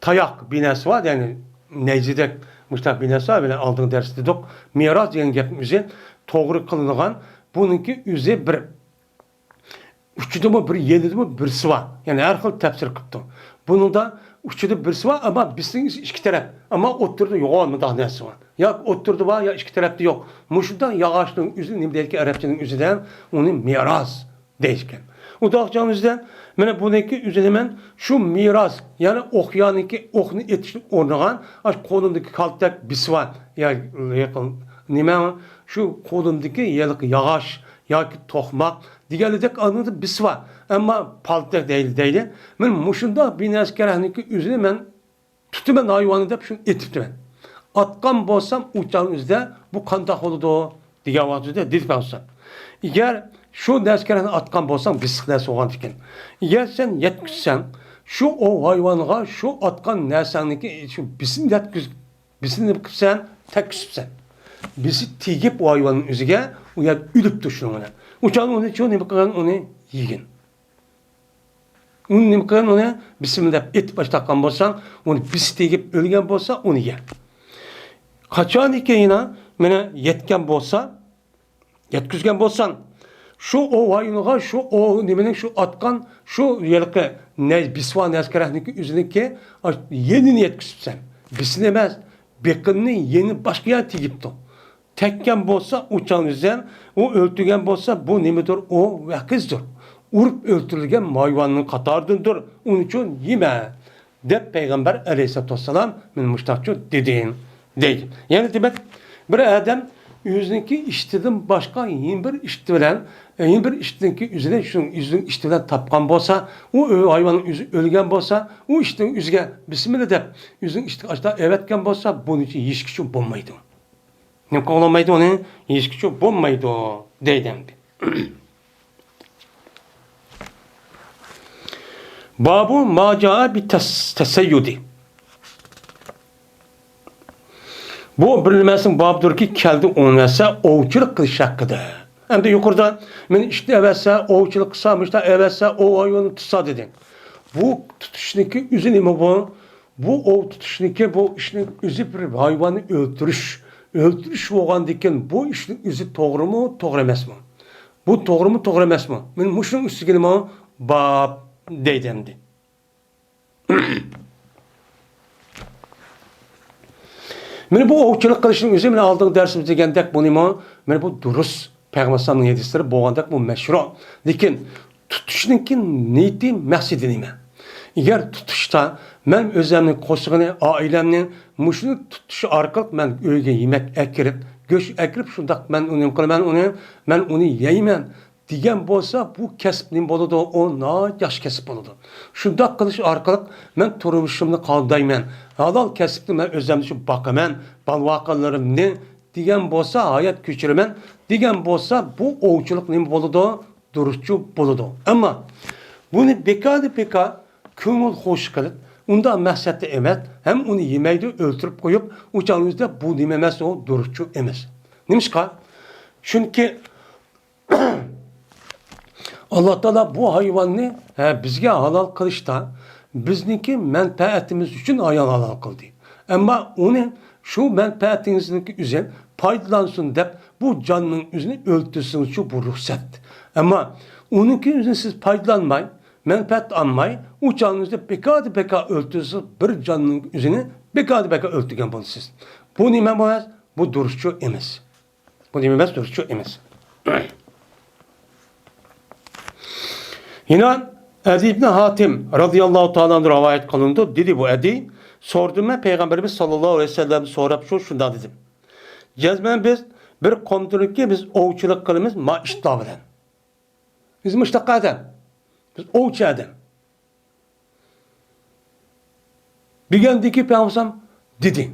تاياق بىناسى بار، يەنى نەيزىدەك مۇشۇنداق بىناسى بار، مانا ئالدىنقى دەرستە دېدۇق. مىراس دېگەن گەپنىڭ ئۆزى توغرا قىلىنغان، بۇنىڭكى ئۆزى بىر ئۇچىدىمۇ بىر، يېنىدىمۇ بىرسى بار. يەنى ھەر خىل تەپسىر قىپتۇ. بۇنىڭدا ئۇچىدا بىرسى بار، ئەمما بىسنىڭ ئىككى تەرەپ. ئەمما ئوتتۇرىدا يوغان مۇنداق نەرسە بار. يا ئوتتۇرىدا بار، يا ئىككى تەرەپتە يوق. مۇشۇنداق ياغاچنىڭ ئۆزى نېمە دەيدىكەن ئەرەبچىنىڭ ئۆزىدە؟ ئۇنى مىراس دەيدىكەن. ئۇنداق چاغنىڭ ئۆزىدە، مانا بۇنىڭكى ئۆزىنى مەن شۇ مىراس، يەنى ئوقيانىڭكى ئوقنى ئېتىشنى ئورنىغان، ئاشۇ قولۇمدىكى كالتەك بىسى بار. يا يېقىن نېمە؟ شۇ قولۇمدىكى ھېلىقى ياغاچ ياكى توقماق دېگەنلىدەك ئانىدا بىسى بار. ئەمما پالتەك دەيلى، دەيلى. مەن مۇشۇنداق بىنەسكەرەكنىڭكى ئۆزىنى مەن تۇتىمەن ھايۋاننى دەپ شۇنى ئېتىپتىمەن. ئاتقان بولسام ئۇ چاغنىڭ ئۆزىدە بۇ قانداق بولىدۇ؟ دېگەن ۋاقتىدا دېدى پەيغەمبەر. ئەگەر شۇ نەسكەرەكنى ئاتقان بولساڭ، بىسلىق نەرسە بولغاندىكىن. ئەگەر سەن يەتكۈزسەڭ، شۇ ئوۋ ھايۋانغا شۇ ئاتقان نەرسەڭنىڭكى شۇ بىسىنى يەتكۈز، بىسىنى نېمە قىپسەن؟ تەگكۈزۈپسەن. بىسى تېگىپ ئۇ ھايۋاننىڭ ئۆزىگە، ئۇ يەر ئۆلۈپتۇ شۇنىڭ بىلەن. ئۇ چاغدا ئۇنى شۇ نېمە قىلغان؟ ئۇنى يېگىن. ئۇنى نېمە قىلغان؟ ئۇنى بىسمىللا دەپ ئېتىپ باشلاققان بولساڭ، ئۇنى بىسى تېگىپ ئۆلگەن بولسا، ئۇنى يە. قاچانكى يەنە مانا يەتكەن بولسا، يەتكۈزگەن بولساڭ، شۇ ئوۋ ھايۋىنىغا، شۇ ئوۋ نېمىنىڭ، شۇ ئاتقان، شۇ ھېلىقى نە-، بىسى بار نەسكەرەكنىڭكى ئۆزىنىڭكى يېنىنى يەتكۈزۈپسەن. بىسىنى ئەمەس، بېقىنىنى، يېنى باشقا يەر تېگىپتۇ. تەگكەن بولسا ئۇ چاغنىڭ ئۆزىدە، ئۇ ئۆلتۈرگەن بولسا، بۇ نېمىدۇر؟ ئۇ ۋەقىزدۇر. ئۇرۇپ ئۆلتۈرۈلگەن ھايۋاننىڭ قاتارىدىندۇر. ئۇنىڭ ئۈچۈن يېمە. دەپ پەيغەمبەر ئەلەيھىسسالاتۇ ۋەسسالام مانا مۇشۇنداقچۇ دېدى، دەيدۇ. يەنى دېمەك، بىر ئادەم ئۆزىنىڭكى ئىشتىدىن باشقا يەنە بىر ئىشتى بىلەن، يەنە بىر ئىشتىنىڭكى ئۆزىنى شۇ ئۆزىنىڭ ئىشتى بىلەن تاپقان بولسا، ئۇ ھايۋاننىڭ ئۆزى ئۆلگەن بولسا، ئۇ ئىشتىنىڭ ئۆزىگە بىسمىللا دەپ، ئۆزىنىڭ ئىشتىگە ئاشۇنداق ئەۋەتكەن بولسا، بۇنى يېيىشكىچۇ بولمايدۇ. نېمە قىلالمايدۇ ئۇنى؟ يېيىشكىچۇ بولمايدۇ، دەيدۇ ئەمدى. بابۇ ما جاء بىتەس-، تەسەييۇدى. بۇ بىر نېمىسىنىڭ بابىدۇركى، كەلدى ئۇ نەرسە ئوۋچىلىق قىلىش ھەققىدە. ئەمدى يۇقىرىدا مېنى ئىتنى ئەۋەتسە، ئوۋچىلىق قىلسا، مۇشۇنداق ئەۋەتسە، ئوۋ ھايۋاننى تۇتسا دېدى. بۇ تۇتۇشنىڭكى ئۆزى نېمە بۇ؟ بۇ ئوۋ تۇتۇشنىڭكى بۇ ئىشنىڭ ئۆزى بىر ھايۋاننى ئۆلتۈرۈش. ئۆلتۈرۈش بولغاندىكىن بۇ ئىشنىڭ ئۆزى توغرىمۇ، توغرا ئەمەسمۇ؟ بۇ توغرىمۇ، توغرا ئەمەسمۇ؟ مانا مۇشۇنىڭ ئۈستىگە نېمە؟ باب دەيدۇ ئەمدى. مانا بۇ ئوۋچىلىق قىلىشنىڭ ئۆزى، مانا ئالدىنقى دەرسىمىزدە دېگەندەك، بۇ نېمە؟ مانا بۇ دۇرۇس. پەيغەمبەر ئەلەيھىسسالامنىڭ ھەدىسلىرى بولغاندەك بۇ مەشرۇ. لېكىن تۇتۇشنىڭكى نىيىتى، مەقسىتى نېمە؟ ئەگەر تۇتۇشتا مەن ئۆزۈمنىڭ قوشۇنى، ئائىلەمنى مۇشۇنى تۇتۇش ئارقىلىق مەن ئۆيگە يېمەك ئەكىرىپ، گۆش ئەكىرىپ، شۇنداق مەن ئۇنى نېمە قىلىمەن، ئۇنى، مەن ئۇنى يەيمەن دېگەن بولسا، بۇ كەسىپ نېمە بولىدۇ؟ ئۇ ناھايىتى ياخشى كەسىپ بولىدۇ. شۇنداق قىلىش ئارقىلىق مەن تۇرمۇشۇمنى قامدايمەن، ھالال كەسىپنى مەن ئۆزۈمچە باقىمەن، بالىۋاقىلىرىمنى دېگەن بولسا، ھايات كۆچۈرىمەن دېگەن بولسا، بۇ ئوۋچىلىق نېمە بولىدۇ؟ دۇرۇسچۇ بولىدۇ. ئەمما بۇنى بىكاردىن بىكار كۆڭۈل خوش قىلىپ، ئۇنداق مەقسەتتە ئەمەس، ھەم ئۇنى يېمەيدۇ، ئۆلتۈرۈپ قويۇپ، ئۇ چاغنىڭىزدا بۇ نېمە ئەمەس، ئۇ دۇرۇسچۇ ئەمەس. نېمىشقا؟ چۈنكى ئاللا تائالا بۇ ھايۋاننى، ھە، بىزگە ھالال قىلىشتا بىزنىڭكى مەنپەئەتىمىز ئۈچۈن ھايال ھالال قىلدى. ئەمما ئۇنى، شۇ مەنپەئەتىڭىزنىڭكى ئۆزى پايدىلانسۇن دەپ، بۇ جاننىڭ ئۆزىنى ئۆلتۈرسىڭىزچۇ، بۇ رۇخسەت. ئەمما ئۇنىڭكى ئۆزىنى سىز پايدىلانماي، مەنپەئەت ئالماي، ئۇ چاغنىڭىزدا بىكاردىن بىكار ئۆلتۈرسىڭىز، بىر جاننىڭ ئۆزىنى بىكاردىن بىكار ئۆلتۈرگەن بولىسىز. بۇ نېمە ئەمەس؟ بۇ دۇرۇسچۇ ئەمەس. بۇ نېمە ئەمەس؟ دۇرۇسچۇ ئەمەس. يەنە ئەدى ئىبنى ھاتىم رازىياللاھۇ تائالا ئەنھۇ رىۋايەت قىلىنىدۇ. دېدى بۇ ئەدى، سورىدىم مەن پەيغەمبىرىمىز ساللاللاھۇ ئەلەيھى ۋەسەللەمنى سوراپ، شۇ شۇنداق دېدىم. جەزمەن بىز بىر قومدىكى بىز ئوۋچىلىق قىلىمىز ما ئىتلار بىلەن. بىز مۇشتاق ئادەم. بىز ئوۋچى ئادەم. دېگەندىكى پەيغەمبەر دېدى،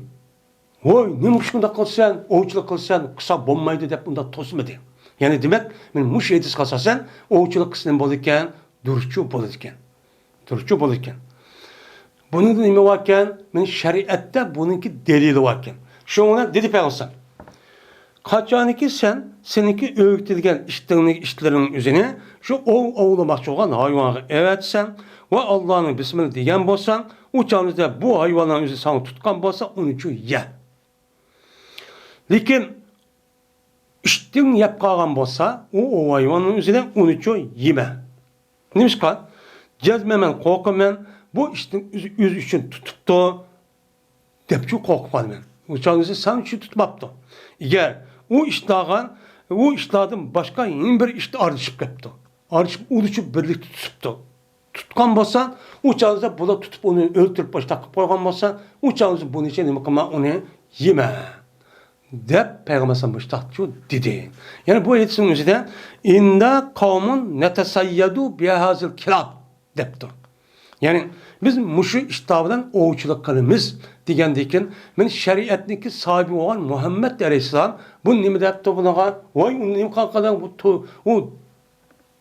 ۋوي، نېمە شۇنداق قىلسەن، ئوۋچىلىق قىلسەن، قىلسا بولمايدۇ دەپ ئۇنداق توسمىدى. يەنى دېمەك، مەن مۇشۇ ھەدىسكە ئاساسەن ئوۋچىلىق قىلسا نېمە بولىدىكەن؟ دۇرۇسچۇ بولىدىكەن. دۇرۇسچۇ بولىدىكەن. بۇنىڭدا نېمە باركەن؟ مېنىڭ شەرىئەتتە بۇنىڭكى دەلىلى باركەن. شۇنىڭ بىلەن دېدى پەيغەمبەر، قاچانكى سەن سېنىڭكى ئۆگىتىلگەن ئىتىڭنى، ئىتلىرىڭنىڭ ئۆزىنى شۇ ئوۋ ئوۋلىماقچى بولغان ھايۋانغا ئەۋەتسەڭ ۋە ئاللانىڭ بىسمىللا دېگەن بولساڭ، ئۇ چاغدا بۇ ھايۋاننىڭ ئۆزى ساڭا تۇتقان بولسا، ئۇنىچۇ يە. لېكىن ئىتىڭ يەپ قالغان بولسا، ئۇ، ئۇ ھايۋاننىڭ ئۆزىنى ئۇنىچۇ يېمە. نېمىشقا؟ جەزمەن مەن قورقىمەن، بۇ ئىتنى ئۆزى، ئۆزى ئۈچۈن تۇتۇپتۇ دەپچۇ قورقۇپ قالىمەن. ئۇ چاغدا سەن ئۈچۈن تۇتماپتۇ. ئەگەر ئۇ ئىتلارغا، ئۇ ئىتلاردىن باشقا يەنە بىر ئىت ئارىلىشىپ كەپتۇ. ئارىلىشىپ ئۇنىچۇ بىرلىكتە تۇتۇپتۇ. تۇتقان بولسا، ئۇ چاغدا بۇلار تۇتۇپ ئۇنى ئۆلتۈرۈپ باشلاپ قىلىپ قويغان بولسا، ئۇ چاغدا بۇنىچە نېمە قىلما، ئۇنى يېمە. دەپ پەيغەمبەر ئەلەيھىسسالام مۇشتاقچۇ دېدى. يەنى بۇ ھەدىسنىڭ ئۆزىدە، ئىننا قەۋمۇن نەتەسەييەدۇ بىھازىل كىلاب دەپتۇ. يەنى بىز مۇشۇ ئىتلار بىلەن ئوۋچىلىق قىلىمىز دېگەندىن كېيىن، مەن شەرىئەتنىڭكى ساھىبى بولغان مۇھەممەد ئەلەيھىسسالام بۇ نېمە دەپتۇ بۇنىڭغا؟ ۋاي، ئۇنى نېمە قىلغان، بۇ تو-، ئۇ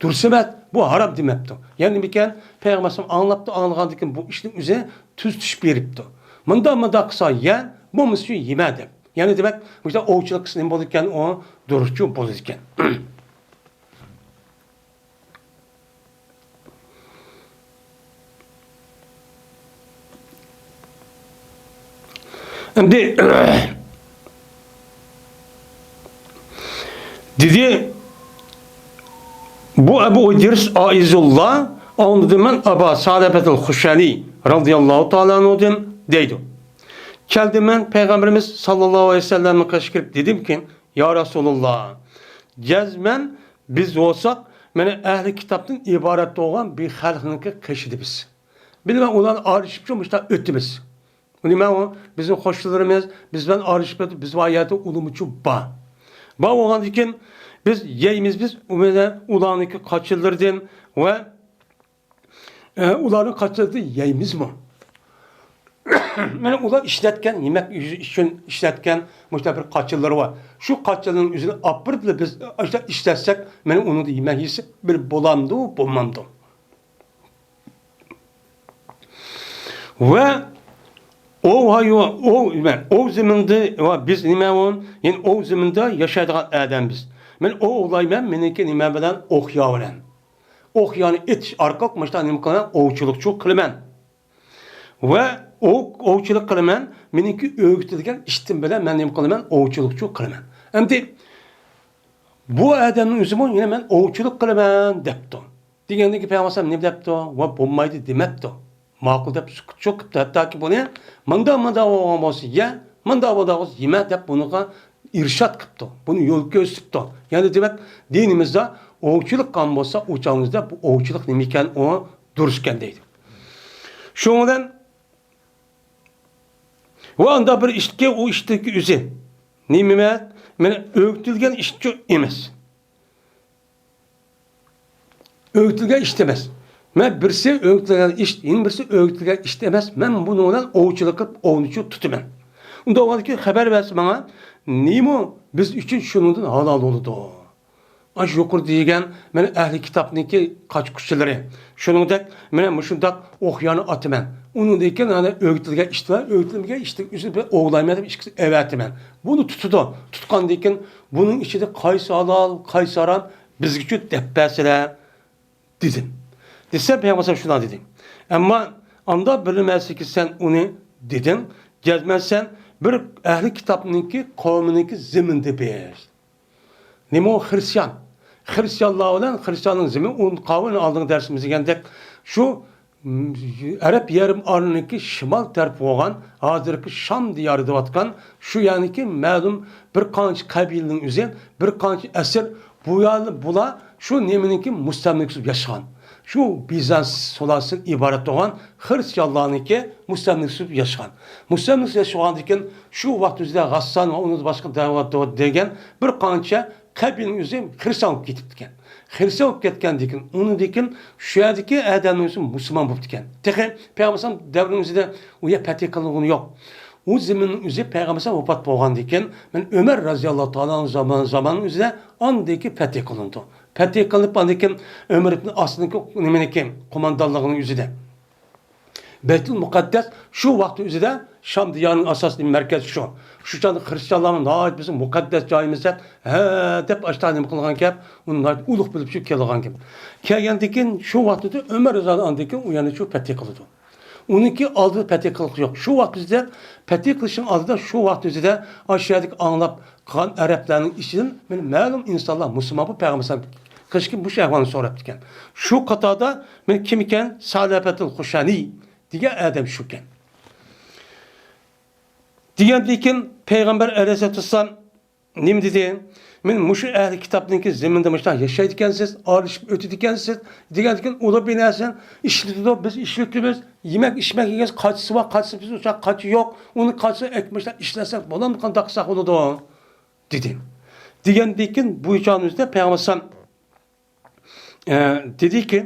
دۇرۇس ئەمەس، بۇ ھارام دېمەپتۇ. يەنى نېمىكەن؟ پەيغەمبەر ئەلەيھىسسالام ئاڭلاپتۇ، ئاڭلىغاندىن كېيىن بۇ ئىشنىڭ ئۆزى تۈزىتىش بېرىپتۇ. مۇنداق، مۇنداق قىلسا يە، بولمىسا يېمە دەپ. يەنى دېمەك، مۇشۇنداق ئوۋچىلىق قىلسا نېمە بولىدىكەن؟ ئۇ دۇرۇسچۇ بولىدىكەن. ئەمدى دېدى، بۇ ئەبۇ ئىدرىس ئائىزۇللا، ئاڭلىدىم مەن ئابا سەلەبەتىل خۇشەنى رازىياللاھۇ تائالا ئەنھۇدىن دەيدۇ. كەلدىم مەن پەيغەمبىرىمىز ساللاللاھۇ ئەلەيھى ۋەسەللەمنىڭ قېشىغا كىرىپ دېدىمكى، يا رەسۇلاللا، جەزمەن بىز بولساق، مانا ئەھلى كىتابتىن ئىبارەت بولغان بىر خەلقنىڭكى قېشىدا بىز. بىلمەن ئۇلار ئارىلىشىپچۇ مۇشۇنداق ئۆتىمىز. نېمە ئۇ؟ بىزنىڭ قوشنىلىرىمىز، بىز بىلەن ئارىلىشىپ كېتىپ، بىز بار يەردە ئۇلىمۇچۇ بار. بار بولغاندىكىن، بىز يەيمىز، بىز ئۇلارنىڭكى قاچىلىرىدىن ۋە، ئە، ئۇلارنىڭ قاچىلىرىدىن يەيمىزمۇ؟ مانا ئۇلار ئىشلەتكەن، يېمەك ئۈچۈن ئىشلەتكەن مۇشۇنداق بىر قاچىلىرى بار. شۇ قاچىلىرىنىڭ ئۆزىنى ئاپىرىپلا بىز ئىشلەتسەك، مانا ئۇنىڭدا يېمەك يېسە بىر بولامدۇ، بولمامدۇ؟ ۋە ئوۋ ھايۋان، ئوۋ، ئوۋ زېمىندا ۋە بىز نېمە ئۇ؟ يەنى ئوۋ زېمىندا ياشايدىغان ئادەم بىز. مەن ئوۋ ئوۋلايمەن، مېنىڭكى نېمە بىلەن؟ ئوق يا بىلەن. ئوق يانى ئېتىش ئارقىلىق مۇشۇنداق نېمە قىلىمەن؟ ئوۋچىلىقچۇ قىلىمەن. ۋە ئوۋ-، ئوۋچىلىق قىلىمەن، مېنىڭكى ئۆگىتىلگەن ئىشتىن بىلەن مەن نېمە قىلىمەن؟ ئوۋچىلىقچۇ قىلىمەن. ئەمدى بۇ ئادەمنىڭ ئۆزىمۇ يەنە مەن ئوۋچىلىق قىلىمەن دەپتۇ. دېگەندىن كېيىن پەيغەمبەر ئەلەيھىسسالام نېمە دەپتۇ؟ ۋە بولمايدۇ دېمەپتۇ. ماقۇل دەپ سۈكۈتچۇ قىپتۇ. ھەتتاكى بۇنى مۇنداق، مۇنداق بولغان بولسا يە، مۇنداق بولغان بولسا يېمە دەپ بۇنىڭغا ئىرشاد قىپتۇ، بۇنى يول كۆرسىتىپتۇ. يەنى دېمەك، دىنىمىزدا ئوۋچىلىق قىلغان بولسا، ئۇ چاغىمىزدا بۇ ئوۋچىلىق نېمە ئىكەن، ئۇ دۇرۇس ئىكەن دەيدۇ. شۇنىڭ بىلەن ۋە ئاندا بىر ئىشتىكى، ئۇ ئىشتىكى ئۆزى نېمە؟ مانا ئۆگىتىلگەن ئىشتىكى ئەمەس. ئۆگىتىلگەن ئىشتى ئەمەس. مەن بىرسى ئۆگىتىلگەن ئىشتى، يەنە بىرسى ئۆگىتىلگەن ئىشتى ئەمەس. مەن بۇنىڭ بىلەن ئوۋچىلىق قىلىپ، ئوۋنىچۇ تۇتىمەن. ئۇنداق بولغاندىكىن خەۋەر بەرسە ماڭا، نېمە بىز ئۈچۈن شۇنىڭدىن ھالال بولىدۇ؟ ئاشۇ يۇقىرىدا دېگەن مانا ئەھلى كىتابنىڭكى قاچا-قۇچىلىرى. شۇنىڭدەك مانا مۇشۇنداق ئوقيانى ئاتىمەن. ئۇنىڭدىن كېيىن ئانا ئۆگىتىلگەن ئىشتىن، ئۆگىتىلمىگەن ئىشتىن ئۆزى بىر ئوغلايمەن دەپ ئىككىسىنى ئەۋەتىمەن. بۇنى تۇتىدۇ. تۇتقاندىن كېيىن بۇنىڭ ئىچىدە قايسى ھالال، قايسى ھارام بىزگىچۇ دەپ بەرسىلە دېدىم. دېسە پەيغەمبەر شۇنداق دېدى. ئەمما ئاندا بىلمەسلىككە سەن ئۇنى دېدىڭ. جەزمەن سەن بىر ئەھلى كىتابنىڭكى قەۋمىنىڭكى زېمىنىدا بىر. نېمە ئۇ خرىستىيان؟ خرىستىيانلار بىلەن خرىستىياننىڭ زېمىنى ئۇنتۇپ قالغىن، ئالدىنقى دەرسىمىزدە دېگەندەك شۇ ئەرەب يېرىم ئارىلىنىڭكى شىمال تەرىپى بولغان، ھازىرقى شام دىيارىدا ياتقان شۇ يەرنىڭكى مەلۇم بىر قانچە قەبىلىنىڭ ئۆزى، بىر قانچە ئەسىر بۇ يەرلى، بۇلار شۇ نېمىنىڭكى مۇستەملىكىسى بولۇپ ياشىغان. شۇ بىزانس سۇلالىسىدىن ئىبارەت بولغان خرىستىيانلارنىڭكى مۇستەملىكىسى بولۇپ ياشىغان. مۇستەملىكىسى ياشىغاندىن كېيىن شۇ ۋاقىت ئۆزىدە غەسسان ۋە ئۇنىڭ باشقا دەۋە-، دەۋە-، دېگەن بىر قانچە قەبىلىنىڭ ئۆزى خرىستىيان بولۇپ كېتىپتىكەن. خرىستىيان بولۇپ كەتكەندىن كېيىن، ئۇنىڭدىن كېيىن شۇ يەردىكى ئادەمنىڭ ئۆزى مۇسۇلمان بولۇپتىكەن. تېخى پەيغەمبەر ئەلەيھىسسالام دەۋرىنىڭ ئۆزىدە ئۇ يەر پەتھى قىلىنغىنى يوق. ئۇ زېمىننىڭ ئۆزى پەيغەمبەر ئەلەيھىسسالام ۋاپات بولغاندىن كېيىن، مانا ئۆمەر رەزىياللاھۇ تائالا زامان-، زاماننىڭ ئۆزىدە ئاندىن كېيىن پەتھى قىلىنىدۇ. پەتھى قىلىنىپ، ئاندىن كېيىن ئۆمەر ئىبنى ئاسنىڭكى نېمىنىڭكى قوماندانلىقىنىڭ ئۆزىدە. بەيتۇل مۇقەددەس شۇ ۋاقىت ئۆزىدە شام دىيارىنىڭ ئاساسىي مەركەزى شۇ. شۇ چاغدا خرىستىيانلارمۇ ناھايىتى بىزنىڭ مۇقەددەس جايىمىز دەپ، ھە دەپ ئاشتا نېمە قىلغان گەپ، ئۇنى ناھايىتى ئۇلۇغ بىلىپ شۇ كېلىدىغان گەپ. كەلگەندىن كېيىن شۇ ۋاقىت ئۆزىدە ئۆمەر رەزىياللاھۇ ئاندىن كېيىن ئۇ يەرنى شۇ پەتھى قىلىدۇ. ئۇنىڭكى ئالدىدا پەتھى قىلغۇ يوق. شۇ ۋاقىت ئۆزىدە پەتھى قىلىشنىڭ ئالدىدا شۇ ۋاقىت ئۆزىدە ئاشۇ يەردىكى ئاڭلاپ قالغان ئەرەبلەرنىڭ ئىچىدىن مانا مەلۇم ئىنسانلار مۇسۇلمان بولۇپ پەيغەمبەر ئەلەيھىسسالام قىلىشكە مۇشۇ ئەھۋالنى سوراپتىكەن. شۇ قاتاردا مانا كىم ئىكەن؟ سەلەبەتۇل خۇشانى دېگەن ئادەم شۇكەن. دېگەندىن كېيىن پەيغەمبەر ئەلەيھىسسالاتۇ ۋەسسالام نېمە دېدى؟ مەن مۇشۇ ئەھلى كىتابنىڭكى زېمىنىدا مۇشۇنداق ياشايدىكەنسىز، ئارىلىشىپ ئۆتىدىكەنسىز دېگەندىن كېيىن ئۇلار بىناسەن ئىشلىتىدۇ، بىز ئىشلىتىمىز، يېمەك ئىچمەك يېگەن قاچىسى بار، قاچىسى بىز ئۇچاق قاچا يوق، ئۇنى قاچىسى مۇشۇنداق ئىشلەتسەك بولامدۇ، قانداق قىلساق بولىدۇ؟ دېدى. دېگەندىن كېيىن بۇ چاغنىڭ ئۆزىدە پەيغەمبەر ئەلەيھىسسالام ئە، دېدىكى،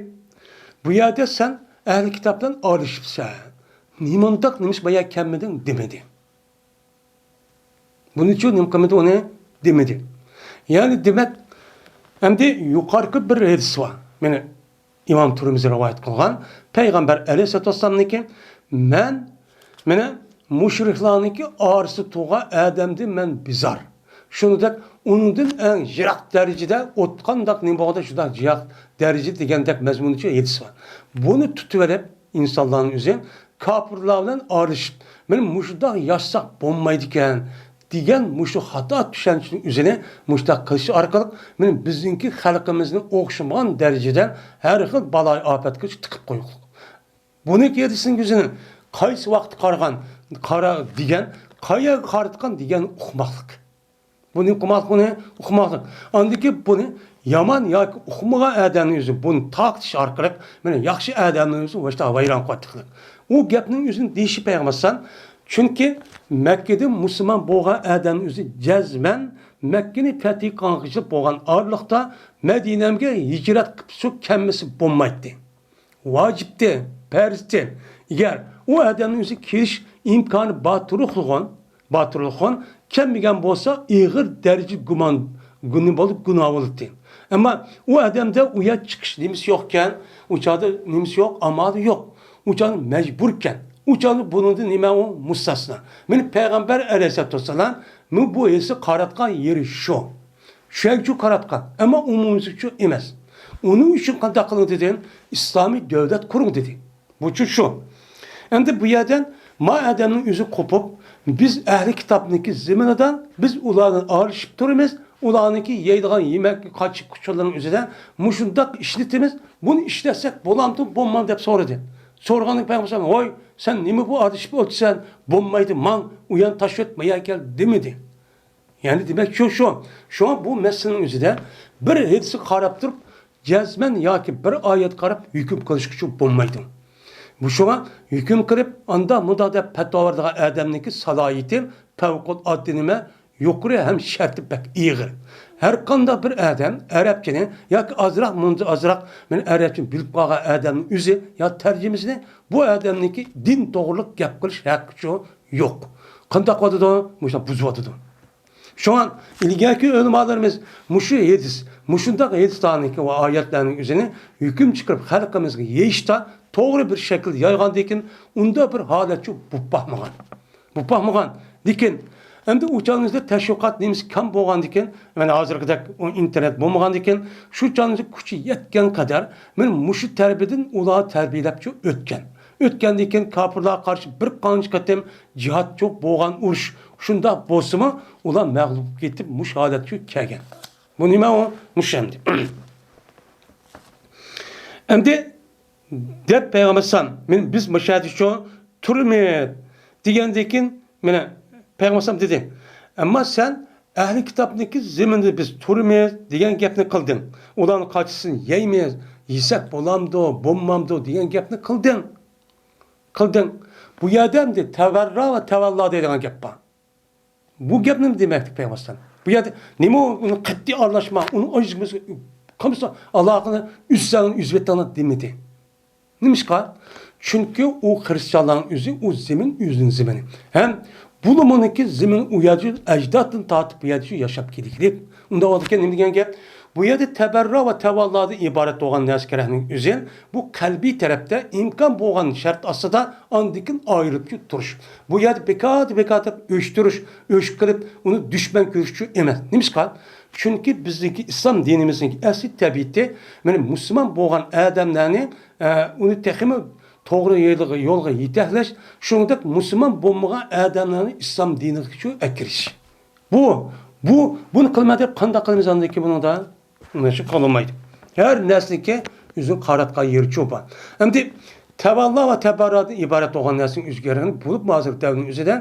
بۇ يەردە سەن ئەھلى كىتاب بىلەن ئارىلىشىپسەن. نېمانداق نېمىش بايا كەلمىدىڭ دېمىدى. بۇنىڭ ئۈچۈن نېمە قىلمىدى ئۇنى دېمىدى. يەنى دېمەك، ئەمدى يۇقىرىقى بىر ھەدىس بار. مانا ئىمام تۇرمىزى رىۋايەت قىلغان پەيغەمبەر ئەلەيھىسسالاتۇ ۋەسسالامنىڭكى، مەن مانا مۇشرىكلارنىڭكى ئارىسىدا تۇرغان ئادەمدىن مەن بىزار. شۇنىڭدەك ئۇنىڭدىن ئەڭ يىراق دەرىجىدە ئوت قانداق نېمە بولغاندا شۇنداق يىراق دەرىجە دېگەندەك مەزمۇنىچە ھەدىس بار. بۇنى تۇتۇۋېلىپ ئىنسانلارنىڭ ئۆزى كاپىرلار بىلەن ئارىلىشىپ، مانا مۇشۇنداق ياشىساق بولمايدىكەن دېگەن مۇشۇ خاتا چۈشەنچىنىڭ ئۆزىنى مۇشۇنداق قىلىش ئارقىلىق مانا بىزنىڭكى خەلقىمىزنى ئوخشىمىغان دەرىجىدە ھەر خىل بالايىئاپەتكە تىقىپ قويغۇلۇق. بۇنىڭ ھەدىسىنىڭ ئۆزىنى قايسى ۋاقىتتا قارىغان، قارا دېگەن، قايەرگە قارىتقان دېگەن ئۇقماقلىق. بۇنى ئۇقماقلىق، بۇنى ئۇقماقلىق. ئاندىن كېيىن بۇنى يامان ياكى ئۇقمىغان ئادەمنىڭ ئۆزى بۇنى تارقىتىش ئارقىلىق مانا ياخشى ئادەمنىڭ ئۆزى مۇشۇنداق ۋەيران قىلىۋاتقانلىق. ئۇ گەپنىڭ ئۆزىنى دېيىشى پەيغەمبەر ئەلەيھىسسالام. چۈنكى مەككىدە مۇسۇلمان بولغان ئادەمنىڭ ئۆزى جەزمەن مەككىنى پەتھى قىلغانغىچە بولغان ئارىلىقتا مەدىنەمگە ھىجرەت قىلىپ شۇ كەلمىسە بولمايتتى. ۋاجىپتى، پەرزتى. ئەگەر ئۇ ئادەمنىڭ ئۆزى كېلىش ئىمكانى بار تۇرۇقلىغان، بار تۇرۇقلىغان، كەلمىگەن بولسا ئېغىر دەرىجە گۇمان، گۇنى بولۇپ گۇناھ بولاتتى. ئەمما ئۇ ئادەمدە ئۇ يەر چىقىش نېمىسى يوقكەن، ئۇ چاغدا نېمىسى يوق، ئامالى يوق. ئۇ چاغدا مەجبۇركەن. ئۇ چاغدا بۇنىڭدىن نېمە ئۇ مۇستەسنا. مانا پەيغەمبەر ئەلەيھىسسالاتۇ ۋەسسالام، مانا بۇ ھەدىسى قاراتقان يېرى شۇ. شۇ يەرگىچۇ قاراتقان. ئەمما ئومۇميۈزلۈكچۇ ئەمەس. ئۇنىڭ ئۈچۈن قانداق قىلىڭ دېدى؟ ئىسلامىي دۆلەت قۇرۇڭ دېدى. بۇچۇ شۇ. ئەمدى بۇ يەردىن ما ئادەمنىڭ ئۆزى قوپۇپ، بىز ئەھلى كىتابنىڭكى زېمىنىدا بىز ئۇلاردىن ئايرىشىپ تۇرىمىز، ئۇلارنىڭكى يەيدىغان يېمەك قاچا-قۇچىلىرىنىڭ ئۆزىدە مۇشۇنداق ئىشلىتىمىز، بۇنى ئىشلەتسەك بولامدۇ، بولمامدۇ دەپ سورىدى. سورىغاندىن كېيىن پەيغەمبەر، ۋاي، سەن نېمە بۇ ئادىشىپ ئولتۇرسەن، بولمايدۇ، ماڭ، ئۇ يەرنى تاشلىۋەت، ما يەرگە كەل دېمىدى. يەنى دېمەك شۇ، شۇ. شۇڭا بۇ مەسىلىنىڭ ئۆزىدە بىر ھەدىسكە قاراپ تۇرۇپ، جەزمەن ياكى بىر ئايەتكە قاراپ ھۆكۈم قىلىشقىچۇ بولمايدۇ. بۇ شۇڭا ھۆكۈم قىلىپ، ئاندا مۇندا دەپ پەتىۋا بېرىدىغان ئادەمنىڭكى سالاھىيىتى پەۋقۇلئاددە نېمە يۇقىرى ھەم شەرتى بەك ئېغىر. ھەر قانداق بىر ئادەم ئەرەبچىنى ياكى ئازراق مۇندا ئازراق مەن ئەرەبچىنى بىلىپ قالغان ئادەمنىڭ ئۆزى يا تەرجىمىسىنى بۇ ئادەمنىڭكى دىن توغرۇلۇق گەپ قىلىش ھەققىچۇ يوق. قانداق قىلىۋاتىدۇ؟ مۇشۇنداق بۇزۇۋاتىدۇ. شۇڭا ئىلگەركى ئۆلىمالىرىمىز مۇشۇ ھەدىس، مۇشۇنداق ھەدىسلەرنىڭكى ۋە ئايەتلەرنىڭ ئۆزىنى ھۆكۈم چىقىرىپ، خەلقىمىزگە يېيىشتا توغرا بىر شەكىلدە يايغاندىكىن، ئۇنداق بىر ھالەتچۇ بوپ باقمىغان. بوپ باقمىغان. لېكىن ئەمدى ئۇ چاغىمىزدا تەشۋىقات نېمىسى كەم بولغاندىكىن، يەنى ھازىرقىدەك ئۇ ئىنتېرنېت بولمىغاندىكىن، شۇ چاغىمىزدا كۈچى يەتكەن قەدەر مەن مۇشۇ تەرىپىدىن ئۇلار تەربىيەلەپچۇ ئۆتكەن. ئۆتكەندىن كېيىن كاپىرلارغا قارشى بىر قانچە قېتىم جىھاد چوق بولغان ئۇرۇش، شۇنداق بولسىمۇ، ئۇلار مەغلۇپ كېتىپ، مۇشۇ ھالەتكە كەلگەن. بۇ نېمە ئۇ؟ مۇشۇ ئەمدى. ئەمدى دەپ پەيغەمبەر ئەلەيھىسسالام، مەن، بىز مۇشۇ يەردە شۇ تۇرىمىز دېگەندىن كېيىن، مانا، پەيغەمبەر ئەلەيھىسسالام دېدى، ئەمما سەن ئەھلى كىتابنىڭكى زېمىنىدا بىز تۇرىمىز دېگەن گەپنى قىلدىڭ. ئۇلارنىڭ قاچىسىنى يەيمىز، يېسەك بولامدۇ، بولمامدۇ دېگەن گەپنى قىلدىڭ. قىلدىڭ. بۇ يەردە ئەمدى تەۋەررا ۋە تەۋەللا دەيدىغان گەپ بار. بۇ گەپنى دېمەكتە پەيغەمبەر ئەلەيھىسسالام. بۇ يەردە نېمە ئۇ، ئۇنى قەتئىي ئارىلاشما، ئۇنى ئالاقىنى ئۈزسەڭ، ئۈزۈۋېتىڭلار دېمىدى. نېمىشقا؟ چۈنكى ئۇ خىرىستىيانلارنىڭ ئۆزى، ئۇ زېمىن ئۆزىنىڭ زېمىنى. ھەم بۇلار مۇنىڭكى زېمىن ئۇ يەردە ئەجدادتىن تارتىپ بۇ يەردە ياشاپ كېلىگلىك. ئۇنداق بولىدىكەن نېمە دېگەن گەپ؟ بۇ يەردە تەبەررۇ ۋە تەۋەللادىن ئىبارەت بولغان نەرسە كېرەكنىڭ ئۆزى، بۇ قەلبىي تەرەپتە ئىمكان بولغان شەرت ئاستىدا ئاندىن كېيىن ئايرىلىپ تۇرۇش. بۇ يەردە بىكار، بىكار تۇرۇپ ئۆچ قىلىپ، ئۇنى دۈشمەن كۆرۈشچۇ ئەمەس. نېمىشقا؟ چۈنكى بىزنىڭكى ئىسلام دىنىمىزنىڭكى ئەسلى تەبىئىتى، مانا، مۇسۇلمان بولغان ئادەملەرنى، ئە، ئۇنى تېخىمۇ توغرا يولغا، يولغا يېتەكلەش، شۇنىڭدەك مۇسۇلمان بولمىغان ئادەملەرنى ئىسلام دىنىغا شۇ ئەكىرىش. بۇ، بۇ، بۇنى قىلما دەپ قانداق قىلىمىز ئاندىن كېيىن بۇنىڭدا؟ ئۇنى شۇ قىلالمايدۇ. ھەر نەرسىنىڭكى ئۆزىنىڭ قاراتقان يېرى چوپان. ئەمدى تەۋەللا ۋە تەبەررادىن ئىبارەت بولغان نەرسىنىڭ ئۆزگەرگىنى بولۇپ، ھازىر دەۋرنىڭ ئۆزىدە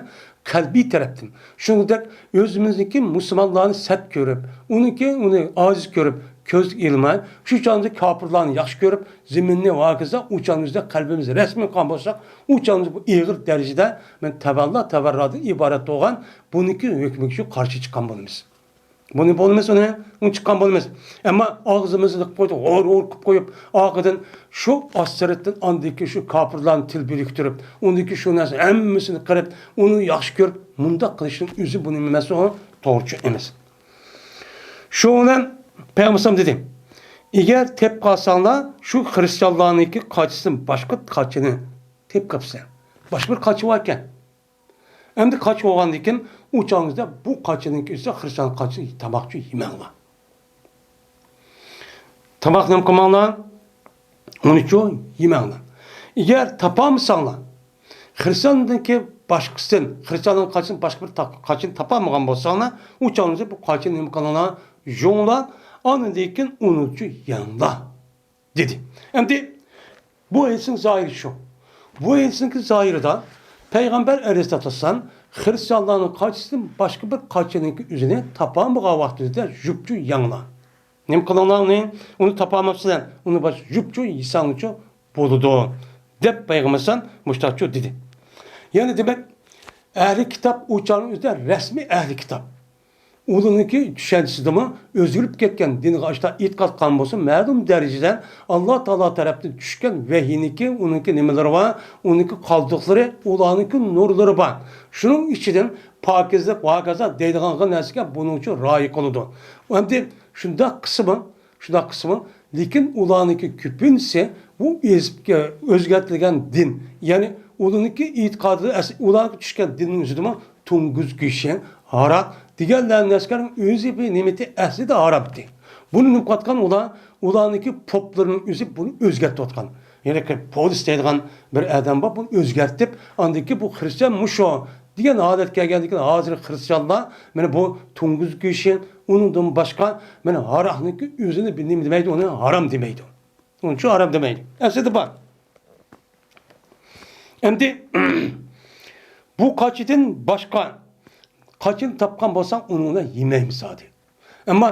قەلبىي تەرەپتىن. شۇنىڭدەك ئۆزىمىزنىڭكى مۇسۇلمانلارنى سەت كۆرۈپ، ئۇنىڭكى، ئۇنى ئاجىز كۆرۈپ، كۆزگە ئىلماي، شۇ چاغدا كاپىرلارنى ياخشى كۆرۈپ، زېمىننى ۋاكىزدا، ئۇ چاغدا قەلبىمىز رەسمىي قىلغان بولساق، ئۇ چاغدا بۇ ئېغىر دەرىجىدە مەن تەۋەللا، تەۋەررادىن ئىبارەت بولغان بۇنىڭكى ھۆكمىگە شۇ قارشى چىققان بولىمىز. بۇنى بولىمىز، ئۇنى، ئۇنى چىققان بولىمىز. ئەمما ئاغزىمىزنى قىلىپ قويدۇق، ھور-ھور قىلىپ قويۇپ، ئارقىدىن شۇ ئاستىرتتىن ئاندىكى شۇ كاپىرلارنى تىل بىرىكتۈرۈپ، ئۇندىكى شۇ نەرسە ھەممىسىنى قىلىپ، ئۇنى ياخشى كۆرۈپ، مۇنداق قىلىشنىڭ ئۆزى بۇ نېمە ئەمەس، ئۇ توغرىچۇ ئەمەس. شۇ بىلەن پەيغەمبەر دېدى، ئەگەر تېپىپ قالساڭلار، شۇ خىرىستىيانلارنىڭكى قاچىسىدىن باشقا قاچىنى تېپىپ قاپسەن. باشقا بىر قاچا بار ئىكەن. ئەمدى قاچا بولغاندىن كېيىن ئۇ چاغىڭىزدا بۇ قاچىنىڭكى ئۆزى خىرىستىيان قاچىسى تاماقچۇ يېمەڭلار. تاماق نېمە قىلماڭلار؟ ئۇنىچۇ يېمەڭلار. ئەگەر تاپالمىساڭلار، خىرىستىياندىكى باشقىسىدىن، خىرىستىياننىڭ قاچىسىدىن باشقا بىر تا-، قاچىنى تاپالمىغان بولساڭلار، ئۇ چاغىڭىزدا بۇ قاچىنى نېمە قىلىڭلار؟ يۇڭلار، ئاندىن كېيىن ئۇنىچۇ يەڭلار. دېدى. ئەمدى بۇ ھەدىسنىڭ زاھىرى شۇ. بۇ ھەدىسنىڭكى زاھىرىدا پەيغەمبەر ئەلەيھىسسالاتۇ ۋەسسالام خىرىستىيانلارنىڭ قاچىسىدىن باشقا بىر قاچىنىڭكى ئۆزىنى تاپالمىغان ۋاقتىدا يۇپچۇ يەڭلار. نېمە قىلىڭلار ئۇنى؟ ئۇنى تاپالماپسىلەر، ئۇنى باش يۇپچۇ يېسەڭلىچۇ بولىدۇ، دەپ پەيغەمبەر ئەلەيھىسسالام مۇشتاقچۇ دېدى. يەنى دېمەك، ئەھلى كىتاب ئۇ چاغنىڭ ئۆزىدە رەسمىي ئەھلى كىتاب. ئۇلارنىڭكى چۈشەنچىسىدىمۇ ئۆزگىرىپ كەتكەن، دىنغا ئاشتا ئېتىقاد قىلغان بولسا، مەلۇم دەرىجىدە ئاللا تائالا تەرەپتىن چۈشكەن ۋەھىينىڭكى، ئۇنىڭكى نېمىلىرى بار، ئۇنىڭكى قالدۇقلىرى، ئۇلارنىڭكى نۇرلىرى بار. شۇنىڭ ئىچىدىن پاكىزلىق ۋە ھاكازا دەيدىغان نەرسىگە بۇنىڭچۇ رىئايە قىلىدۇ. ئەمدى شۇنداق قىلسىمۇ، شۇنداق قىلسىمۇ، لېكىن ئۇلارنىڭكى كۆپىنچىسى بۇ ئېزىپ، ئۆزگەرتىلگەن دىن، يەنى ئۇلارنىڭكى ئېتىقادىدا ئەس-، ئۇلارغا چۈشكەن دىننىڭ ئۆزىدىمۇ توڭگۇز گۆشى، ھاراق دېگەنلەرنى ئەسكەرنىڭ ئۆزى بىر نېمىتى ئەسلىدە ھارامتى. بۇنى نېمە قىلىۋاتقان ئۇلار؟ ئۇلارنىڭكى پوپلىرىنىڭ ئۆزى بۇنى ئۆزگەرتىۋاتقان. يەنى پولىس دەيدىغان بىر ئادەم بار، بۇنى ئۆزگەرتىپ، ئاندىن كېيىن بۇ خىرىستىيان مۇشۇ دېگەن ھالەتكە كەلگەندىن كېيىن، ھازىر خىرىستىيانلار مانا بۇ توڭگۇز گۆشى، ئۇنىڭدىن باشقا مانا ھاراقنىڭكى ئۆزىنى بىر نېمە دېمەيدۇ، ئۇنى ھارام دېمەيدۇ. ئۇنىڭ ئۈچۈن ھارام دېمەيدۇ. ئەسلىدە بار. ئەمدى بۇ قاچىدىن باشقا قاچىنى تاپقان بولساڭ، ئۇنىڭ بىلەن يېمەيمىز زادى. ئەمما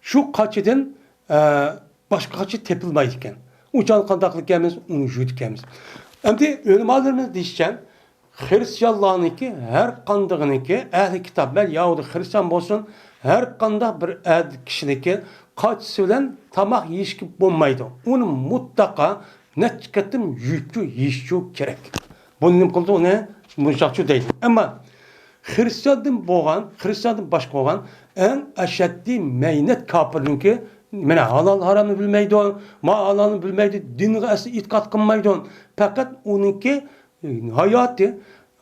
شۇ قاچىدىن، ئە، باشقا قاچا تېپىلمايدىكەن. ئۇ چاغدا قانداق قىلىدىكەنمىز؟ ئۇنى يۇيىدىكەنمىز. ئەمدى ئۆلىمالىرىمىز دېيىشىچە، خىرىستىيانلارنىڭكى ھەر قاندىقىنىڭكى، ئەھلى كىتابلار يەھۇدىي خىرىستىيان بولسۇن، ھەر قانداق بىر ئەر كىشىنىڭكى قاچىسى بىلەن تاماق يېيىشكە بولمايدۇ. ئۇنى مۇتلەقا نەچچە قېتىم يۇيۇپچۇ يېيىشچۇ كېرەك. بۇنى نېمە قىلىدۇ؟ ئۇنى مۇشۇنداقچۇ دەيدۇ. ئەمما خىرىستىياندىن بولغان، خىرىستىياندىن باشقا بولغان ئەڭ ئەشەددىي مەينەت كاپىرنىڭكى، مانا ھالال ھارامنى بىلمەيدۇ، ما ھالالنى بىلمەيدۇ، دىنغا ئەسلى ئېتىقاد قىلمايدۇ. پەقەت ئۇنىڭكى ھاياتى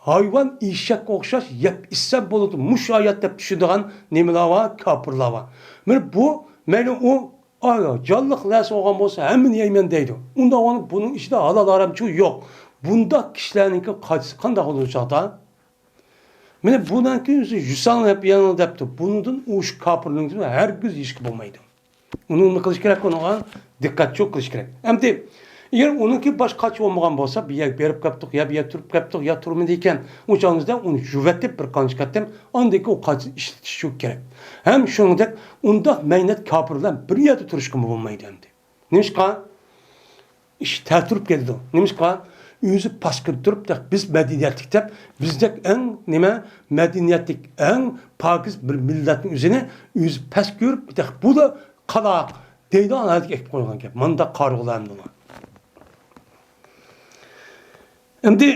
ھايۋان، ئېشەككە ئوخشاش يەپ ئىچسەم بولىدۇ، مۇشۇ ھايات دەپ چۈشىنىدىغان نېمىلەر بار؟ كاپىرلار بار. مانا بۇ، مەيلى ئۇ ئاي، جانلىق نەرسە بولغان بولسا، ھەممىنى يەيمەن دەيدۇ. ئۇنداق بولغاندا بۇنىڭ ئىچىدە ھالال ھارامچۇ يوق. بۇنداق كىشىلەرنىڭكى قايسى، قانداق بولىدۇ ئۇ چاغدا؟ مانا بۇنىڭكى ئۆزى ژۇساڭ دەپ يەڭ دەپتۇ. بۇنىڭدىن ئۇ شۇ كاپىرنىڭكى ھەرگىز يېيىشكە بولمايدۇ. ئۇنى نېمە قىلىش كېرەك؟ ئۇنىڭغا دىققەتچۇ قىلىش كېرەك. ئەمدى ئەگەر ئۇنىڭكى باش قاچا بولمىغان بولسا، بىر يەرگە بېرىپ كەپتۇق، يا بىر يەر تۇرۇپ كەپتۇق، يا تۇرمىدى ئىكەن، ئۇ چاغىمىزدا ئۇنى يۇۋېتىپ بىر قانچە قېتىم، ئاندىن كېيىن ئۇ قاچىنى ئىشلىتىش كېرەك. ھەم شۇنىڭدەك ئۇنداق مەينەت كاپىرلار بىر يەردە تۇرۇشقىمۇ بولمايدۇ ئەمدى. نېمىشقا؟ ئىش تەتۈرۈپ كېتىدۇ. نېمىشقا؟ ئۆزى پاسكىنا تۇرۇپ، دەپ، بىز مەدەنىيەتلىك دەپ، بىزدەك ئەڭ نېمە، مەدەنىيەتلىك، ئەڭ پاكىز بىر مىللەتنىڭ ئۆزىنى ئۆزى پەس كۆرۈپ، دەپ، بۇ دا قالاق دەيدىغان ھالەتكە ئەكىپ قويغان گەپ. مانداق قارىغۇلار ئەمدى. ئەمدى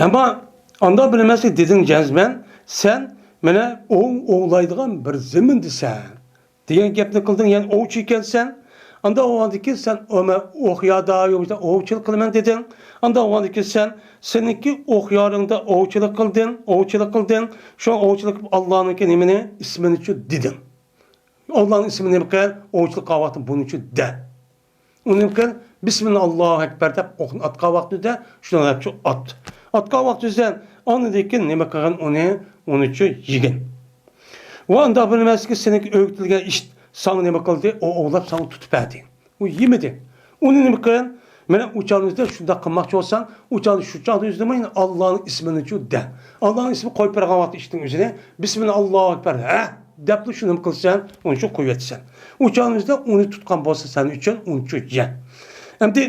ئەمما ئاندا بىلمەسلىك دېدىڭ جەزمەن، سەن مانا ئوۋ ئوۋلايدىغان بىر زېمىندىسەن دېگەن گەپنى قىلدىڭ، يەنى ئوۋچى ئىكەنسەن. ئاندا بولغاندىكىن سەن ئومە-، ئوخيادا يومۇشتا ئوۋچىلىق قىلىمەن دېدىڭ. ئاندا بولغاندىكىن سەن، سېنىڭكى ئوخيارىڭدا ئوۋچىلىق قىلدىڭ، ئوۋچىلىق قىلدىڭ. شۇ ئوۋچىلىق قىلىپ ئاللانىڭكى نېمىنى، ئىسمىنىچۇ دېدىڭ. ئاللانىڭ ئىسمىنى نېمە قىل؟ ئوۋچىلىق قىلىۋاتىدۇ، بۇنىچۇ دە. ئۇنى نېمە قىل؟ بىسمىللا، ئاللاھۇ ئەكبەر دەپ ئوقنى ئاتقان ۋاقتىدا شۇنى دەپچۇ ئات. ئاتقان ۋاقتىدا ئاندىن كېيىن نېمە قىلغىن ئۇنى؟ ئۇنىچۇ يېگىن. ۋە ئاندا بىلمەسلىكى سېنىڭكى ئۆگىتىلگەن ئىش ساڭا نېمە قىلدى؟ ئۇ ئوۋلاپ ساڭا تۇتۇپ بەردى. ئۇ يېمىدى. ئۇنى نېمە قىل؟ مانا ئۇ چاغنىڭدا شۇنداق قىلماقچى بولساڭ، ئۇ چاغدا شۇ چاغدا يۈزلىمەيلا ئاللانىڭ ئىسمىنىچۇ دە. ئاللانىڭ ئىسمى قويۇپ بەرگەن ۋاقىتتا ئىشتىن ئۆزىنى، بىسمىللا، ئاللاھۇ ئەكبەر، ھە دەپلا شۇنى نېمە قىلىسەن؟ ئۇنىچۇ قويۇۋېتىسەن. ئۇ چاغنىڭدا ئۇنى تۇتقان بولسا سەن ئۈچۈن ئۇنىچۇ يە. ئەمدى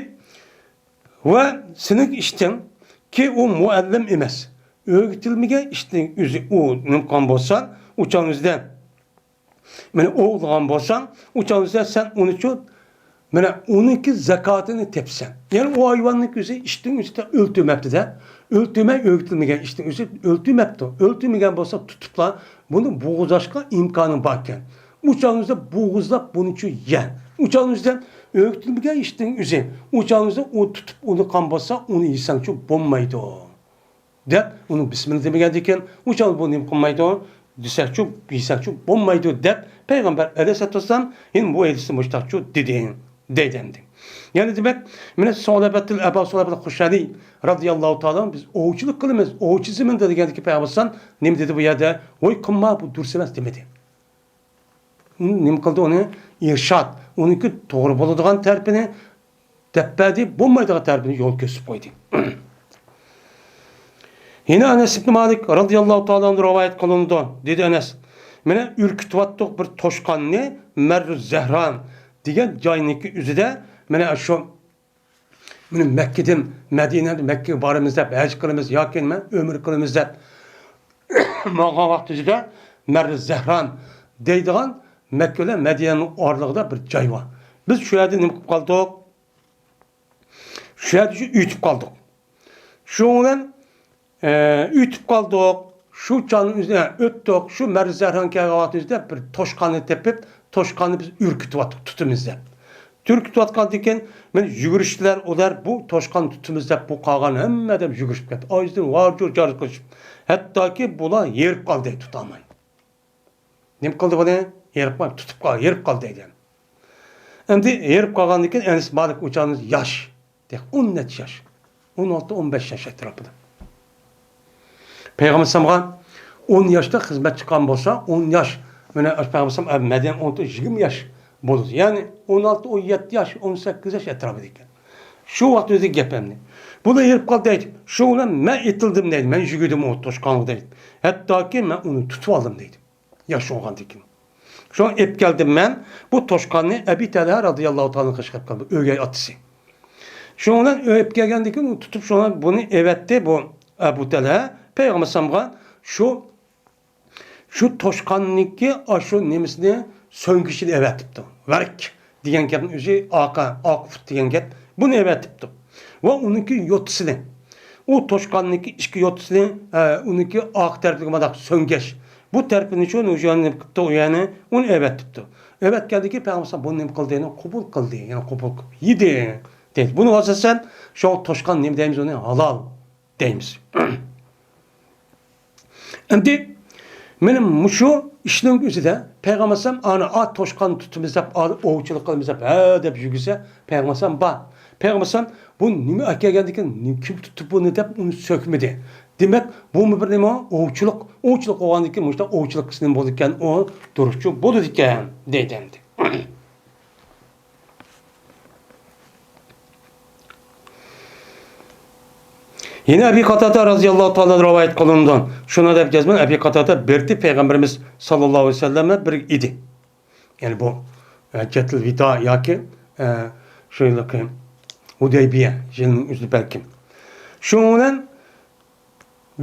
ۋە سېنىڭ ئىشتىڭكى ئۇ مۇئەللىم ئەمەس. ئۆگىتىلمىگەن ئىشتىن ئۆزى ئۇ نېمە قىلغان بولسا، ئۇ چاغنىڭدا مانا ئوۋلىغان بولساڭ، ئۇ چاغدا سەن ئۇنىچۇ، مانا ئۇنىڭكى زاكاتىنى تېپىسەن. يەنى ئۇ ھايۋاننىڭ ئۆزى ئىشتىن ئۆزى ئۆلتۈرمەپتىدە. ئۆلتۈرمەي ئۆگىتىلمىگەن ئىشتىن ئۆزى ئۆلتۈرمەپتۇ. ئۆلتۈرمىگەن بولسا تۇتۇپلا بۇنى بوغۇزلاشقا ئىمكانى باركەن. ئۇ چاغدا بوغۇزلاپ بۇنىچۇ يە. ئۇ چاغدا ئۆگىتىلمىگەن ئىشتىن ئۆزى. ئۇ چاغدا ئۇ تۇتۇپ ئۇنى قان بولسا ئۇنى يېسەڭچۇ بولمايدۇ. دەپ، ئۇنى بىسمىللا دېمىگەندىكىن، ئۇ چاغدا بۇ نېمە قىلمايدۇ؟ دېسەكچۇ، يېسەكچۇ بولمايدۇ، دەپ، پەيغەمبەر ئەلەيھىسسالاتۇ ۋەسسالام يەنە بۇ ھەدىستە مۇشتاقچۇ دېدى، دەيدۇ ئەمدى. يەنى دېمەك، مانا سۇلەبەتىل ئەبا سۇلەبەت خۇشەنى رازىياللاھۇ تائالا، بىز ئوۋچىلىق قىلىمىز، ئوۋچى زېمىندا دېگەندىكىن پەيغەمبەر ئەلەيھىسسالام نېمە دېدى بۇ يەردە؟ ۋاي قىلما، بۇ دۇرۇس ئەمەس دېمىدى. ئۇنى نېمە قىلدى؟ ئۇنى ئىرشاد، ئۇنىڭكى توغرا بولىدىغان تەرىپىنى دەپ بەردى، بولمايدىغان تەرىپىنى يول كۆرسىتىپ قويدى. يەنە ئەنەس ئىبن مالىك رازىياللاھۇ تائالا ئەنھۇ رىۋايەت قىلىنىدۇ، دېدى ئەنەس، مانا ئۈركۈتۈۋاتتۇق بىر توشقاننى، مەررۇ زەھران دېگەن جاينىڭكى ئۆزىدە، مانا شۇ مانا مەككىدىن مەدىنە، مەككىگە بارىمىز دەپ، ھەج قىلىمىز ياكى نېمە، ئۆمرە قىلىمىز دەپ ماڭغان ۋاقتىدا مەررى زەھران دەيدىغان مەككە بىلەن مەدىنەنىڭ ئارىلىقىدا بىر جاي بار. بىز شۇ يەردە نېمە قىلىپ قالدۇق؟ شۇ يەردە شۇ ئۆتۈپ قالدۇق. شۇنىڭ بىلەن ئۆتۈپ قالدۇق. شۇ چاغنىڭ ئۆزىدە ئۆتتۇق. شۇ مەررى زەھران كەلگەن ۋاقتىمىزدا بىر توشقاننى تېپىپ، توشقاننى بىز ئۈركۈتۈۋاتتۇق، تۇتىمىز دەپ. ئۈركۈتۈۋاتقاندىن كېيىن مانا يۈگۈرۈشتىلەر ئۇلار، بۇ توشقاننى تۇتىمىز دەپ، بۇ قالغان ھەممە ئادەم يۈگۈرۈشۈپ كەتتى. ئايزىدىن ۋارجۇر جار قىلىشىپ. ھەتتاكى بۇلار ھېرىپ قالدى، تۇتالماي. نېمە قىلدى بۇنى؟ ھېرىپ قال-، تۇتۇپ قال-، ھېرىپ قالدى دەيدۇ. ئەمدى ھېرىپ قالغاندىن كېيىن ئەنەس مالىك ئۇ چاغدا ياش. تېخى ئون نەچچە ياش. ئون ئالتە، ئون بەش ياش ئەتراپىدا. پەيغەمبەر ئەلەيھىسسالامغا ئون ياشتا خىزمەت چىققان بولسا، ئون ياش، مانا پەيغەمبەر ئەلەيھىسسالام مەدىنە ئون توققۇز، يىگىرمە ياش بولىدۇ. يەنى ئون ئالتە، ئون يەتتە ياش، ئون سەككىز ياش ئەتراپىدا ئىكەن. شۇ ۋاقىت ئۆزىدە گەپ ئەمدى. بۇلار ھېرىپ قالدى دەيدۇ. شۇ بىلەن مەن ئېتىلدىم دەيدۇ. مەن يۈگۈردۈم ئۇ توشقانغا دەيدۇ. ھەتتاكى مەن ئۇنى تۇتۇۋالدىم دەيدۇ. ياش بولغاندىن كېيىن. شۇڭا ئېلىپ كەلدىم مەن بۇ توشقاننى ئەبى تەلھە رازىياللاھۇ تائالا قېشىغا ئېلىپ كەلدىم، ئۆگەي ئاتىسى. شۇنىڭ بىلەن ئېلىپ كەلگەندىن كېيىن ئۇ تۇتۇپ شۇڭا بۇنى ئەۋەتتى، بۇ ئەبۇ تەلھە پەيغەمبەر ئەلەيھىسسالامغا شۇ، شۇ توشقاننىڭكى ئاشۇ نېمىسىنى، سۆڭىكىنى ئەۋەتىپتۇ. ۋەرك دېگەن گەپنىڭ ئۆزى ئارقا، ئارقا پۇت دېگەن گەپ. بۇنى ئەۋەتىپتۇ. ۋە ئۇنىڭكى يوتىسىنى. ئۇ توشقاننىڭكى ئىككى يوتىسىنى، ئە، ئۇنىڭكى ئارقا تەرىپىدىكى مانداق سۆڭگەش. بۇ تەرىپىنى شۇ نۇجيان نېمە قىپتۇ، ئۇ يەرنى ئۇنى ئەۋەتىپتۇ. ئەۋەتكەندىكى پەيغەمبەر بۇنى نېمە قىلدى؟ قوبۇل قىلدى، يەنى قوبۇل قىلىپ يېدى، دەيدۇ. بۇنى ئاساسەن شۇ توشقان نېمە دەيمىز، ئۇنى ھالال دەيمىز. ئەمدى مېنىڭ مۇشۇ ئىشنىڭ ئۆزىدە پەيغەمبەر ئەلەيھىسسالام ئانا ئا توشقان تۇتىمىز دەپ، ئا ئوۋچىلىق قىلىمىز دەپ، ھە دەپ يۈرگۈزسە، پەيغەمبەر ئەلەيھىسسالام بار. پەيغەمبەر ئەلەيھىسسالام بۇ نېمە ئەكەلگەندىكىن، نېمە، كىم تۇتتى بۇنى دەپ ئۇنى سۆكمىدى. دېمەك، بۇمۇ بىر نېمە؟ ئوۋچىلىق. ئوۋچىلىق بولغاندىن كېيىن مۇشۇنداق ئوۋچىلىق نېمە بولىدىكەن، ئۇ دۇرۇسچۇ بولىدىكەن دەيدۇ ئەمدى. يەنە ئەبى قاتادە رازىياللاھۇ تائالا رىۋايەت قىلىنىدۇ. شۇنى دەپ يازمىدىم، ئەبى قاتادە بىردى پەيغەمبىرىمىز ساللاللاھۇ ئەلەيھى ۋەسەللەم بىلەن بىرگە ئىدى. يەنى بۇ، ئە، ھەججەتۇل ۋىدا ياكى، ئە، شۇ يىلقى ھۇدەيبىيە يىلىنىڭ ئۆزىدە بەلكىم. شۇنىڭ بىلەن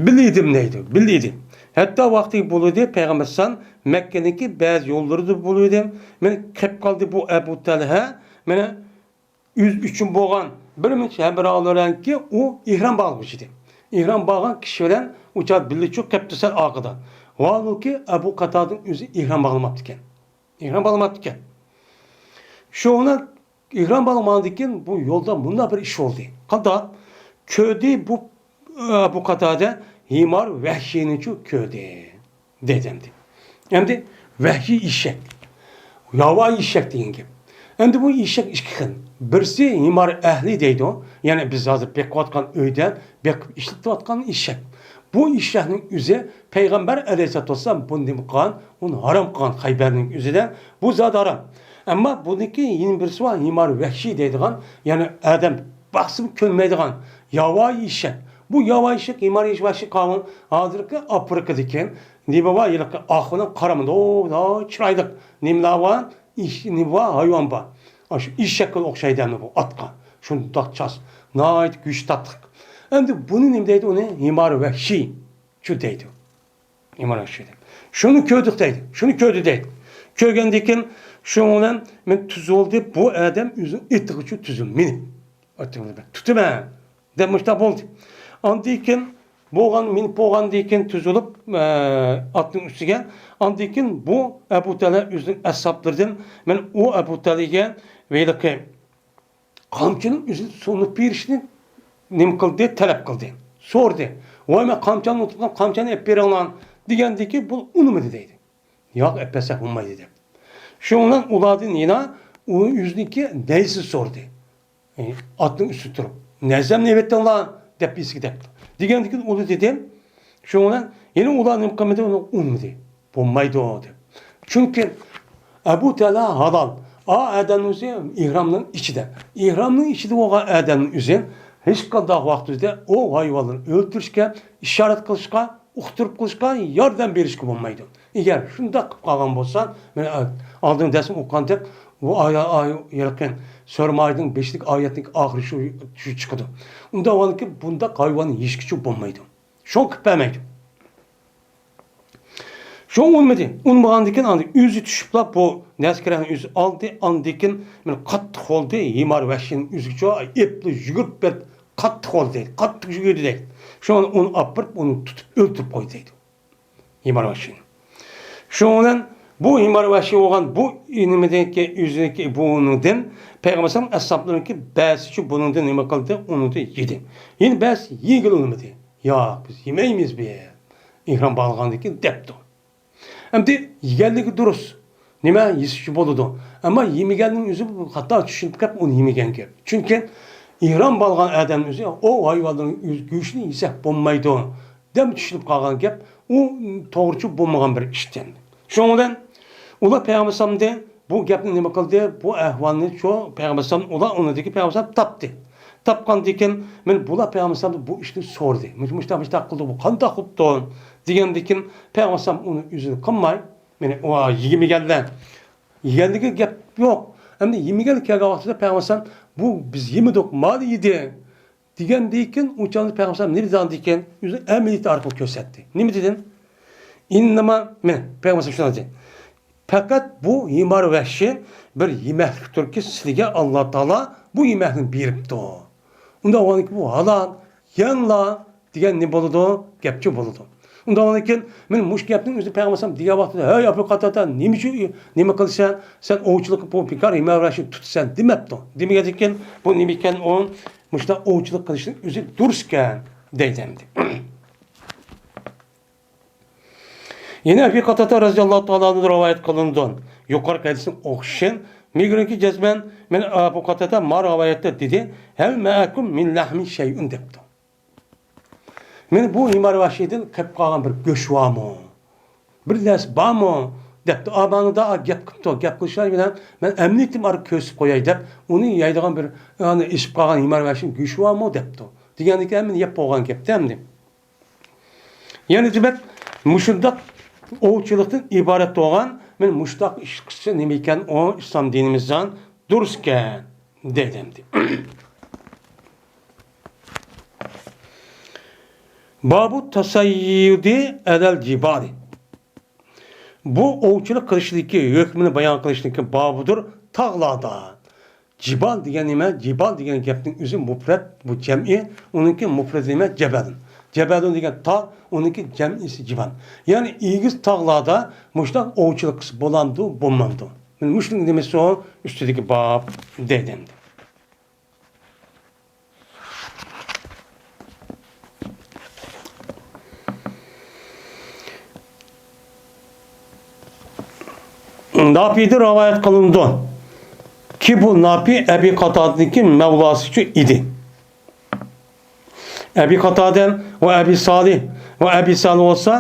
بىللە ئىدىم دەيدۇ، بىللە ئىدى. ھەتتا ۋاقتى بولىدۇ، پەيغەمبەر ئەلەيھىسسالام مەككىنىڭكى بەزى يوللىرىدا بولىدۇ. مېنى قېپ قالدى بۇ ئەبۇ تەلھە، مېنى ئۆزى ئۈچۈن بولغان بىر مۇنچە ھەمراھلىرىنكى ئۇ ئېھرام باغلىغۇچى ئىدى. ئېھرام باغلىغان كىشى بىلەن ئۇ چاغ بىللە چۈشۈپ قېپتۇ سەل ئارقىدا. ۋاھالۇكى، ئەبۇ قاتادىنىڭ ئۆزى ئېھرام باغلىماپتىكەن. ئېھرام باغلىماپتىكەن. شۇنىڭ ئېھرام باغلىمىغاندىن كېيىن بۇ يولدا مۇنداق بىر ئىش بولدى. قانداق؟ كۆردى بۇ، ئە، بۇ قاتادە ھىمار ۋەھشىينىچۇ كۆردى، دېدى ئەمدى. ئەمدى ۋەھشىي ئېشەك، ياۋا ئېشەك دېگەن گەپ. ئەمدى بۇ ئېشەك ئىككى خىل. بىرسى ھىمار ئەھلى دەيدۇ، يەنى بىز ھازىر بېقىۋاتقان ئۆيدە بېقىپ ئىشلىتىۋاتقان ئېشەك. بۇ ئېشەكنىڭ ئۆزى پەيغەمبەر ئەلەيھىسسالاتۇ ۋەسسالام بۇنى نېمە قىلغان؟ ئۇنى ھارام قىلغان خەيبەرنىڭ ئۆزىدە. بۇ زادى ھارام. ئەمما بۇنىڭكى يەنە بىرسى بار، ھىمار ۋەھشىي دەيدىغان، يەنى ئادەم باقسىمۇ كۆنمەيدىغان ياۋايى ئېشەك. بۇ ياۋايى ئېشەك، ھىمار ۋەھشىي قاۋۇن ھازىرقى ئافرىقىدىكى نېمە بار، ھېلىقى ئاق بىلەن قارا مۇنداق چىرايلىق نېمىلەر بار، ئىش-، نېمە بار، ھايۋان بار. ئاشۇ ئېشەككە ئوخشايدۇ ئەمدى بۇ ئاتقا. شۇنداق چاس، ناھايىتى گۆشى تاتلىق. ئەمدى بۇنى نېمە دەيدۇ؟ ئۇنى ھىمار ۋەھشىي. شۇ دەيدۇ. ئىمران شېرىپ. شۇنى كۆردۇق دەيدۇ. شۇنى كۆردى دەيدۇ. كۆرگەندىن كېيىن شۇنىڭ بىلەن مەن تۈزۈلدى. بۇ ئادەم ئۆزىنىڭ ئېتىغىچۇ تۈزۈلدى. مېنى ئېتىغا تۇتىمەن دەپ مۇشۇنداق بولدى. ئاندىن كېيىن بولغان، مىنىپ بولغاندىن كېيىن تۈزۈلۈپ، ئە، ئاتنىڭ ئۈستىگە. ئاندىن كېيىن بۇ ئەبۇ تەلھە ئۆزىنىڭ ئەسھابلىرىدىن، مەن ئۇ ئەبۇ تەلھەگە ھېلىقى قامچىنىڭ ئۆزىنى سۇنۇپ بېرىشنى نېمە قىلدى؟ تەلەپ قىلدى. سورىدى. ۋاي، مەن قامچامنى ئۇنتۇپقان، قامچامنى ئېلىپ بېرىڭلار دېگەندىكى، بۇ ئۇنىمىدى دەيدۇ. ياق، ئېلىپ بەرسەك بولمايدۇ دەپ. شۇنىڭ بىلەن ئۇلاردىن يەنە ئۇ ئۆزىنىڭكى نەيزىسى سورىدى. ئە، ئاتنىڭ ئۈستىدە تۇرۇپ، نەيزەمنى ئېلىۋېتىڭلار دەپ بىرسىگە دەپتۇ. دېگەندىكىن ئۇلار دېدى، شۇنىڭ بىلەن يەنە ئۇلار نېمە قىلمىدى، ئۇنى ئۇنىمىدى. بولمايدۇ دەپ. چۈنكى ئەبۇ تەلھە ھالال. ئا ئادەمنىڭ ئۆزى ئېھرامنىڭ ئىچىدە. ئېھرامنىڭ ئىچىدە بولغان ئادەمنىڭ ئۆزى ھېچقانداق ۋاقىت ئۆزىدە ئوۋ ھايۋانلىرىنى ئۆلتۈرۈشكە، ئىشارەت قىلىشقا، ئۇقتۇرۇپ قىلىشقا ياردەم بېرىشكە بولمايدۇ. ئەگەر شۇنداق قىلىپ قالغان بولسا، مەن ئالدىن دەرسنى ئوقۇغاندەك، بۇ ئاي-، ئاي-، يېقىن سۈرە مائىدىنىڭ بېشىدىكى ئايەتنىڭ ئاخىرى شۇ، شۇ چىقىدۇ. ئۇنداق بولغاندىكىن بۇنداق ھايۋاننى ھېچكىچە بولمايدۇ. شۇڭا قىلىپ بەرمەيدۇ. شۇ ئۇنىمىدى. ئۇنىمىغاندىن كېيىن ئاندىن ئۆزى چۈشۈپلا بۇ نەسكىرەنى ئۆزى ئالدى. ئاندىن كېيىن مانا قاتتىق بولدى. ھىمار ۋەھشىينىڭ ئۆزىگىچە ئېپلا يۈگۈرۈپ بېرىپ قاتتىق بولدى دەيدۇ. قاتتىق يۈگۈردى دەيدۇ. شۇڭا ئۇنى ئاپىرىپ، ئۇنى تۇتۇپ ئۆلتۈرۈپ قويدى دەيدۇ. ھىمار ۋەھشىينى. شۇنىڭ بىلەن بۇ ھىمار ۋەھشىي بولغان بۇ نېمىدىكى، ئۆزىنىڭكى بۇنىڭدىن پەيغەمبەر ئەلەيھىسسالام ئەسھابلىرىنىڭكى بەزىسى بۇنىڭدىن نېمە قىلدى؟ ئۇنىڭدىن يېدى. يەنە بەزىسى يېگىلى ئۇنىمىدى. ياق، بىز يېمەيمىز بۇ ئېھرام باغلىغاندىن كېيىن دەپتۇ. ئەمدى يېگەنلىكى دۇرۇس. نېمە يېسىچۇ بولىدۇ. ئەمما يېمىگەننىڭ ئۆزى خاتا چۈشىنىپ قېلىپ ئۇنى يېمىگەن گەپ. چۈنكى ئېھرام باغلىغان ئادەمنىڭ ئۆزى ئوۋ ھايۋاننىڭ ئۆز گۆشىنى يېسەك بولمايدۇ دەپ چۈشىنىپ قالغان گەپ. ئۇ توغرىچۇ بولمىغان بىر ئىشتىن. شۇنىڭ بىلەن ئۇلار پەيغەمبەر ئەلەيھىسسالامدىن بۇ گەپنى نېمە قىلدى؟ بۇ ئەھۋالنى شۇ پەيغەمبەر ئەلەيھىسسالام، ئۇلار ئۇنىڭدىكى پەيغەمبەر ئەلەيھىسسالام تاپتى. تاپقاندىن كېيىن، مانا بۇلار پەيغەمبەر ئەلەيھىسسالام بۇ ئىشنى سورىدى. مۇش-، مۇشتاق، مۇشتاق قىلدى، بۇ قانداق قىپتۇ؟ دېگەندىن كېيىن پەيغەمبەر ئەلەيھىسسالام ئۇنى ئۆزىنى قىلماي، مانا ئۇ يېمىگەنلەر، يېگەنلىكى گەپ يوق. ئەمدى يېمىگەنلىك كەلگەن ۋاقتىدا پەيغەمبەر ئەلەيھىسسالام، بۇ بىز يېمىدۇق، مانا يېدى. دېگەندىن كېيىن، ئۇ چاغدا پەيغەمبەر ئەلەيھىسسالام نېمە دېگەندىن كېيىن، ئۆزى ئەمەلىيىتى ئارقىلىق كۆرسەتتى. نېمە دېدىم؟ ئىننىما، مانا، پەيغەمبەر ئەلەيھىسسالام شۇنداق دېدى. پەقەت بۇ ھىمار ۋەھشىي بىر يېمەكلىكتۇركى، سىلىگە ئاللا تائالا بۇ يېمەكنى بېرىپتۇ. ئۇنداق بولغاندىكىن بۇ ھالال، يەنىلا دېگەن نېمە بولىدۇ؟ گەپچۇ بولىدۇ. ئۇنداق بولغاندىكىن، مەن مۇشۇ گەپنىڭ ئۆزىنى پەيغەمبەر ئەلەيھىسسالام دېگەن ۋاقتىدا، «ھەي، ئەبۇ قاتادە، نېمە ئۈچۈن، نېمە قىلىسەن؟ سەن ئوۋچىلىققا بۇ بىكار ھىمار ۋەھشىنى تۇتىسەن» دېمەپتۇ. دېمىگەندىكىن، بۇ نېمە ئىكەن؟ ئۇ مۇشۇنداق ئوۋچىلىق قىلىشنىڭ ئۆزى دۇرۇس ئىكەن دەيدۇ ئەمدى. يەنە ئەبى قاتادە رەزىياللاھۇ تائالا ئەنھۇدىن رىۋايەت قىلىنىدۇ. يۇقىرىقى ھەدىسنىڭ ئوخشىشى، مىگرىنكى جەزمەن، مەن ئەبۇ قاتادە ما رىۋايەتتە دېدى، «ھەل مەئەكۇم مىن لەھمى شەيئۇن» دەپتۇ. مەن بۇ ھىمار ۋەھشىدىن قېلىپ قالغان بىر گۆش بارمۇ؟ بىر نەرسە بارمۇ؟ دەپتۇ. ئامانىدا گەپ قىپتۇ. گەپ قىلىشلار بىلەن مەن ئەمنىيىتىم ئارا كۆرسىتىپ قوياي دەپ، ئۇنى يەيدىغان بىر، يەنى ئېشىپ قالغان ھىمار ۋەھشىنىڭ گۆشى بارمۇ؟ دەپتۇ. دېگەندىكىن، مەن يەپ بولغان گەپتە ئەمدى. يەنى دېمەك، مۇشۇنداق ئوۋچىلىقتىن ئىبارەت بولغان، مەن مۇشۇنداق ئىش قىلسا نېمە ئىكەن، ئۇ ئىسلام دىنىمىزدىن دۇرۇس ئىكەن دەيدۇ ئەمدى. بابۇ تەسەييۇدى ئەلەل جىبالى. بۇ ئوۋچىلىق قىلىشتىكى ھۆكمىنى بايان قىلىشتىكى بابىدۇر تاغلاردا. جىبال دېگەن نېمە؟ جىبال دېگەن گەپنىڭ ئۆزى مۇپرەت، بۇ جەمئىي، ئۇنىڭكى مۇپرەتى نېمە؟ جەبەلۇن. جەبەلۇن دېگەن تاغ، ئۇنىڭكى جەمئىسى جىبال. يەنى ئېگىز تاغلاردا مۇشۇنداق ئوۋچىلىق قىلسا بولامدۇ، بولمامدۇ؟ مانا مۇشۇنىڭ نېمىسى ئۇ؟ ئۈستىدىكى باب دەيدۇ ئەمدى. ناپىدىن رىۋايەت قىلىنىدۇ كى، بۇ ناپى ئەبى قاتادىنىڭكى مەۋلاسىچۇ ئىدى. ئەبى قاتادە ۋە ئەبى سالىھ، ۋە ئەبى سالىھ بولسا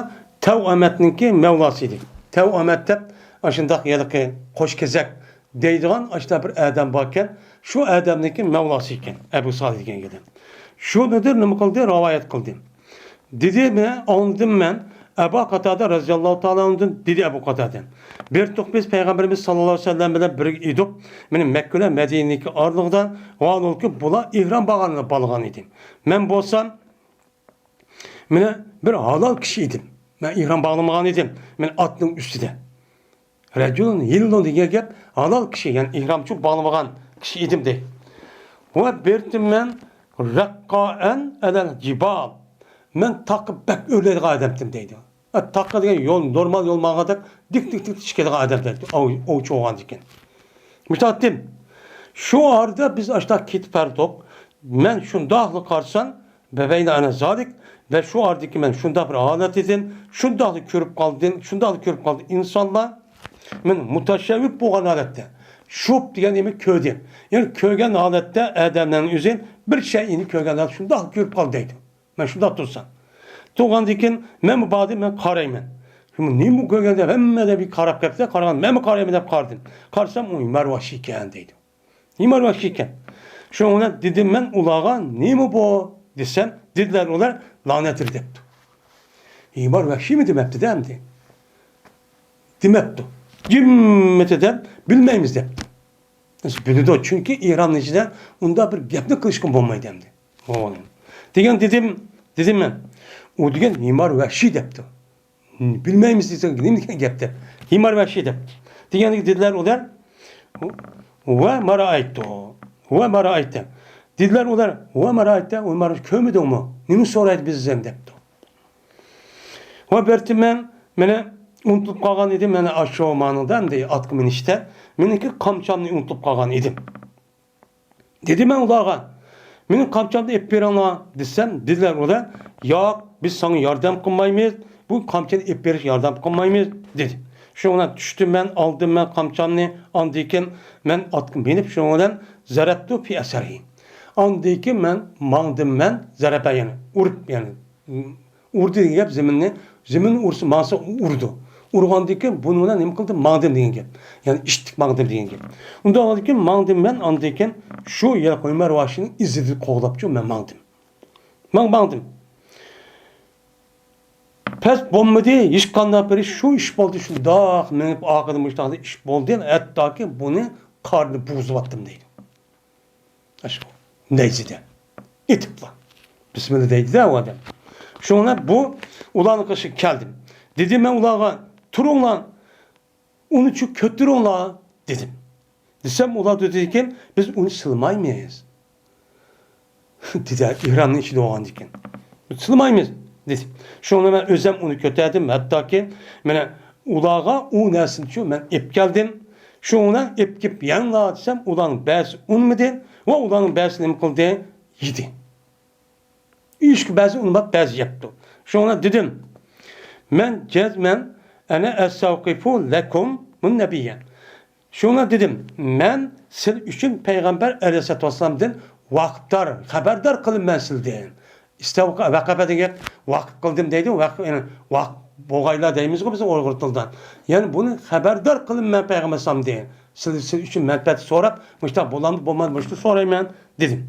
تەۋئەمەتنىڭكى مەۋلاسى ئىدى. تەۋئەمەت دەپ ئاشۇنداق ھېلىقى قوش كېزەك دەيدىغان ئاشۇنداق بىر ئادەم باركەن، شۇ ئادەمنىڭكى مەۋلاسى ئىكەن، ئەبۇ سالىھ دېگەن ئادەم. شۇنىدىن نېمە قىلدى؟ رىۋايەت قىلدى. دېدى، مەن ئاڭلىدىم مەن ئەبا قاتادە رەزىياللاھۇ تائالا ئەنھۇدىن، دېدى ئەبۇ قاتادە. بىر تۇق بىز پەيغەمبىرىمىز ساللاللاھۇ ئەلەيھى ۋەسەللەم بىلەن بىرگە ئىدۇق. مېنىڭ مەككە بىلەن مەدىنىدىكى ئارىلىقىدا، ۋاھالۇكى بۇلار ئېھرام باغلىغاندا بولغان ئىدى. مەن بولسام، مېنى بىر ھالال كىشى ئىدىم. مەن ئېھرام باغلىمىغان ئىدىم. مەن ئاتنىڭ ئۈستىدە. رەجۇلۇن ھىللۇن دېگەن گەپ ھالال كىشى، يەنى ئېھرامچۇ باغلىمىغان كىشى ئىدىم دەيدۇ. ۋە بىرتىمەن رەققائەن ئەلەل جىبال. مەن تاغقا بەك ئۆرلەيدىغان ئادەمتىم دەيدۇ. ھە، تاغقا دېگەن يول، نورمال يول ماڭغاندەك دىك، دىك، دىك، دىك چىقىدىغان ئادەم دەيدۇ. ئوۋ-، ئوۋچى بولغاندىكىن. مۇشۇنداقتىم. شۇ ئارىدا بىز ئاشۇنداق كېتىپ بەردۇق. مەن شۇنداقلا قارىسام، بەبەينە ئەنە زالىك، ۋە شۇ ئارىدىكى مەن شۇنداق بىر ھالەت ئىدىم، شۇنداقلا كۆرۈپ قالدىم، شۇنداقلا كۆرۈپ قالدى ئىنسانلار. مەن مۇتەشەۋۋىپ بولغان ھالەتتە، شۇپ دېگەن نېمە؟ كۆردى. يەنى كۆرگەن ھالەتتە ئادەملەرنىڭ ئۆزى بىر شەيئىنى كۆرگەن ھالەتتە شۇنداقلا كۆرۈپ قالدى دەيدۇ. مەن شۇنداق تۇرسام. تۇرغاندىن كېيىن مەنمۇ باردىم، مەن قارايمەن. نېمە كۆرگەن دەپ ھەممە ئادەم بىر قاراپ كەتتى، قارىغان مەنمۇ قارايمەن دەپ قارىدىم. قارىسام ئۇ ھىمار ۋەھشىي ئىكەن دەيدۇ. ھىمار ۋەھشىي ئىكەن. شۇنىڭ بىلەن دېدىم مەن ئۇلارغا، نېمە بۇ؟ دېسەم، دېدىلەر ئۇلار، لانەتلىرى دەپتۇ. ھىمار ۋەھشىيمۇ دېمەپتىدە ئەمدى. دېمەپتۇ. جىممىتى دەپ، بىلمەيمىز دەپتۇ. بىلىدۇ، چۈنكى ئېھرامنىڭ ئىچىدە ئۇنداق بىر گەپنى قىلىشقا بولمايدۇ ئەمدى. دېگەن دېدىم، دېدىم مەن. ئۇ دېگەن ھىمار ۋەھشىي دەپتۇ. بىلمەيمىز دېسەڭ، نېمە دېگەن گەپ دەپ. ھىمار ۋەھشىي دەپ. دېگەندىكىن دېدىلەر ئۇلار، ۋە ما رائەيتۇ. ۋە ما رائەيتە. دېدىلەر ئۇلار، ۋە ما رائەيتە، ۋە ما رائەيتە، كۆرمىدىڭمۇ؟ نېمە سورايدۇ بىزدىن دەپتۇ. ۋە بىرتىمەن، مېنى ئۇنتۇلۇپ قالغان ئىدىم، مەن ئاشۇ مانىدا ئەمدى ئاتقا مىنىشتە، مېنىڭكى قامچامنى ئۇنتۇلۇپ قالغان ئىدىم. دېدىم مەن ئۇلارغا، مېنىڭ قامچامنى ئېلىپ بېرىڭلار دېسەم، دېدىلەر ئۇلار، ياق، بىز ساڭا ياردەم قىلمايمىز، بۇ قامچىنى ئېلىپ بېرىشكە ياردەم قىلمايمىز دېدى. شۇنىڭ بىلەن چۈشتۈم مەن، ئالدىم مەن قامچامنى، ئاندىن كېيىن مەن ئاتقا مىنىپ، شۇنىڭ بىلەن زەرەبتۇ فى ئەسەرھى. ئاندىن كېيىن مەن ماڭدىم مەن، زەرەبە يەنى ئۇرۇپ، يەنى ئۇردى دېگەن گەپ زېمىننى، زېمىن ئۇرسا ماڭسا ئۇرىدۇ. ئۇرغاندىن كېيىن بۇنىڭ بىلەن نېمە قىلدى؟ ماڭدىم دېگەن گەپ. يەنى ئىتتىك ماڭدىم دېگەن گەپ. ئۇنداق بولغاندىن كېيىن ماڭدىم مەن، ئاندىن كېيىن شۇ يەنە ھىمار ۋەھشىينىڭ ئىزىدىن قوغلاپچۇ مەن ماڭدىم. ماڭ-، ماڭدىم. پەس بولمىدى، ھېچقانداق بىر ئىش، شۇ ئىش بولدى، شۇنداق مېڭىپ ئارقىدىن مۇشۇنداق ئىش بولدى، ھەتتاكى بۇنى قارنى بۇزۇۋەتتىم دەيدۇ. ئاشۇ نەيزىدە ئېتىپلا. بىسمىللا دەيدىدە ئۇ ئادەم. شۇڭا بۇ ئۇلارنىڭ قېشىغا كەلدىم. دېدىم مەن ئۇلارغا، تۇرۇڭلار، ئۇنى چۈ كۆتۈرۈڭلار دېدىم. دېسەم ئۇلار دېدىكىن، بىز ئۇنى سىلىمايمىز. دېدى، ئېھرامنىڭ ئىچىدە بولغاندىكىن. سىلىمايمىز، دېدى. شۇڭا مەن ئۆزۈم ئۇنى كۆتەردىم، ھەتتاكى مانا ئۇلارغا ئۇ نەرسىنىچۇ مەن ئېلىپ كەلدىم. شۇڭا ئېلىپ كېلىپ يەڭلار دېسەم، ئۇلارنىڭ بەزىسى ئۇنىمىدى ۋە ئۇلارنىڭ بەزىسى نېمە قىلدى؟ يېدى. ئۈچكە بەزى ئۇنىماپ، بەزى يەپتۇ. شۇڭا دېدىم، مەن جەزمەن ئەنە ئەستەۋقىفۇ لەكۇم مۇن نەبىييە. شۇڭا دېدىم، مەن سىز ئۈچۈن پەيغەمبەر ئەلەيھىسسالاتۇ ۋەسسالامدىن ۋاقىپدار، خەۋەردار قىلىمەن سىزدىن. ئىستەۋقە-، ۋەقەپە دېگەن گەپ، ۋاقىپ قىلدىم دەيدۇ، ۋەق-، يەنى ۋاق-، بوغايلا دەيمىزغۇ بىز ئۇيغۇر تىلىدا. يەنى بۇنى خەۋەردار قىلىمەن پەيغەمبەر ئەلەيھىسسالامدىن. سىز، سىز ئۈچۈن مەنپەئەت سوراپ، مۇشۇنداق بولامدۇ، بولمامدۇ، مۇشۇنى سورايمەن، دېدىم.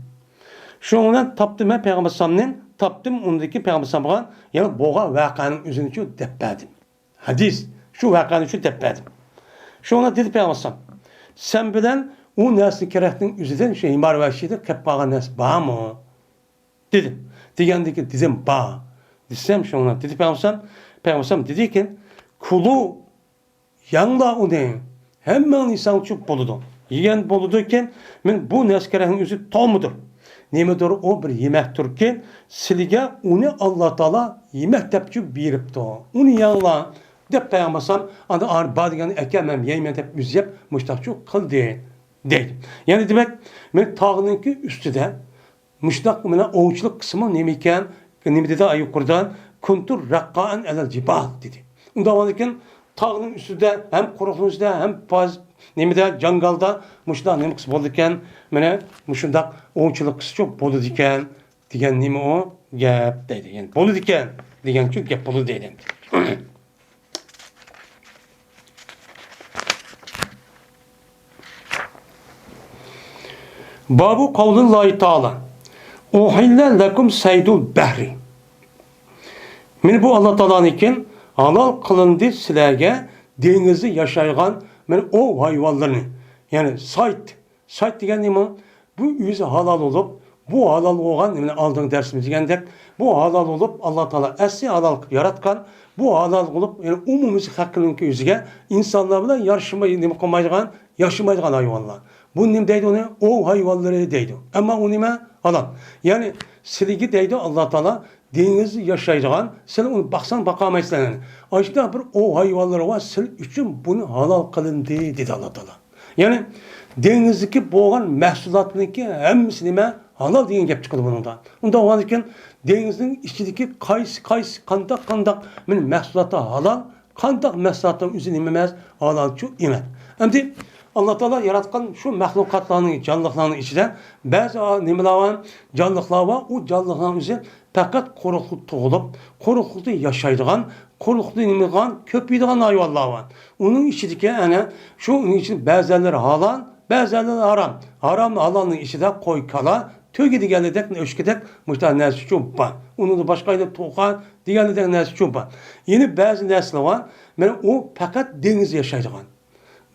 شۇنىڭ بىلەن تاپتىم مەن پەيغەمبەر ئەلەيھىسسالامنى، تاپتىم ئۇندىكى پەيغەمبەر ئەلەيھىسسالامغا، يەنى بولغان ۋەقەنىڭ ئۆزىنىچۇ دەپ بەردىم. ھەدىس، شۇ ۋەقەنى شۇ دەپ بەردىم. شۇڭا دېدى پەيغەمبەر ئەلەيھىسسالام، سەن بىلەن ئۇ نەرسە كېرەكنىڭ ئۆزىدىن شۇ ھىمار ۋەھشىيدە قېلىپ قالغان نەرسە بارمۇ؟ دېدىم. دېگەندىكىن دېدىم، بار. دېسەم، شۇڭا دېدى پەيغەمبەر ئەلەيھىسسالام، پەيغەمبەر ئەلەيھىسسالام دېدىكىن، كۇلۇ، يەڭلار ئۇنى، ھەممەڭلار يېسەڭچۇ بولىدۇ. يېگەن بولىدۇكەن، مەن بۇ نەسكەرەكنىڭ ئۆزى تاۋمىدۇر. نېمىدۇر ئۇ بىر يېمەكتۇركەن، سىلىگە ئۇنى ئاللا تائالا يېمەك دەپچۇ بېرىپتۇ. ئۇنى يەڭلار دەپ پەيغەمبەر ئەلەيھىسسالام، ئاندىن ئارى بار دېگەننى ئەكەل، مەن يەيمەن دەپ ئۆزى يەپ، مۇشتاقچۇ قىلدى، دەيدۇ. يەنى دېمەك، مەن تاغنىڭكى ئۈستىدە مۇشۇنداق مانا ئوۋچىلىق قىسمى نېمە ئىكەن؟ نېمە دېدى يۇقىرىدا؟ كۇنتۇ رەققائەن ئەلەل جىبال دېدى. ئۇنداق بولغاندىكىن تاغنىڭ ئۈستىدە ھەم قۇرۇقنىڭ ئۈستىدە ھەم پاز-، نېمىدە جاڭگالدا مۇشۇنداق نېمە قىلسا بولىدىكەن؟ مانا مۇشۇنداق ئوۋچىلىق قىلسىچۇ بولىدىكەن دېگەن نېمە ئۇ گەپ دەيدۇ. يەنى بولىدىكەن دېگەنچۇ گەپ بولىدۇ دەيدۇ. بابۇ قەۋلىللاھى تائالا، ئۇھىللە لەكۇم سەيدۇل بەھرى. مانا بۇ ئاللا تائالانىڭكى ھالال قىلىندى سىلەرگە دېڭىزدا ياشايدىغان مانا ئوۋ ھايۋانلىرىنى، يەنى سايد، سايد دېگەن نېمە؟ بۇ ئۆزى ھالال بولۇپ، بۇ ھالال بولغان، مانا ئالدىنقى دەرسىمىز دېگەندەك، بۇ ھالال بولۇپ، ئاللا تائالا ئەسلى ھالال قىلىپ ياراتقان، بۇ ھالال بولۇپ، يەنى ئومۇمىي خەلقنىڭكى ئۆزىگە ئىنسانلار بىلەن يارىشماي، نېمە قىلمايدىغان، ياشىمايدىغان ھايۋانلار. بۇ نېمە دەيدۇ ئۇنى؟ ئوۋ ھايۋانلىرى دەيدۇ. ئەمما ئۇ نېمە؟ ھالال. يەنى سىلىگە دەيدۇ ئاللا تائالا، دېڭىزدا ياشايدىغان، سىلەر ئۇنى باقساڭ باقالمايسىلەر. ئاشۇنداق بىر ئوۋ ھايۋانلىرى بار، سىلەر ئۈچۈن بۇنى ھالال قىلىندى، دېدى ئاللا تائالا. يەنى دېڭىزدىكى بولغان مەھسۇلاتنىڭكى ھەممىسى نېمە؟ ھالال دېگەن گەپ چىقىدۇ بۇنىڭدا. ئۇنداق بولغاندىكىن دېڭىزنىڭ ئىچىدىكى قايسى، قايسى، قانداق، قانداق مەھسۇلاتلار ھالال، قانداق مەھسۇلاتنىڭ ئۆزى نېمە ئەمەس؟ ھالالچۇ ئەمەس. ئەمدى ئاللا تائالا ياراتقان شۇ مەخلۇقاتلارنىڭ، جانلىقلارنىڭ ئىچىدە بەزى نېمىلەر بار، جانلىقلار بار، ئۇ جانلىقلارنىڭ ئۆزى پەقەت قۇرۇقلۇقتا تۇغۇلۇپ، قۇرۇقلۇقتا ياشايدىغان، قۇرۇقلۇقتا نېمە قىلغان، كۆپىيىدىغان ھايۋانلار بار. ئۇنىڭ ئىچىدىكى ئەنە شۇ، ئۇنىڭ ئىچىدە بەزىلىرى ھالال، بەزىلىرى ھارام. ھارام، ھالالنىڭ ئىچىدە قوي، كالا، تۆگە دېگەنلىدەك، ئۆچكىدەك مۇشۇنداق نەرسىچۇ بار. ئۇنىڭدىن باشقا يەنە توخۇ دېگەنلىدەك نەرسىچۇ بار. يەنە بەزى نەرسىلەر بار، مانا ئۇ پەقەت دېڭىزدا ياشايدىغان.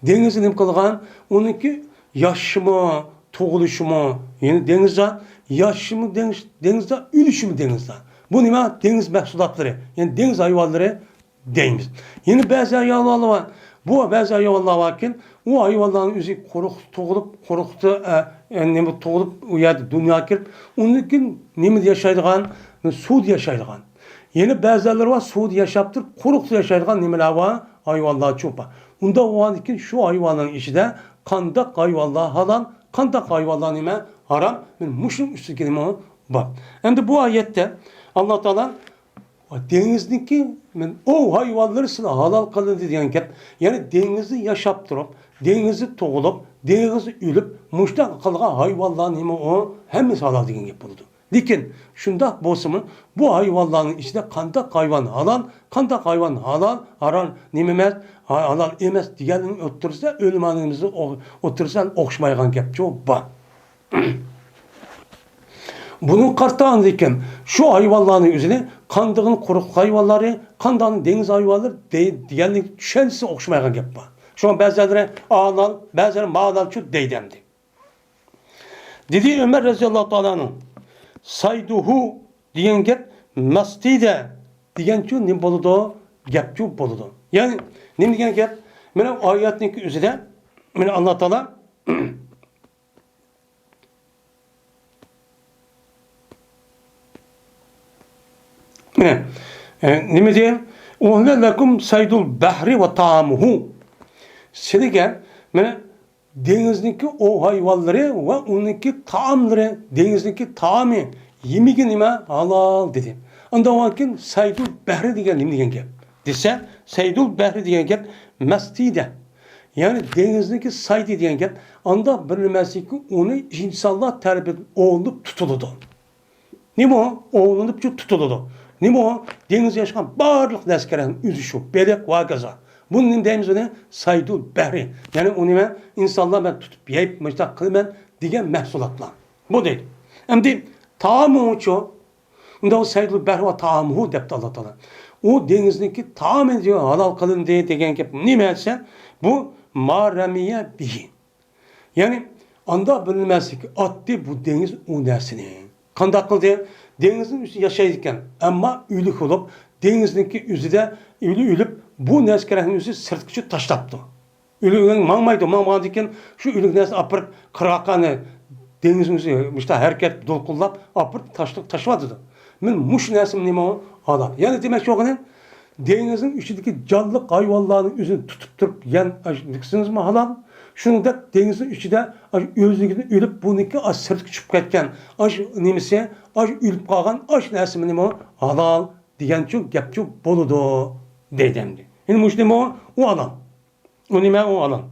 دېڭىزدا نېمە قىلغان؟ ئۇنىڭكى ياشىشىمۇ، تۇغۇلۇشىمۇ، يەنى دېڭىزدا، ياشىشىمۇ دېڭىز، دېڭىزدا، ئۆلۈشىمۇ دېڭىزدا. بۇ نېمە؟ دېڭىز مەھسۇلاتلىرى، يەنى دېڭىز ھايۋانلىرى دەيمىز. يەنە بەزى ھايۋانلار بار. بۇ بەزى ھايۋانلار باركەن، ئۇ ھايۋانلارنىڭ ئۆزى قۇرۇقتا تۇغۇلۇپ، قۇرۇقتا، ئە، ئە، نېمە، تۇغۇلۇپ، ئۇ يەردە دۇنياغا كىرىپ، ئۇنىڭ كېيىن نېمىدە ياشايدىغان؟ سۇدا ياشايدىغان. يەنە بەزىلەر بار، سۇدا ياشاپ تۇرۇپ، قۇرۇقتا ياشايدىغان نېمىلەر بار؟ ھايۋانلارچۇ بار. ئۇنداق بولغاندىكىن شۇ ھايۋاننىڭ ئىچىدە قانداق ھايۋانلار ھالال، قانداق ھايۋانلار نېمە؟ ھارام. مانا مۇشۇنىڭ ئۈستىدىكى نېمە بار. ئەمدى بۇ ئايەتتە ئاللا تائالا دېڭىزنىڭكى، مانا ئوۋ ھايۋانلىرى سىلەر ھالال قىلىندى دېگەن گەپ. يەنى دېڭىزدا ياشاپ تۇرۇپ، دېڭىزدا تۇغۇلۇپ، دېڭىزدا ئۆلۈپ، مۇشۇنداق قىلغان ھايۋانلار نېمە ئۇ؟ ھەممىسى ھالال دېگەن گەپ بولىدۇ. لېكىن شۇنداق بولسىمۇ، بۇ ھايۋانلارنىڭ ئىچىدە قانداق ھايۋان ھالال، قانداق ھايۋان ھالال، ھارام، نېمە ئەمەس، ھا-، ھالال ئەمەس دېگەننىڭ ئوتتۇرىسىدا ئۆلىمالىرىمىزنىڭ ئو-، ئوتتۇرىسىدا ئوخشىمايدىغان گەپچۇ بار. بۇنىڭغا قارىتا ئاندىن كېيىن شۇ ھايۋانلارنىڭ ئۆزىنى قاندىقىنى قۇرۇق ھايۋانلىرى، قانداقنى دېڭىز ھايۋانلىرى دەي-، دېگەننىڭ چۈشەنچىسى ئوخشىمايدىغان گەپ بار. شۇڭا بەزىلەرلىرى ھالال، بەزىلەرلىرى ماھالالچۇ دەيدۇ ئەمدى. دېدى ئۆمەر رەزىياللاھۇ تائالا ئەنھۇ، سايدۇھۇ دېگەن گەپ مەستىدە دېگەنچۇ نېمە بولىدۇ؟ گەپچۇ بولىدۇ. يەنى نېمە دېگەن گەپ؟ مانا ئايەتنىڭكى ئۆزىدە، مانا ئاللا تائالا، ئە، نېمە دېگەن؟ «ئۇھىللە لەكۇم سەيدۇل بەھرى ۋە تائامۇھۇ.» سىلىگە مانا دېڭىزنىڭكى ئوۋ ھايۋانلىرى ۋە ئۇنىڭكى تائاملىرى، دېڭىزنىڭكى تائامى، يېمىكى نېمە؟ ھالال، دېدى. ئاندىن كېيىن سەيدۇل بەھرى دېگەن نېمە دېگەن گەپ دېسە، سەيدۇل بەھرى دېگەن گەپ مەستىدە، يەنى دېڭىزنىڭكى سەيدى دېگەن گەپ ئانداق بىر نېمەسىكى، ئۇنى ئىنسانلار تەرىپىدىن ئوۋلىنىپ تۇتۇلىدۇ. نېمە ئۇ؟ ئوۋلىنىپچۇ تۇتۇلىدۇ. نېمە ئۇ؟ دېڭىزدا ياشىغان بارلىق نەرسە كېرەك، ئۆزى شۇ، بېلىق ۋە ھاكازا. بۇنى نېمە دەيمىز ئۇنى؟ سەيدۇل بەھرى. يەنى ئۇنى مەن ئىنسانلار مەن تۇتۇپ يەپ، مۇشۇنداق قىلىمەن دېگەن مەھسۇلاتلار. بۇ دەيدۇ. ئەمدى تائامۇچۇ؟ ئۇندا ئۇ سەيدۇل بەھرى ۋە تائامۇھۇ دەپتۇ ئاللا تائالا. ئۇ دېڭىزنىڭكى تائامى دېگەن ھالال قىلىندى دېگەن گەپ نېمە دېسە، بۇ ما رەمىيە بىھى. يەنى ئاندا بىلمەسلىك ئاتتى بۇ دېڭىز ئۇ نەرسىنى. قانداق قىلدى؟ دېڭىزنىڭ ئۈستىدە ياشايدىكەن، ئەمما ئۆلۈك بولۇپ، دېڭىزنىڭكى ئۆزىدە ئۆلە ئۆلۈپ، بۇ نەرسە كېرەكنى ئۆزى سىرتقىچە تاشلاپتۇ. ئۆلۈك ماڭمايدۇ، ماڭمىغاندىن كېيىن شۇ ئۆلۈك نەرسىنى ئاپىرىپ قىرغاققا، دېڭىزنىڭ ئۆزى مۇشۇنداق ھەرىكەت دولقۇنلاپ ئاپىرىپ تاشلىق تاشلىۋاتىدۇ. مەن مۇشۇ نەرسىمۇ نېمە ئۇ؟ ئادەم. يەنە دېمەكچى بولغىنىم، دېڭىزنىڭ ئىچىدىكى جانلىق ھايۋانلارنىڭ ئۆزىنى تۇتۇپ تۇرۇپ يەن ئاش-، دېسىڭىزمۇ ھالال. شۇنىڭدەك دېڭىزنىڭ ئىچىدە ئاش-، ئۆزلۈكىدىن ئۆلۈپ، بۇنىڭكى ئاش-، سىرتقا چىقىپ كەتكەن ئاش نېمىسى، ئاش ئۆلۈپ قالغان ئاش نەرسىمۇ نېمە ئۇ؟ ھالال دېگەنچۇ گەپچۇ بولىدۇ دەيدۇ ئەمدى. يەنى مۇشۇ نېمە ئۇ؟ ئۇ ھالال. ئۇ نېمە ئۇ ھالال؟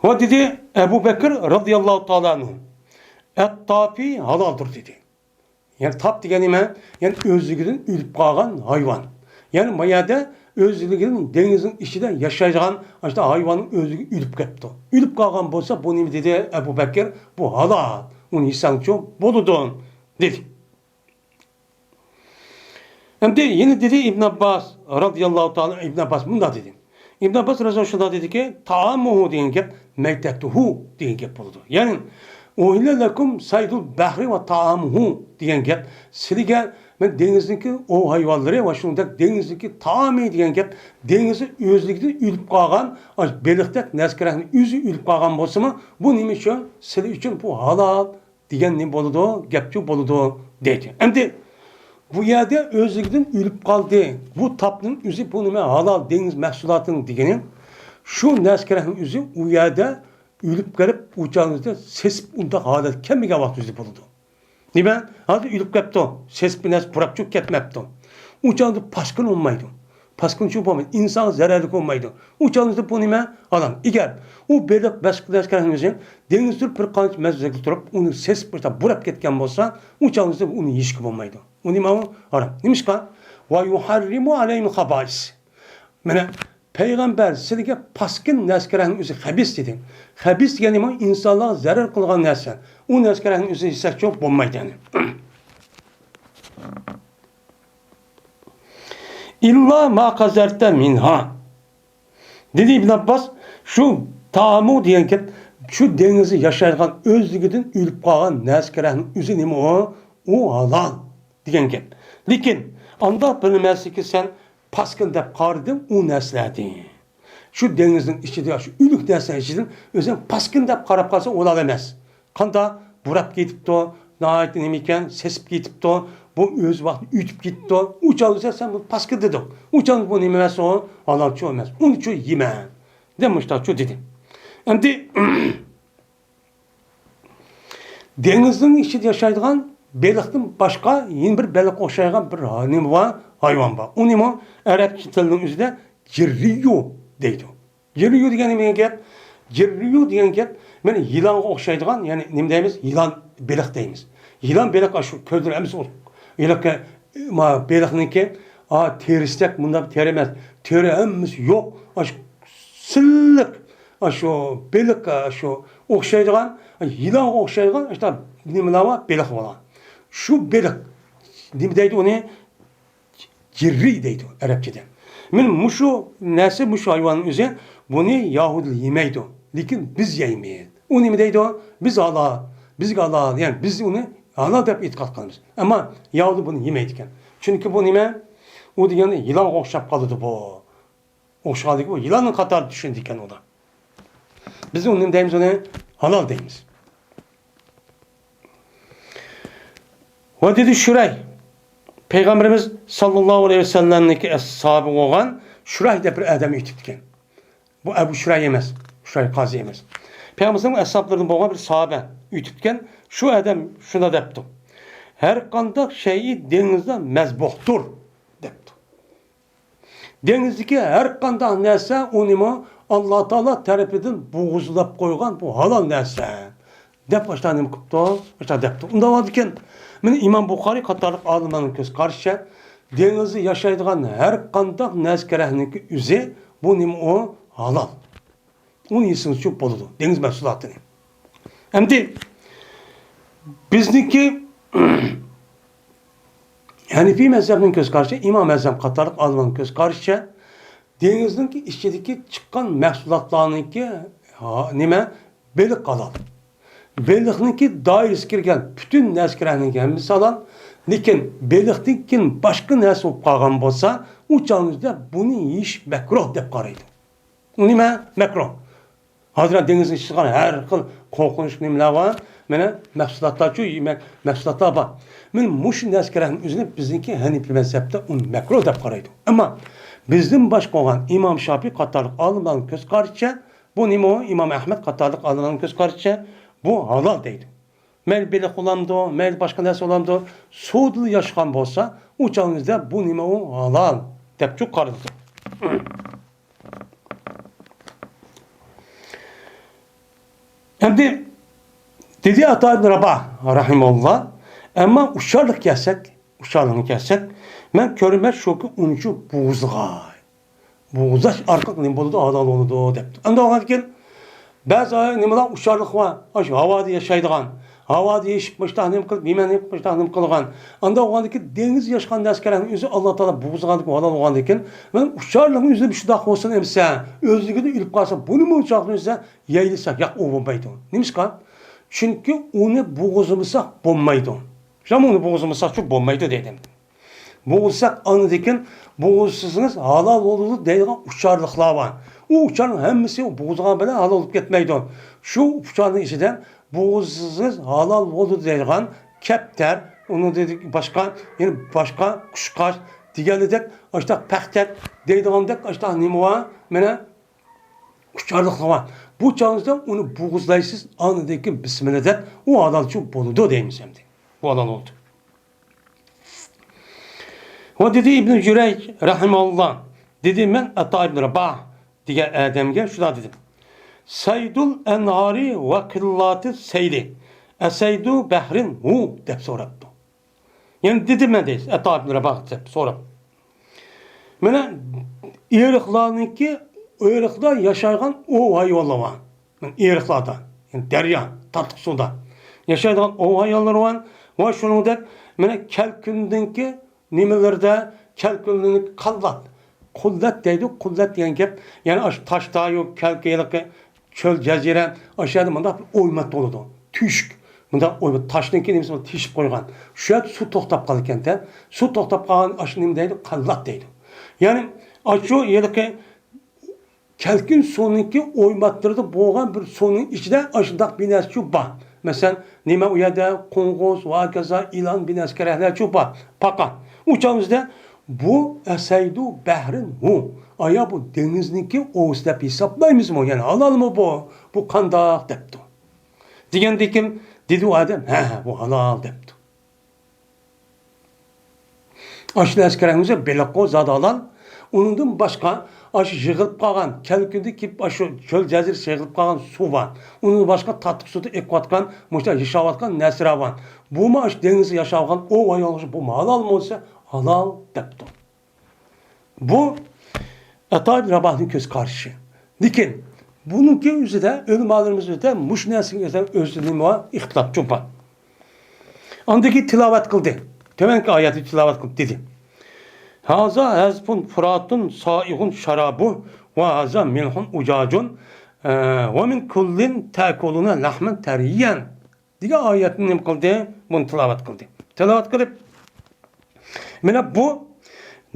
ۋە دېدى ئەبۇ بەكىر رازىياللاھۇ تائالا ئەنھۇ، ئەت-تاپى ھالالدۇر دېدى. يەنى تاپ دېگەن نېمە؟ يەنى ئۆزلۈكىدىن ئۆلۈپ قالغان ھايۋان. يەنى ما يەردە ئۆزلۈكىدىن دېڭىزنىڭ ئىچىدە ياشايدىغان ئاشۇنداق ھايۋاننىڭ ئۆزلۈكى ئۆلۈپ كەپتۇ. ئۆلۈپ قالغان بولسا بۇ نېمە دېدى ئەبۇ بەكىر؟ بۇ ھالال. ئۇنى يېسەڭچۇ بولىدۇ دېدى. ئەمدى يەنە دېدى ئىبن ئابباس رازىياللاھۇ تائالا، ئىبن ئابباس مۇنداق دېدى. ئىبن ئابباس رازىياللاھۇ شۇنداق دېدىكى، تائامۇھۇ دېگەن گەپ مەيتەتۇھۇ دېگەن گەپ بولىدۇ. يەنى، ئۇھىللە لەكۇم سەيدۇل بەھرى ۋە تائامۇھۇ دېگەن گەپ سىلىگە مەن دېڭىزنىڭكى ئوۋ ھايۋانلىرى ۋە شۇنىڭدەك دېڭىزنىڭكى تائامى دېگەن گەپ دېڭىزدا ئۆزلۈكىدىن ئۆلۈپ قالغان، ئاش-، بېلىقتەك نەرسە كېرەكنى ئۆزى ئۆلۈپ قالغان بولسىمۇ، بۇ نېمە ئۈچۈن؟ سىلى ئۈچۈن بۇ ھالال دېگەن نېمە بولىدۇ؟ گەپچۇ بولىدۇ دەيدۇ. ئەمدى بۇ يەردە ئۆزلۈكىدىن ئۆلۈپ قالدى. بۇ تاپنىڭ ئۆزى بۇ نېمە؟ ھالال دېڭىز مەھسۇلاتىنىڭ دېگىنى. شۇ نەرسە كېرەكنىڭ ئۆزى ئۇ يەردە ئۆلۈپ قېلىپ، ئۇ چاغنىڭ ئۆزىدە سېسىپ ئۇنداق ھالەتكە كەلمىگەن ۋاقىت ئۆزى بولىدۇ. نېمە؟ ھازىر ئۆلۈپ كەپتۇ. سېسىپ نەرسە پۇراپ چۆكۈپ كەتمەپتۇ. ئۇ چاغدا پاسكىنا بولمايدۇ. پاسكىنىچۇ بولمايدۇ. ئىنسانغا زەرەرلىك بولمايدۇ. ئۇ چاغدا بۇ نېمە؟ ھالال. ئەگەر ئۇ بېلىق بەشقا نەرسە كېرەكنىڭ ئۆزى دېڭىزدا بىر قانچە مەزگىل تۇرۇپ، ئۇنى سېسىپ بۇراب كەتكەن بولسا، ئۇ چاغدا ئۇنى يېيىشكە بولمايدۇ. ئۇ نېمە ئۇ؟ ھارام. نېمىشقا؟ ۋە يۇھەررىمۇ ئەلەيھىمۇل خابائىس. مانا، پەيغەمبەر سىلىگە پاسكىن نەرسە كېرەكنىڭ ئۆزى خەبىس دېدى. خەبىس دېگەن نېمە؟ ئىنسانلارغا زەرەر قىلغان نەرسە. ئۇ نەرسە كېرەكنىڭ ئۆزى يېسەكچۇ بولمايدۇ، يەنى. ئىللا ما قەزەرتە مىنھا. دېدى ئىبن ئابباس، شۇ تائامۇ دېگەن گەپ، شۇ دېڭىزدا ياشايدىغان ئۆزلۈكىدىن ئۆلۈپ قالغان نەرسە كېرەكنىڭ ئۆزى نېمە ئۇ؟ ئۇ ھالال دېگەن گەپ. لېكىن ئانداق بىر نېمەسىكى سەن پاسكىنا دەپ قارىدىڭ ئۇ نەرسىلەردىن. شۇ دېڭىزنىڭ ئىچىدە، شۇ ئۆلۈك نەرسىلەر ئىچىدىن ئۆزۈڭ پاسكىنا دەپ قاراپ قالساڭ، ئۇ ھالال ئەمەس. قانداق؟ بۇراپ كېتىپتۇ، ناھايىتى نېمە ئىكەن، سېسىپ كېتىپتۇ، بۇ ئۆز ۋاقتىدا ئۆتۈپ كېتىپتۇ. ئۇ چاغدا سەن بۇ پاسكىنا دېدىڭ. ئۇ چاغدا بۇ نېمە ئەمەس ئۇ؟ ھالالچۇ ئەمەس. ئۇنىچۇ يېمە. دەپ مۇشتاقچۇ دېدى. ئەمدى دېڭىزنىڭ ئىچىدە ياشايدىغان بېلىقتىن باشقا يەنە بىر بېلىققا ئوخشايدىغان بىر نېمە بار؟ ھايۋان بار. ئۇ نېمە؟ ئەرەبچە تىلنىڭ ئۆزىدە جىررىيۇ دەيدۇ. جىررىيۇ دېگەن نېمە دېگەن گەپ؟ جىررىيۇ دېگەن گەپ، مانا يىلانغا ئوخشايدىغان، يەنى نېمە دەيمىز؟ يىلان بېلىق دەيمىز. يىلان بېلىق ئاشۇ كۆزلىرى ھەممىسى ئوت-، يىلان، ما، بېلىقنىڭكى، ئا، تېرىسىدەك مۇنداق تېرە ئەمەس. تېرە ھەممىسى يوق. ئاشۇ سىلىق، ئاشۇ بېلىق، ئاشۇ ئوخشايدىغان، يىلانغا ئوخشايدىغان، ئاشۇنداق نېمىلەر بار، بېلىق بولغان. شۇ بېلىق، نېمە دەيدۇ ئۇنى؟ جىررىي دەيدۇ ئەرەبچىدە. مانا مۇشۇ نەرسە، مۇشۇ ھايۋاننىڭ ئۆزى، بۇنى يەھۇدىيلار يېمەيدۇ. لېكىن بىز يەيمىز. ئۇ نېمە دەيدۇ؟ بىز ھالال، بىزگە ھالال، يەنى بىز ئۇنى ھالال دەپ ئېتىقاد قىلىمىز. ئەمما يەھۇدىي بۇنى يېمەيدىكەن. چۈنكى بۇ نېمە؟ ئۇ دېگەندە يىلانغا ئوخشاپ قالىدۇ بۇ. ئوخشىغانلىكى بۇ يىلاننىڭ قاتارىدا چۈشىنىدىكەن ئۇلار. بىز ئۇنى نېمە دەيمىز؟ ئۇنى ھالال دەيمىز. ۋە دېدى شۇرەي، پەيغەمبىرىمىز ساللاللاھۇ ئەلەيھى ۋەسەللەمنىڭكى ئەسھابى بولغان شۇرەي دەپ بىر ئادەم ئۆتۈپتىكەن. بۇ ئەبۇ شۇرەي ئەمەس، شۇرەي قازى ئەمەس. پەيغەمبىرىمىزنىڭ ئەسھابلىرىدىن بولغان بىر ساھابە ئۆتۈپتىكەن. شۇ ئادەم شۇنداق دەپتۇ، ھەر قانداق شەيئى دېڭىزدا مەزبۇھتۇر دەپتۇ. دېڭىزدىكى ھەر قانداق نەرسە ئۇنىمۇ ئاللا تائالا تەرىپىدىن بوغۇزلاپ قويغان، بۇ ھالال نەرسە دەپ ئاشۇنداق نېمە قىپتۇ، ئاشۇنداق دەپتۇ. ئۇنداق بولىدىكەن، مانا ئىمام بۇخارىي قاتارلىق ئالىملارنىڭ كۆز قارىشىچە، دېڭىزدا ياشايدىغان ھەر قانداق نەرسە كېرەكنىڭكى ئۆزى، بۇ نېمە ئۇ؟ ھالال. ئۇنى يېسىڭىزچۇ بولىدۇ، دېڭىز مەھسۇلاتىنى. ئەمدى بىزنىڭكى ھەنىفىي مەزھەپنىڭ كۆز قارىشى، ئىمام ئەزەم قاتارلىق ئالىملارنىڭ كۆز قارىشىچە، دېڭىزنىڭكى ئىچىدىكى چىققان مەھسۇلاتلارنىڭكى، ھا، نېمە؟ بېلىق ھالال. بېلىقنىڭكى دائىرىسىگە كىرگەن پۈتۈن نەرسە كېرەكنىڭكى ھەممىسى ھالال. لېكىن بېلىقتىن كېيىن باشقا نەرسە بولۇپ قالغان بولسا، ئۇ چاغنىڭدا بۇنى يېيىش مەكروھ دەپ قارايدۇ. ئۇ نېمە؟ مەكرۇ. ھازىر دېڭىزنىڭ ئىچىدە چىققان ھەر خىل قورقۇنچلۇق نېمىلەر بار. مانا مەھسۇلاتلارچۇ، يېمەك مەھسۇلاتلار بار. مانا مۇشۇ نەرسە كېرەكنىڭ ئۆزىنى بىزنىڭكى ھەنىپىي مەزھەپتە ئۇنى مەكرۇ دەپ قارايدۇ. ئەمما بىزدىن باشقا بولغان ئىمام شاپىي قاتارلىق ئالىملارنىڭ كۆز قارىشىچە، بۇ نېمە ئۇ؟ ئىمام ئەھمەد قاتارلىق ئالىملارنىڭ كۆز قارىشىچە، بۇ ھالال دەيدۇ. مەيلى بېلىق بولامدۇ، مەيلى باشقا نەرسە بولامدۇ، سۇدىلا ياشىغان بولسا، ئۇ چاغنىڭدا بۇ نېمە ئۇ؟ ھالال دەپچۇ قارىلىدۇ. ئەمدى دېدى ئاتا ئىبن راباھ رەھىمەھۇللا، ئەمما ئۇچارلىققا كەلسەك، ئۇچارلىققا كەلسەك، مەن كۆرىمەن شۇكى ئۇنىچۇ بوغۇزلىغاي. بوغۇزلاش ئارقىلىق نېمە بولىدۇ؟ ھالال بولىدۇ دەپتۇ. ئەمدى ئالغاندىكىن بەزى نېمىلەر ئۇچارلىق بار، ئاشۇ ھاۋادا ياشايدىغان، ھاۋادا يېشىپ مۇشتاق نېمە قىلىپ، يېمەن يېيىپ مۇشتاق نېمە قىلغان. ئانداق بولغاندىكىن دېڭىزدا ياشىغان نەرسە كېرەكنىڭ ئۆزى ئاللا تائالا بوغۇزلىغاندىكىن ھالال بولغاندىكىن، مانا ئۇچارلىقنىڭ ئۆزى شۇنداق بولسۇن ئەمسە، ئۆزلۈكىدىن ئۆلۈپ قالسا، بۇنىمۇ ئۇچارلىقنىڭ ئۆزى يەيلىسەك ياق، ئۇ بولمايدۇ. نېمىشقا؟ چۈنكى ئۇنى بوغۇزلىمىساق بولمايدۇ. شۇڭا ئۇنى بوغۇزلىمىساقچۇ بولمايدۇ دېدىم. بوغۇزلىساق ئاندىن كېيىن، بوغۇزلىسىڭىز ھالال بولىدۇ دەيدىغان ئۇچارلىقلار بار. ئۇ ئۇچارنىڭ ھەممىسى بوغۇزلىغان بىلەن ھالال بولۇپ كەتمەيدۇ. شۇ ئۇچارنىڭ ئىچىدە بوغۇزلىسىڭىز ھالال بولىدۇ دەيدىغان كەپتەر، ئۇنىڭدىن باشقا، يەنە باشقا قۇشقاچ دېگەنلىدەك، ئاشۇنداق پەختەك دەيدىغاندەك، ئاشۇنداق نېمە بار؟ مانا ئۇچارلىقلار بار. بۇ چاغىڭىزدا ئۇنى بوغۇزلايسىز، ئاندىن كېيىن بىسمىللا دەپ، ئۇ ھالالچۇ بولىدۇ دەيمىز ئەمدى. بۇ ھالال بولدى. ۋە دېدى ئىبن جۈرەيج رەھىمەھۇللا، دېدى، مەن ئاتا ئىبن راباھ دېگەن ئادەمگە شۇنداق دېدىم، سەيدۇل ئەنھارى ۋە قىللاتى سەيلى ئەسەيدۇ بەھرىن ھۇ دەپ سوراپتۇ. يەنە دېدى مەن دەيسىز، ئاتا ئىبن راباھ دەپ سوراپ. مانا ئېرىقلارنىڭكى، ئېرىقلار ياشايدىغان ئوۋ ھايۋانلار بار. مانا ئېرىقلاردا، يەنى دەريا، تاتلىق سۇدا ياشايدىغان ئوۋ ھايۋانلىرى بار. ۋە شۇنىڭدەك مانا كەلكۈندىكى نېمىلىرىدە، كەلكۈننىڭ قاللات، قۇللەت دەيدۇ، قۇللەت دېگەن گەپ، يەنى ئاشۇ تاشتا يوق، كەلكۈن ھېلىقى چۆل جەزىرە، ئاشۇ يەردە مۇنداق بىر ئويمات بولىدۇ. تۈشۈك. مۇنداق ئويمات، تاشنىڭكى نېمىسى بار، تېشىپ قويغان. شۇ يەردە سۇ توختاپ قالىدىكەن-دە. سۇ توختاپ قالغان ئاشۇ نېمە دەيدۇ؟ قاللات دەيدۇ. يەنى ئاشۇ ھېلىقى كەلكۈن سۇنىڭكى ئويماتلىرىدا بولغان بىر سۇنىڭ ئىچىدە ئاشۇنداق بىر نەرسىچۇ بار. مەسىلەن، نېمە ئۇ يەردە قوڭغۇز، ۋە ھاكازا، ئىلان بىر نەرسە كېرەكلەرچۇ بار. پاقا. ئۇ چاغىمىزدا بۇ ئەسەيدۇ بەھرىن ھۇ. ئايا بۇ دېڭىزنىڭكى ئوۋىسى دەپ ھېسابلايمىزمۇ؟ يەنى ھالالمۇ بۇ؟ بۇ قانداق دەپتۇ. دېگەندىكىن دېدى ئۇ ئادەم، ھە، ھە، بۇ ھالال دەپتۇ. ئاشۇ نەرسە كېرەكمىسە بېلىققۇ زادى ھالال. ئۇنىڭدىن باشقا ئاشۇ يىغىلىپ قالغان، كەلكۈندە كېلىپ ئاشۇ چۆل جەزىرىسى يىغىلىپ قالغان سۇ بار. ئۇنىڭدىن باشقا تاتلىق سۇدا ئېقىۋاتقان، مۇشۇنداق ياشاۋاتقان نەرسىلەر بار. بۇمۇ ئاشۇ دېڭىزدا ياشاۋاتقان ئوۋ ھايۋانلار، بۇمۇ ھالال بولسا ھالال دەپتۇ. بۇ ئاتا ئىبن راباھنىڭ كۆز قارىشى. لېكىن بۇنىڭكى ئۆزىدە، ئۆلىمالىرىمىز ئۆزىدە مۇشۇ نەرسىگە ئۆزىدە ئۆزىدە نېمە بار؟ ئىختىلاپ بار. ئاندىن كېيىن تىلاۋەت قىلدى. تۆۋەنكى ئايەتنى تىلاۋەت قىلىپ دېدى، ھازا ھەزبۇن فۇراتۇن سائىغۇن شارابۇ ۋە ھازا مىلھۇن ئۇجاجۇن، ئە، ۋە مىن كۇللىن تەكۇلۇنە لەھمەن تەرىيەن. دېگەن ئايەتنى نېمە قىلدى؟ بۇنى تىلاۋەت قىلدى. تىلاۋەت قىلىپ، مانا بۇ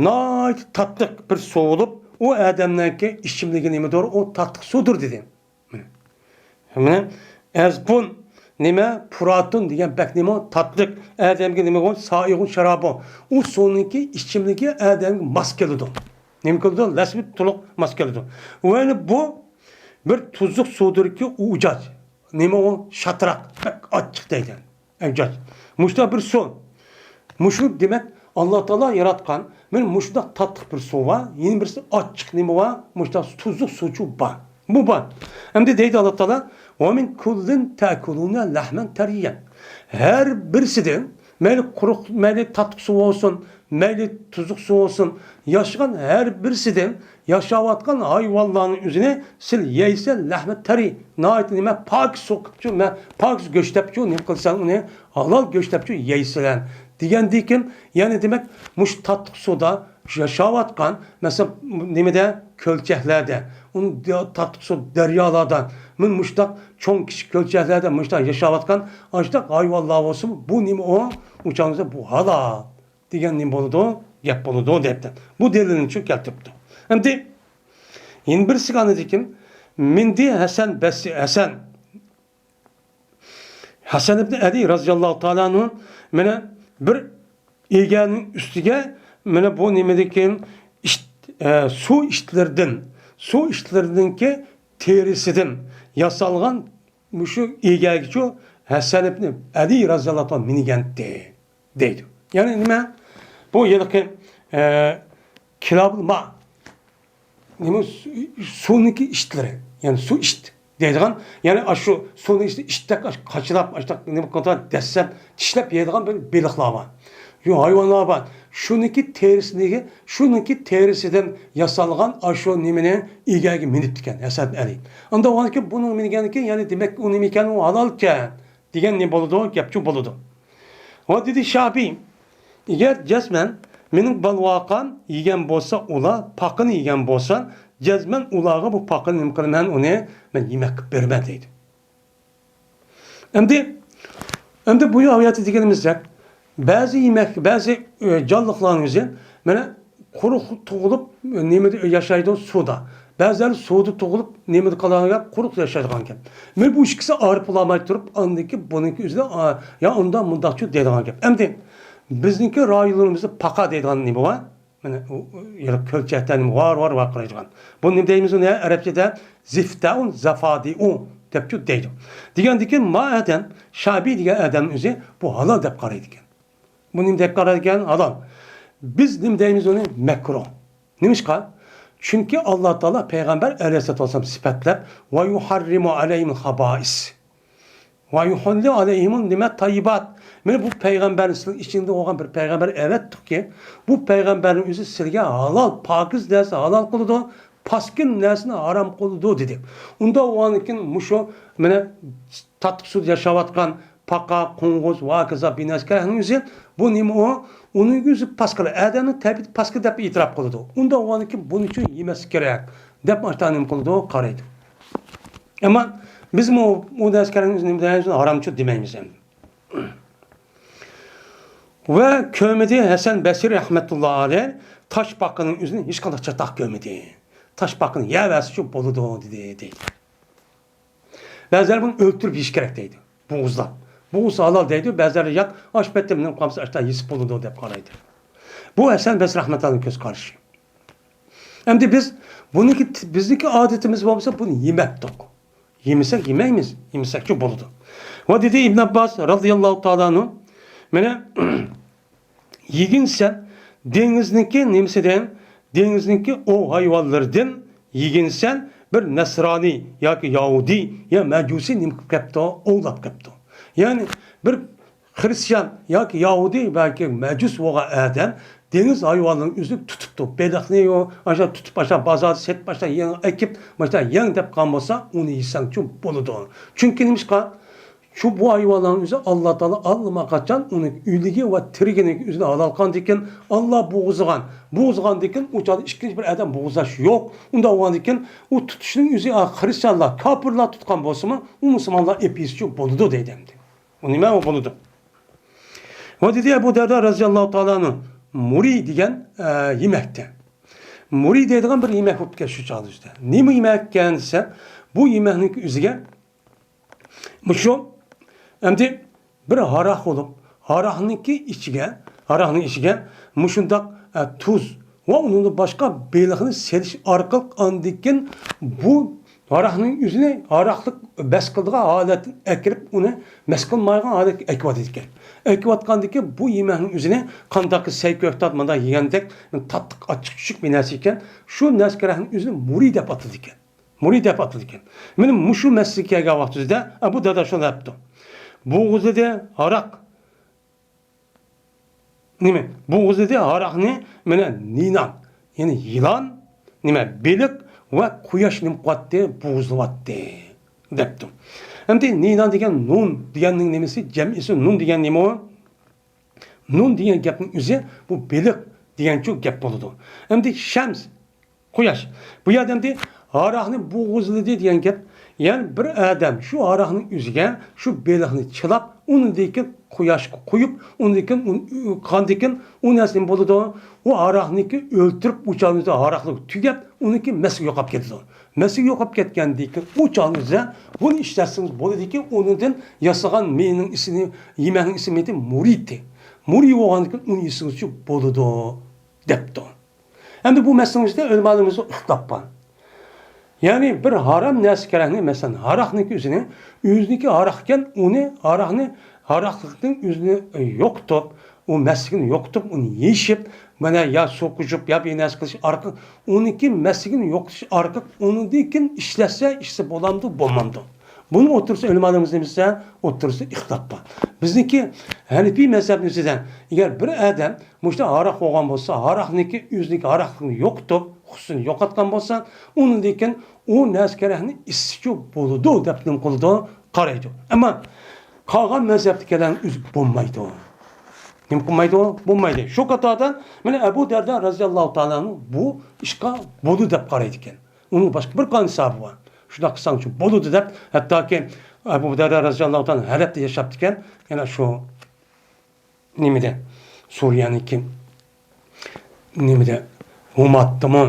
ناھايىتى تاتلىق بىر سۇ بولۇپ، ئۇ ئادەمنىڭكى ئىچىملىكى نېمىدۇر؟ ئۇ تاتلىق سۇدۇر، دېدى. مانا، مانا، ئەزبۇن، نېمە، پۇراتۇن دېگەن بەك نېمە، تاتلىق، ئادەمگە نېمە بولغان، سائىغۇن شارابۇ. ئۇ سۇنىڭكى ئىچىملىكى ئادەمگە ماس كېلىدۇ. نېمە قىلىدۇ؟ لەسمى تولۇق ماس كېلىدۇ. ۋە يەنە بۇ بىر تۇزلۇق سۇدۇركى، ئۇجاج. نېمە ئۇ؟ شاتراق، بەك ئاچچىق دەيدۇ. ئەجەب. مۇشۇنداق بىر سۇ. مۇشۇ دېمەك، ئاللا تائالا ياراتقان مانا مۇشۇنداق تاتلىق بىر سۇ بار، يەنە بىرسى ئاچچىق نېمە بار، مۇشۇنداق تۇزلۇق سۇچۇ بار. بۇ بار. ئەمدى دەيدۇ ئاللا تائالا، «ومن كل تأكلون لحما طريا.» ھەر بىرسىدىن، مەيلى قۇرۇق، مەيلى تاتلىق سۇ بولسۇن، مەيلى تۇزلۇق سۇ بولسۇن، ياشىغان ھەر بىرسىدىن ياشاۋاتقان ھايۋانلارنىڭ ئۆزىنى سىل يەيسەن، لەھمە تەرى، ناھايىتى نېمە، پاكىز سوقۇپچۇ، مە-، پاكىز گۆش دەپچۇ، نېمە قىلساڭ ئۇنى ھالال گۆش دەپچۇ يەيسەن، دېگەندىكىن، يەنى دېمەك، مۇشۇ تاتلىق سۇدا ياشاۋاتقان، مەسىلەن، نېمىدە، كۆلچەكلەردە، ئۇنى د-، تاتلىق سۇ دەريالاردا، مۇ-، مۇشۇنداق چوڭ كىچىك كۆلچەكلەردە مۇشۇنداق ياشاۋاتقان ئاشۇنداق ھايۋانلار بولسىمۇ، بۇ نېمە ئۇ؟ ئۇ چاغدا بۇ ھالال. دېگەن نېمە بولىدۇ؟ گەپ بولىدۇ دەپتۇ. بۇ دەلىلنى شۇ كەلتۈرۈپتۇ. ئەمدى يەنە بىرسىگە ئاندىن كېيىن مىندى ھەسەن بەس-، ھەسەن، ھەسەن ئىبن ئەلى رازىياللاھۇ تائالا ئەنھۇ مانا بىر ئىگەنىڭ ئۈستىگە مانا بۇ نېمىدىكىن ئىت، ئە، سۇ ئىتلىرىدىن، سۇ ئىتلىرىنىڭكى تېرىسىدىن ياسالغان مۇشۇ ئىگەگىچۇ ھەسەن ئىبن ئەلى رازىياللاھۇ تائالا مىنگەنتى. دەيدۇ. يەنى نېمە؟ بۇ ھېلىقى، ئە، كىلابۇل ما. نېمە؟ سۇ-، سۇنىڭكى ئىتلىرى. يەنى سۇ ئىت دەيدىغان، يەنى ئاشۇ سۇنىڭ ئىچىدە ئىتتەك ئاش-، قاچىلاپ، ئاشتاق نېمە قىلىدىغان، دەسسەپ، چىشلەپ يەيدىغان بىر بېلىقلار بار. يو، ھايۋانلار بار. شۇنىڭكى تېرىسىنى، شۇنىڭكى تېرىسىدىن ياسالغان ئاشۇ نېمىنى ئىگەگە مىنىپتىكەن ھەسەن ئەلى. ئاندا بولغاندىكىن بۇنىڭ مىنگەنكى، يەنى دېمەك ئۇ نېمە ئىكەن، ئۇ ھالالكەن. دېگەن نېمە بولىدۇ؟ گەپچۇ بولىدۇ. ۋە دېدى شابىي، ئەگەر جەزمەن مېنىڭ بالىۋاقام يېگەن بولسا ئۇلار، پاقىنى يېگەن بولسا، جەزمەن ئۇلارغا بۇ پاقىنى نېمە قىلىمەن، ئۇنى مەن يېمەككە بېرىمەن دەيدۇ. ئەمدى، ئەمدى بۇ ئايەتتە دېگىنىمىزدەك، بەزى يېمەك، بەزى، ئۆ، جانلىقلارنىڭ ئۆزى مانا قۇرۇق تۇغۇلۇپ، نېمىدە ياشايدۇ؟ سۇدا. بەزىلەر سۇدا تۇغۇلۇپ، نېمىدە قالىدىغان گەپ؟ قۇرۇق ياشايدىغان گەپ. مانا بۇ ئىككىسى ئايرىپ بولالماي تۇرۇپ، ئاندىكى بۇنىڭكى ئۆزىدە، ئا، يا ئۇنداق مۇنداقچۇ دەيدىغان گەپ. ئەمدى بىزنىڭكى رايونلىرىمىزدا پاقا دەيدىغان نېمە بار؟ مانا ئۇ، ئۇ، يەنە كۆلچەكتە نېمە ۋار، ۋار، ۋارقىرايدىغان. بۇ نېمە دەيمىز ئۇنى؟ ئەرەبچىدە زىفتەئۇن، زافادىئۇ دەپچۇ دەيدۇ. دېگەندىكىن ما ئادەم، شابىي دېگەن ئادەم ئۆزى بۇ ھالال دەپ قارايدىكەن. بۇ نېمە دەپ قارايدىكەن؟ ھالال. بىز نېمە دەيمىز ئۇنى؟ مەكرۇھ. نېمىشقا؟ چۈنكى ئاللا تائالا پەيغەمبەر ئەلەيھىسسالاتۇ ۋەسسالام سۈپەتلەپ، «ۋە يۇھەررىمۇ ئەلەيھىمۇل خابائىس. ۋە يۇھىللۇ ئەلەيھىمۇل نېمە؟ تاييىبات.» مانا بۇ پەيغەمبەرنى سىلەر ئىچىڭدە بولغان بىر پەيغەمبەر ئەۋەتتۇقكى، بۇ پەيغەمبەرنىڭ ئۆزى سىلەرگە ھالال، پاكىز نەرسە ھالال قىلىدۇ، پاسكىنا نەرسىنى ھارام قىلىدۇ، دېدى. ئۇنداق بولغاندىكىن مۇشۇ مانا تاتلىق سۇدا ياشاۋاتقان پاقا، قوڭغۇز، ۋاكىزا، بىنەسكەرنىڭ ئۆزى، بۇ نېمە ئۇ؟ ئۇنىڭ ئۆزى پاسكىلا، ئادەمنىڭ تەبىئىتى پاسكىلا دەپ ئېتىراپ قىلىدۇ. ئۇنداق بولغاندىكىن بۇنى ئۈچۈن يېمەسلىك كېرەك دەپ ئاشۇنداق نېمە قىلىدۇ؟ قارايدۇ. ئەمما بىزمۇ ئۇ نەرسىلەرنىڭ ئۆزىنى نېمە دەيمىز، ھارامچۇ دېمەيمىز ئەمدى. ۋە كۆرمىدى ھەسەن بەسرى رەھمەتۇللا ئەلەيھ تاش پاقىنىڭ ئۆزىنى ھېچقانداق چاتاق كۆرمىدى. تاش پاقىنى يەۋەرسىچۇ بولىدۇ دېدى، دەيدۇ. بەزىلەر بۇنى ئۆلتۈرۈپ يېيىش كېرەك دەيدۇ. بوغۇزلاپ. بوغۇزسا ھالال دەيدۇ، بەزىلەر ياق، ئاشۇ پەتتە مېنىڭ قالمىسا ئاشتا يېسە بولىدۇ دەپ قارايدۇ. بۇ ھەسەن بەسرى رەھمەتۇللانىڭ كۆز قارىشى. ئەمدى بىز بۇنىڭكى، بىزنىڭكى ئادىتىمىز بولمىسا بۇنى يېمەپتۇق. يېمىسەك يېمەيمىز، يېمىسەكچۇ بولىدۇ. ۋە دېدى ئىبن ئابباس رازىياللاھۇ تائالا ئەنھۇ، مانا، يېگىنسەن دېڭىزنىڭكى نېمىسىدىن، دېڭىزنىڭكى ئوۋ ھايۋانلىرىدىن يېگىنسەن، بىر نەسرانىي ياكى يەھۇدىي يا مەجۇسىي نېمە قىلىپ كەپتۇ؟ ئوۋلاپ كەپتۇ. يەنى بىر خرىستىيان ياكى يەھۇدىي ياكى مەجۇس بولغان ئادەم دېڭىز ھايۋانلىرىنىڭ ئۆزىنى تۇتۇپتۇ. بېلىقنى ئاشۇ تۇتۇپ، ئاشۇ بازاردا سېتىپ، ئاشۇ يەڭ ئەكىپ، ماشۇ يەڭ دەپ قالغان بولسا، ئۇنى يېسەڭچۇ بولىدۇ. چۈنكى نېمىشقا؟ شۇ بۇ ھايۋانلارنىڭ ئۆزى ئاللا تائالا ئاللىماقاچان ئۇنىڭ ئۆلۈكى ۋە تىرىكىنىڭ ئۆزىنى ھالال قىلغاندىكىن، ئاللا بوغۇزلىغان. بوغۇزلىغاندىكىن ئۇ چاغدا ئىككىنچى بىر ئادەم بوغۇزلاش يوق. ئۇنداق بولغاندىكىن ئۇ تۇتۇشنىڭ ئۆزى، ئا، خرىستىيانلار، كاپىرلار تۇتقان بولسىمۇ، ئۇ مۇسۇلمانلار ئېپىسىچۇ بولىدۇ دەيدۇ ئەمدى. ئۇ نېمە ئۇ بولىدۇ؟ ۋە دېدى ئەبۇ دەردە رەزىياللاھۇ تائالا ئەنھۇ، مۇرى دېگەن، ئە، يېمەكتە. مۇرى دەيدىغان بىر يېمەك بوپتىكەن شۇ چاغدا ئۆزىدە. نېمە يېمەك ئىكەن دېسە، بۇ يېمەكنىڭ ئۆزىگە مۇشۇ ئەمدى بىر ھاراق بولۇپ، ھاراقنىڭكى ئىچىگە، ھاراقنىڭ ئىچىگە مۇشۇنداق، ئە، تۇز ۋە ئۇنىڭدىن باشقا بېلىقنى سېلىش ئارقىلىق، ئاندىن كېيىن بۇ ھاراقنىڭ ئۆزىنى ھاراقلىق مەس قىلىدىغان ھالەتتىن ئەكىرىپ، ئۇنى مەس قىلمايدىغان ھالەتكە ئەكىۋاتىدىكەن. ئەكىۋاتقاندىن كېيىن بۇ يېمەكنىڭ ئۆزىنى قانداق سەي كۆكتات مۇنداق يېگەندەك تاتلىق ئاچچىق چۈشۈك بىر نەرسە ئىكەن. شۇ نەسكەرەكنىڭ ئۆزىنى مۇرى دەپ ئاتىدىكەن. مۇرى دەپ ئاتىدىكەن. مانا مۇشۇ مەسىلىگە كەلگەن ۋاقتىمىزدا ئەبۇ دەردە شۇنداق دەپتۇ. بوغۇزلىدى ھاراق. نېمە؟ بوغۇزلىدى ھاراقنى، مانا نىنان، يەنى يىلان، نېمە، بېلىق ۋە قۇياش نېمە قىلىۋاتتى؟ بوغۇزلىۋاتتى، دەپتۇ. ئەمدى نىنان دېگەن نۇن دېگەننىڭ نېمىسى؟ جەمئىسى نۇن دېگەن نېمە ئۇ؟ نۇن دېگەن گەپنىڭ ئۆزى بۇ بېلىق دېگەنچۇ گەپ بولىدۇ. ئەمدى شەمس، قۇياش. بۇ يەردە ئەمدى ھاراقنى بوغۇزلىدى دېگەن گەپ. يەنى بىر ئادەم شۇ ھاراقنىڭ ئۆزىگە شۇ بېلىقنى چىلاپ، ئۇنىڭدىن كېيىن قۇياشقا قويۇپ، ئۇنىڭدىن كېيىن ئۇن-، قاندىن كېيىن ئۇ نەرسە نېمە بولىدۇ؟ ئۇ ھاراقنىكى ئۆلتۈرۈپ، ئۇ چاغنىڭ ئۆزىدە ھاراقلىق تۈگەپ، ئۇنىڭكى مەسلىكى يوقاپ كېتىدۇ. مەسىلە يوقاپ كەتكەندىن كېيىن ئۇ چاغنىڭ ئۆزىدە بۇنى ئىشلەتسىڭىز بولىدىكى، ئۇنىڭدىن ياسىغان مېنىڭ ئىسمى، يېمەكنىڭ ئىسمى مۇرىتى. مۇرى بولغاندىن كېيىن ئۇنى يېسىڭىزچۇ بولىدۇ، دەپتۇ. ئەمدى بۇ مەسىلىنىڭ ئىچىدە ئۆلىمالىرىمىزدا ئىختىلاپ بار. يەنى بىر ھارام نەرسە كېرەكنى، مەسىلەن، ھاراقنىڭكى ئۆزىنى، ئۆزىنىڭكى ھاراق ئىكەن، ئۇنى، ھاراقنى، ھاراقلىقنىڭ ئۆزىنى يوقىتىپ، ئۇ مەسلىكىنى يوقىتىپ، ئۇنى يېشىپ، مانا يا سۇ قۇيۇپ، يا بىر نەرسە قىلىش ئارقىلىق، ئۇنىڭكى مەسلىكىنى يوقىتىش ئارقىلىق، ئۇنىڭدىن كېيىن ئىشلەتسە، ئىچسە بولامدۇ، بولمامدۇ؟ بۇنىڭ ئوتتۇرىسى ئۆلىمالىرىمىز نېمىسى؟ ئوتتۇرىسى ئىختىلاپ بار. بىزنىڭكى ھەنىپىي مەزھەپنىڭ ئۆزىدە، ئەگەر بىر ئادەم مۇشۇنداق ھاراق بولغان بولسا، ھاراقنىڭكى ئۆزىنىڭكى ھاراقلىقىنى يوقىتىپ، خۇسۇسىنى يوقاتقان بولسا، ئۇنىڭدىن كېيىن ئۇ نەرسە كېرەكنى ئىچسىچۇ بولىدۇ دەپ نېمە قىلىدۇ؟ قارايدۇ. ئەمما قالغان مەزھەپتىكىلەرنىڭ ئۆزى بولمايدۇ. نېمە قىلمايدۇ؟ بولمايدۇ. شۇ قاتاردا مانا ئەبۇ دەردە رەزىياللاھۇ تائالا ئەنھۇ بۇ ئىشقا بولىدۇ دەپ قارايدىكەن. ئۇنىڭ باشقا بىر قانچە ساھابى بار. شۇنداق قىلساڭچۇ بولىدۇ دەپ، ھەتتاكى ئەبۇ دەردە رەزىياللاھۇ تائالا ھەلەبتە ياشاپتىكەن. يەنە شۇ نېمىدە، سۈرىيەنىڭكى نېمىدە، ھۇماتتىمۇ؟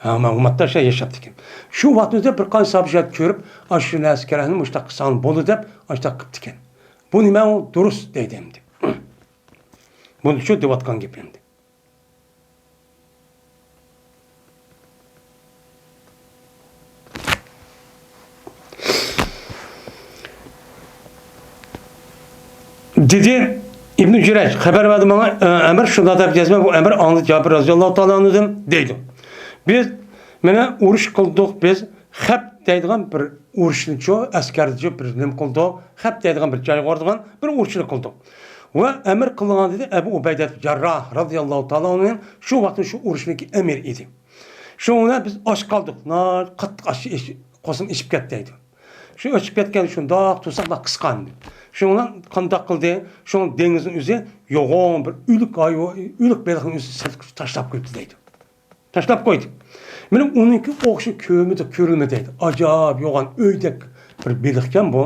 ھە، مانا ھۇماتتا شۇ ياشاپتىكەن. شۇ ۋاقتىدا بىر قانچە ساھابە شۇ كۆرۈپ، ئاشۇ نەرسە كېرەكنى مۇشۇنداق قىلساڭ بولىدۇ دەپ، ئاشۇنداق قىپتىكەن. بۇ نېمە ئۇ؟ دۇرۇس دەيدۇ ئەمدى. بۇنى شۇ دەۋاتقان گېپى ئەمدى. دېدى ئىبنى جۈرەيج، خەۋەر بەردى ماڭا، ئە، ئەمىر شۇنداق دەپ يازما، بۇ ئەمىر ئاڭلىدى جابىر رەزىياللاھۇ تائالا ئەنھۇدىن دەيدۇ. بىز مانا ئۇرۇش قىلدۇق، بىز خەپ دەيدىغان بىر ئۇرۇشنىچۇ، ئەسكەرنىچۇ بىر نېمە قىلدۇق، خەپ دەيدىغان بىر جايغا بارىدىغان بىر ئۇرۇشنى قىلدۇق. ۋە ئەمىر قىلغان دېدى ئەبۇ ئۇبەيدە جەرراھ رەزىياللاھۇ تائالا ئەنھۇ، شۇ ۋاقىتتا شۇ ئۇرۇشنىڭكى ئەمىرى ئىدى. شۇنىڭ بىلەن بىز ئاچ قالدۇق، ناھايىتى قاتتىق ئاچ، ئېچ-، قورسىقىم ئېچىپ كەتتى دەيدۇ. شۇ ئېچىپ كەتكەن شۇنداق تۇرساقلا قىسقاندى. شۇنىڭ بىلەن قانداق قىلدى؟ شۇنىڭ دېڭىزنىڭ ئۆزى يوغان بىر ئۆلۈك ھايۋا-، ئۆلۈك بېلىقنىڭ ئۆزى سېلىپ تاشلاپ قويۇپتۇ دەيدۇ. تاشلاپ قويدى. مانا ئۇنىڭكى ئوخشىشى كۆرمىدى، كۆرۈلمىدى دەيدۇ. ئاجايىپ يوغان ئۆيدەك بىر بېلىقكەن بۇ.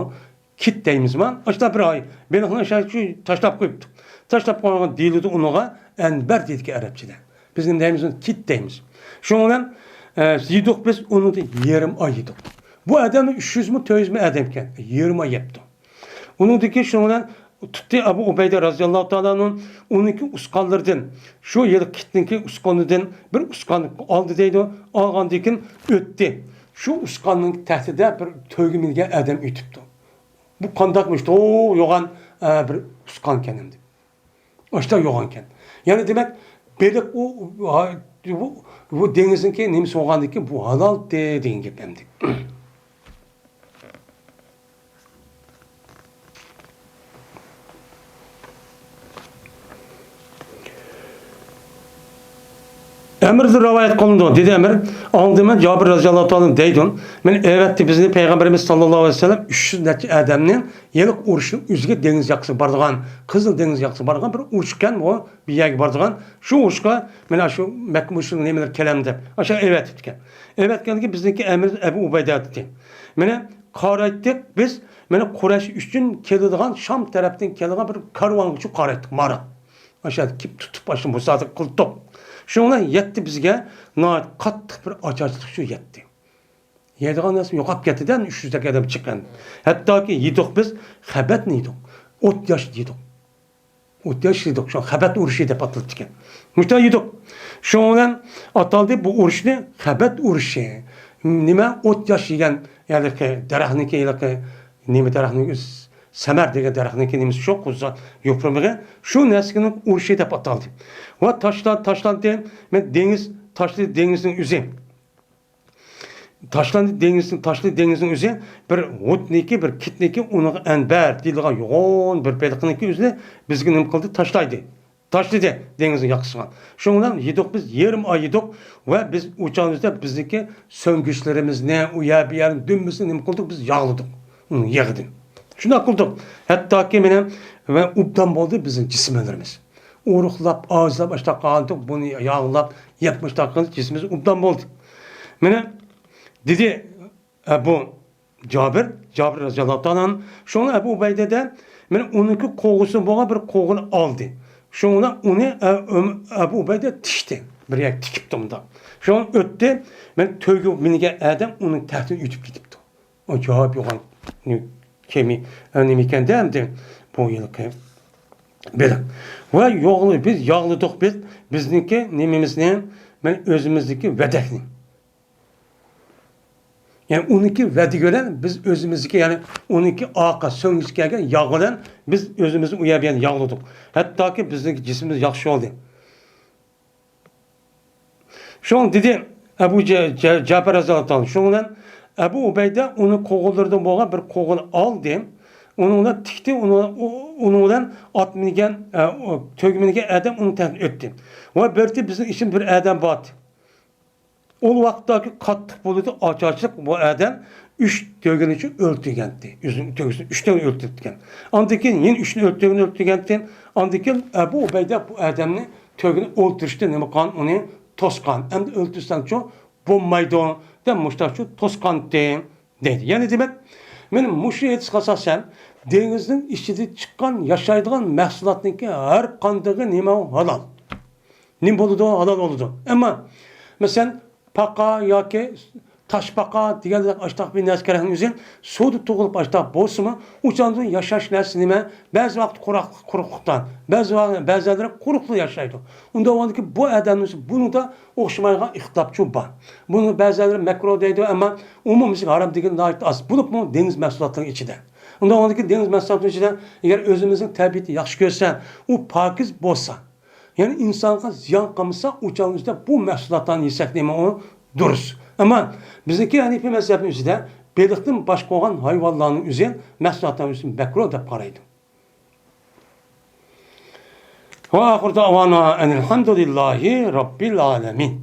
كىت دەيمىزما؟ ئاشۇنداق بىر ئاي بېلىقنى ئاشۇ تاشلاپ قويۇپتۇ. تاشلاپ قويغان دېيىلىدۇ ئۇنىڭغا ئەنبەر دەيدىكەن ئەرەبچىدە. بىز نېمە دەيمىز؟ ئۇنى كىت دەيمىز. شۇنىڭ بىلەن، ئە، يېدۇق بىز ئۇنى يېرىم ئاي يېدۇق. بۇ ئادەمنى ئۈچ يۈزمۇ، تۆت يۈزمۇ ئادەم ئىكەن، يېرىم ئاي يەپتۇ. ئۇنىڭدىن كېيىن شۇنىڭ بىلەن تۇتتى ئەبۇ ئۇبەيدە رەزىياللاھۇ تائالا ئەنھۇ، ئۇنىڭكى ئۇستىخانلىرىدىن، شۇ ھېلىقى كىتنىڭكى ئۇستىخانىدىن بىر ئۇستىخان ئالدى دەيدۇ، ئالغاندىن كېيىن ئۆتتى. شۇ ئۇستىخاننىڭ تەكتىدە بىر تۆگە مىنگەن ئادەم ئۆتۈپتۇ. بۇ قانداقمىش؟ توۋ، يوغان، ئە، بىر ئۇستىخانكەن ئەمدى. ئاشتا يوغانكەن. يەنى دېمەك، بېلىق ئۇ، ھا-، بۇ، بۇ دېڭىزنىڭكى نېمىسى بولغاندىكىن بۇ ھالالتى دېگەن گەپ ئەمدى. ئەمىردىن رىۋايەت قىلىنىدۇ، دېدى ئەمىر، ئاڭلىدىم مەن جابىر رەزىياللاھۇ تائالا دەيدۇ. مانا ئەۋەتتى بىزنى پەيغەمبىرىمىز ساللاللاھۇ ئەلەيھى ۋەسەللەم ئۈچ يۈز نەچچە ئادەمنى ھېلىقى ئۇرۇشنىڭ ئۆزىگە دېڭىز ياقىسىغا بارىدىغان، قىزىل دېڭىز ياقىسىغا بارىدىغان بىر ئۇرۇش ئىكەن، بۇ بىر يەرگە بارىدىغان. شۇ ئۇرۇشقا مانا شۇ مەككە مۇشرىكنىڭ نېمىلىرى كېلەمدۇ دەپ ئاشۇ ئەۋەتىپتىكەن. ئەۋەتكەندىكىن بىزنىڭكى ئەمىر ئەبۇ ئۇبەيدە دېدى. مانا قارايتتۇق بىز، مانا قۇرەيش ئۈچۈن كېلىدىغان، شام تەرەپتىن كېلىدىغان بىر كارۋانغىچۇ قارايتتۇق، مارا. ئاشۇ يەردە كېلىپ تۇتۇپ، ئاشۇ مۇسادىقە قىلدۇق. شۇنىڭ بىلەن يەتتى بىزگە ناھايىتى قاتتىق بىر ئاچارچىلىق شۇ يەتتى. يەيدىغان نەرسە يوقاپ كەتتى-دە، ئۈچ يۈز دەك ئادەم چىققان. ھەتتاكى يېدۇق بىز، خەبەتنى يېدۇق. ئوت ياش يېدۇق. ئوت ياش يېدۇق. شۇ خەبەت ئۇرۇشى دەپ ئاتىلىپتىكەن. مۇشۇنداق يېدۇق. شۇنىڭ بىلەن ئاتالدى بۇ ئۇرۇشنى خەبەت ئۇرۇشى. نېمە؟ ئوت ياش يېگەن، ھېلىقى دەرەخنىڭكى، ھېلىقى نېمە دەرەخنىڭ ئۆز-، سەمەر دېگەن دەرەخنىڭكى نېمىسى شۇ، قوزا يوپۇرمىقى. شۇ نەرسىنىڭ ئۇرۇشى دەپ ئاتالدى. ۋە تاشلا-، تاشلاندى. مەن دېڭىز، تاشلى دېڭىزنىڭ ئۆزى. تاشلاندى دېڭىزنىڭ، تاشلى دېڭىزنىڭ ئۆزى بىر ھوتنىكى، بىر كىتنىكى، ئۇنىڭغا ئەنبەر دېيىلىدىغان يوغان بىر بېلىقنىڭكى ئۆزىنى بىزگە نېمە قىلدى؟ تاشلايدۇ. تاشلىدى دېڭىزنىڭ ياقىسىغا. شۇنىڭ بىلەن يېدۇق بىز، يېرىم ئاي يېدۇق ۋە بىز ئۇ چاغدا بىزنىڭكى سۆڭگۈچلىرىمىزنى، ئۇ يەر بۇ يەرنى دۈممىسىنى نېمە قىلدۇق؟ بىز ياغلىدۇق. ئۇنى يېغىدىن. شۇنداق قىلدۇق. ھەتتاكى مانا ۋە ئوبدان بولدى بىزنىڭ جىسىملىرىمىز. ئورۇقلاپ، ئاجىزلاپ، ئاشتاق قالدۇق. بۇنى ياغلاپ، يەپ مۇشتاق قىلىپ جىسمىمىز ئوبدان بولدى. مانا دېدى، ئە، بۇ جابىر، جابىر رەزىياللاھۇ تائالا ئەنھۇ، شۇڭا ئەبۇ ئۇبەيدە دە، مانا ئۇنىڭكى قوغۇسى بولغان بىر قوغۇنى ئالدى. شۇڭا ئۇنى، ئە، ئۆم-، ئەبۇ ئۇبەيدە تىكتى. بىر يەرگە تىكىپتۇ مۇنداق. شۇڭا ئۆتتى. مانا تۆگە مىنگەن ئادەم ئۇنىڭ تەختىدىن ئۆتۈپ كېتىپتۇ. ئاجايىپ يوغان كېمى، ئە، نېمە ئىكەندە ئەمدى بۇ يىلقى بېلىق. ۋە يوغلى-، بىز ياغلىدۇق بىز، بىزنىڭكى نېمىمىزنى، مانا ئۆزىمىزدىكى ۋەدەكنى. يەنى ئۇنىڭكى ۋەدىكى بىلەن بىز ئۆزىمىزدىكى، يەنى ئۇنىڭكى ئارقا سۆڭگىسى كەلگەن ياغ بىلەن بىز ئۆزىمىزنى ئۇ يەر بۇ يەرنى ياغلىدۇق. ھەتتاكى بىزنىڭكى جىسمىمىز ياخشى بولدى. شۇڭا دېدى ئەبۇ جە-، جە-، جەپەر رەزىياللاھۇ تائالا. شۇنىڭ بىلەن ئەبۇ ئۇبەيدە ئۇنىڭ قوغۇنلىرىدىن بولغان بىر قوغۇننى ئالدى. ئۇنىڭ بىلەن تىكتى، ئۇنىڭ، ئۇ-، ئۇنىڭ بىلەن ئات مىنگەن، ئە، ئۇ، تۆگە مىنگەن ئادەم ئۇنىڭ تەختىدىن ئۆتتى. ۋە بىر بىزنىڭ ئىچىمىزدە بىر ئادەم بار ئىدى. ئۇ ۋاقىتتىكى قاتتىق بولىدۇ، ئاچارچىلىق، بۇ ئادەم ئۈچ تۆگىنىچۇ ئۆلتۈرگەنتى. ئۆزىنىڭ تۆگىسىنى ئۈچ تۆگىنى ئۆلتۈرۈپتىكەن. ئاندىن كېيىن يەنە ئۈچنى ئۆلتۈرگەن، ئۆلتۈرگەنتى. ئاندىن كېيىن ئەبۇ ئۇبەيدە بۇ ئادەمنى تۆگىنى ئۆلتۈرۈشتىن نېمە قىلغان؟ ئۇنى توسقان. ئەمدى ئۆلتۈرسەڭچۇ بولمايدۇ دەپ مۇشتاقچۇ توسقانتى دەيدۇ. يەنى دېمەك، مانا مۇشۇ ھەدىسكە ئاساسەن دېڭىزنىڭ ئىچىدىن چىققان ياشايدىغان مەھسۇلاتنىڭكى ھەر قاندىقى نېمە ھالال. نېمە بولىدۇ؟ ھالال بولىدۇ. ئەمما، مەسىلەن، پاقا ياكى تاشپاقا دېگەندەك ئاشتاق بىر نەرسە كېرەكنىڭ ئۆزى سۇدا تۇغۇلۇپ ئاشتاق بولسىمۇ، ئۇ چاغدا ياشاش نەرسىسى نېمە؟ بەزى ۋاقىت قۇراق، قۇرۇقلۇقتا، بەزى ۋاقىت، بەزىلەر قۇرۇقلا ياشايدۇ. ئۇنداق بولغاندىكىن بۇ ئادەمنىڭ بۇنىڭدا ئوخشىمايدىغان ئىختىلاپچۇ بار. بۇنى بەزىلەر مەكرۇ دەيدۇ، ئەمما ئومۇمىي ھارام دېگەن ناھايىتى ئاز. بولۇپمۇ دېڭىز مەھسۇلاتلىرىنىڭ ئىچىدە. ئۇنداق بولغاندىكىن دېڭىز مەھسۇلاتلىرىنىڭ ئىچىدە ئەگەر ئۆزىمىزنىڭ تەبىئىتى ياخشى كۆرسە، ئۇ پاكىز بولسا، يەنى ئىنسانغا زىيان قىلمىسا، ئۇ چاغنىڭ ئىچىدە بۇ مەھسۇلاتلارنى يېسەك نېمە ئۇ دۇرۇس. ئەمما بىزنىڭكى ھەنىفىي مەزھەپنىڭ ئۆزىدە بېلىقتىن باشقا بولغان ھايۋانلارنىڭ ئۆزى مەھسۇلاتلارنىڭ ئۆزى مەكرۇھ دەپ قارايدۇ. ۋە ئاخىر دەۋانا ئەنىلھەمدۇلىللاھى رەببىل ئالەمىن.